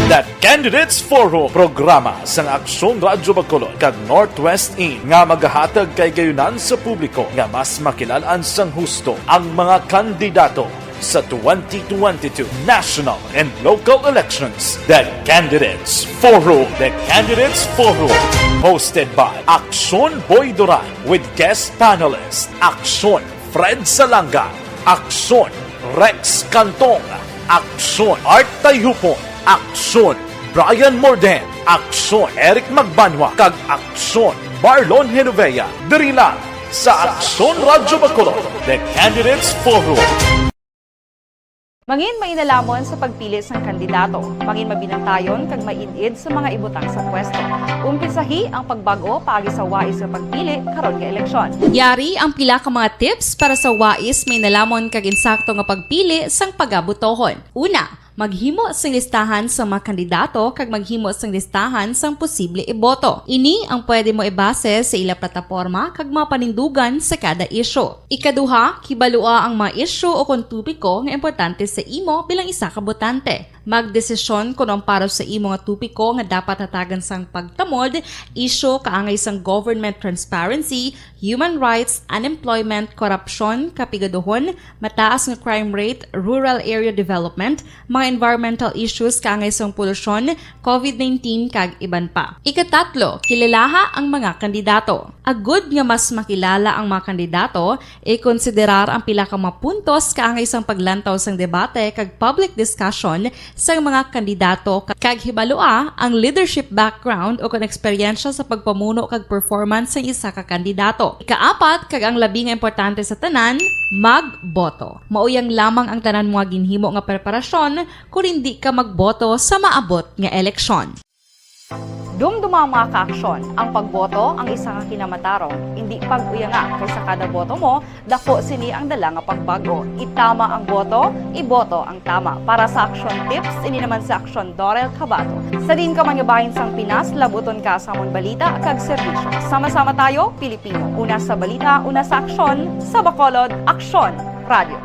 The Candidates Forum, programa sang Aksyon Radyo Bacolod kag Northwest In nga magahatag kay gayunan sa publiko nga mas makilal-an sang husto ang mga kandidato sa twenty twenty-two national and local elections. The Candidates Forum. The Candidates Forum, hosted by Aksyon Boy Duran with guest panelist Aksyon Fred Salanga, Aksyon Rex Cantong, Aksyon Art Tayhupon, Aksyon Brian Morden, Aksyon Eric Magbanwa, kag Aksyon Marlon Genovea, diri lang sa Aksyon Radyo Bacolod, The Candidates Forum. Mangin mainalamon sa pagpili sang kandidato. Mangin mabinantayon kag maid-id sa mga ibutang sa pwesto. Umpisahi ang pagbag-o paagi sa wais nga pagpili karon nga eleksyon. Yari ang pila ka mga tips para sa wais, mainalamon kag insakto nga pagpili sang pagabutohon. Una, maghimo sing listahan sa mga kandidato kag maghimo sing listahan sang posible iboto. Ini ang pwede mo ibase sa ila plataporma kag mga panindugan sa kada isyu. Ikaduha, kibalua ang mga isyu o kon topiko nga importante sa imo bilang isa ka botante. Magdesisyon kon ang para sa imo nga topiko nga dapat hatagan sang pagtamod, isyu kaangay sang government transparency, human rights, unemployment, korupsyon, kapigaduhon, mataas nga crime rate, rural area development, mga environmental issues kaangay sang polusyon, covid nineteen, kag iban pa. Ikatatlo, kilalaha ang mga kandidato. Agud nga mas makilala ang mga kandidato, ikonsiderar ang pila ka mga puntos kaangay sang paglantaw sang debate kag public discussion sang mga kandidato, kag hibalua ang leadership background o kon eksperyensya sa pagpamuno kag performance sang isa ka kandidato. Ikaapat, kag ang labi nga importante sa tanan, magboto. Mauyang lamang ang tanan mo nga ginhimo nga preparasyon kon indi ka magboto sa maabot nga eleksyon. Dumduma, mga kaaksyon, ang pagboto ang isa ka kinamatarong, indi pag-uyanga, kay sa kada boto mo, daku sini ang dala nga pagbag-o. Itama ang boto, iboto ang tama. Para sa Aksyon Tips, ini naman si Aksyon Dorel Cabato. Sa diin ka man nga bahin sang Pinas, labuton ka sa amon balita kag serbisyo. Sama-sama tayo, Pilipino. Una sa balita, una sa aksyon, sa Bacolod, Aksyon Radio.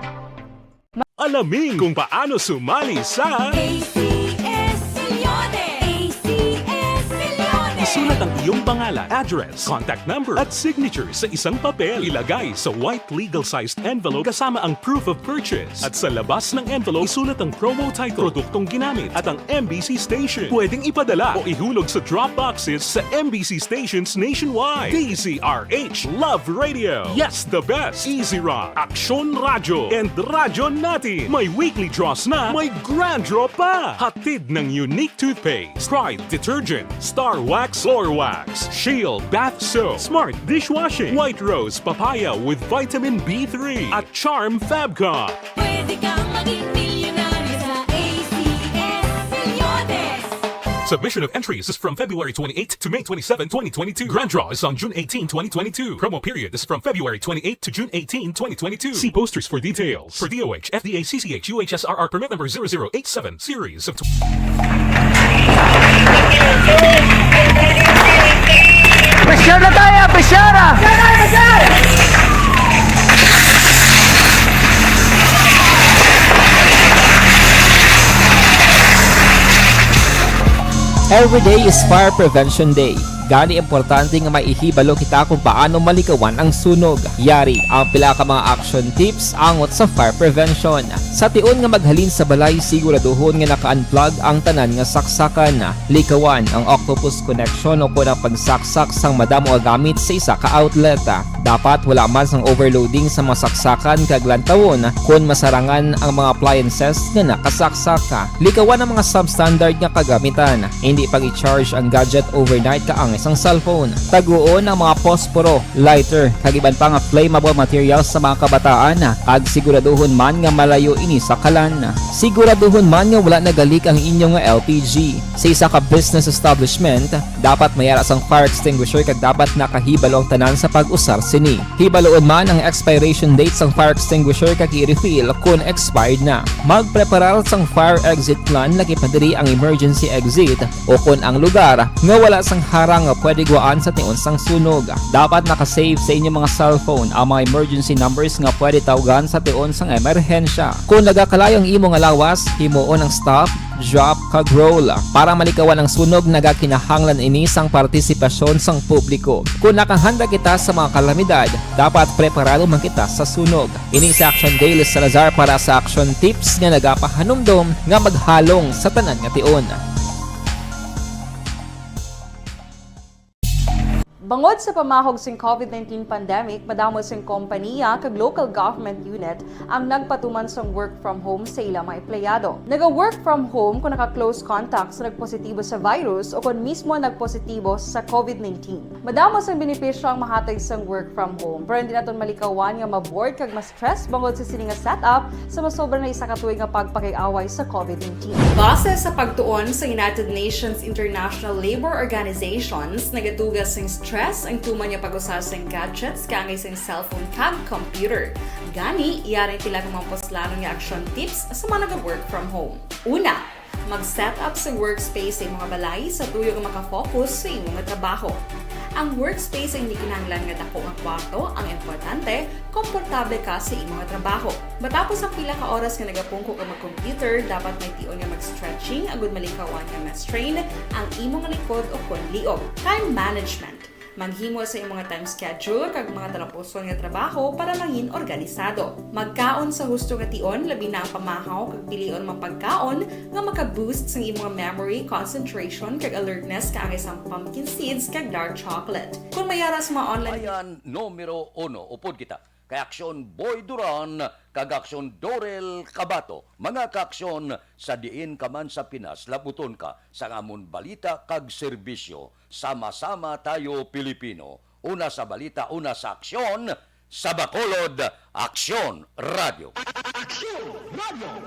Alamin kung paano sumali sa A C S Millones! A C S Millones! Isulat ang iyong pangalan, address, contact number, at signature sa isang papel. Ilagay sa white legal-sized envelope kasama ang proof of purchase. At sa labas ng envelope, isulat ang promo title, produktong ginamit, at ang M B C station. Pwedeng ipadala o ihulog sa drop boxes sa M B C stations nationwide. D Z R H Love Radio. Yes, the best. Easy Rock, Aksyon Radyo, and Radyo Natin. May weekly draws na, may grand draw pa. Hatid ng Unique Toothpaste, Pride Detergent, Star Wax Floor Wax, Shield Bath Soap, Smart Dishwashing, White Rose Papaya with Vitamin B three, at Charm Fabcon. Pwede kang maging milyonaryo sa A C S Millones. Submission of entries is from February twenty-eighth to May twenty-seven, twenty twenty-two. Grand draw is on June eighteen, twenty twenty-two. Promo period is from February twenty-eighth to June eighteen, twenty twenty-two. See posters for details. For D O H, F D A, C C H, U H S R R permit number zero zero eight seven, series of tw- Pressure na tayo! Pressure! Every day is Fire Prevention Day. Gani, importante nga maihibalo kita kung paano malikawan ang sunog. Yari ang pila ka mga action tips angot sa fire prevention. Sa tion nga maghalin sa balay, siguraduhon nga naka-unplug ang tanan nga saksakan. Likawan ang octopus connection o kon ang pagsaksak sang madamo nga gamit sa isa ka outlet. Dapat wala man sang overloading sa mga saksakan kag lantawon kon masarangan ang mga appliances nga nakasaksak. Likawan ang mga substandard nga kagamitan. Hindi pag-i-charge ang gadget overnight kaangay sang cellphone. Taguon ang mga posporo, lighter, kag iban pa nga flammable materials sa mga kabataan, kag siguraduhon man nga malayo ini sa kalan. Siguraduhon man nga wala nagalik ang inyo nga L P G. Sa isa ka business establishment, dapat may ara sang fire extinguisher kag dapat nakahibalo ang tanan sa pag-usar sini. Hibaluon man ang expiration date sang fire extinguisher kag i-refill kon expired na. Magpreparar sang fire exit plan, lakip na diri ang emergency exit, o kon ang lugar nga wala sang harang nga pwede guwaan sa tion sang sunog. Dapat naka-save sa inyo mga cellphone ang mga emergency numbers nga pwede tawgan sa tion sang emerhensya. Kon nagakalayo ang imo nga lawas, himuon ang stop, drop, kag roll. Para malikawan ang sunog, nagakinahanglan ini sang partisipasyon sang publiko. Kon nakahanda kita sa mga kalamidad, dapat preparado man kita sa sunog. Ini si Action Daily Salazar para sa Action Tips nga nagapahanumdom nga maghalong sa tanan nga tion. Bangod sa pamahog sing covid nineteen pandemic, madamo sing kompaniya kag local government unit ang nagpatuman sang work from home sa ila mga empleyado. Naga-work from home kung naka-close contact sa nagpositibo sa virus o kon mismo nagpositibo sa covid nineteen. Madamo sang benepisyo ang mahatag sang work from home, pero hindi naton malikawan nga ma-bored kag ma-stress bangod sa sini nga setup sa masobra na isa ka tuig nga pagpakig-away sa covid nineteen. Base sa pagtuon sa United Nations International Labor Organizations, nagatuga sing stress ang tuman nga pag-usa sing gadgets kaangay sing cellphone kag computer. Gani, yari ang pila ka mga puslanon nga action tips sa mga naga-work from home. Una, mag-set up sa workspace sa imong balay sa tuyo nga makafocus sa imong trabaho. Ang workspace ay hindi kinahanglan nga dako nga kwarto, ang importante, komportable ka sa imong trabaho. Matapos ang pila ka oras nga nagapungko ka mag-computer, dapat may tion nga mag-stretching agud malikawan nga ma-strain ang imong likod o kon liog. Time management. Maghimo sa imong time schedule kag mga talapuson nga trabaho para mangin organisado. Magkaon sa husto nga tion, labi na ang pamahaw, kag pilion mga pagkaon nga maka-boost sang imong memory, concentration, kag alertness kaangay sang pumpkin seeds kag dark chocolate. Kung may ara sa mga online Ayan, numero uno, upod kita kay Aksyon Boy Duran kag Aksyon Dorel Cabato. Mga kaaksyon, sa diin ka man sa Pinas, labuton ka sang amon balita kag serbisyo. Sama-sama tayo, Pilipino. Una sa balita, una sa aksyon, sa Bacolod, Aksyon Radio. Aksyon Radio.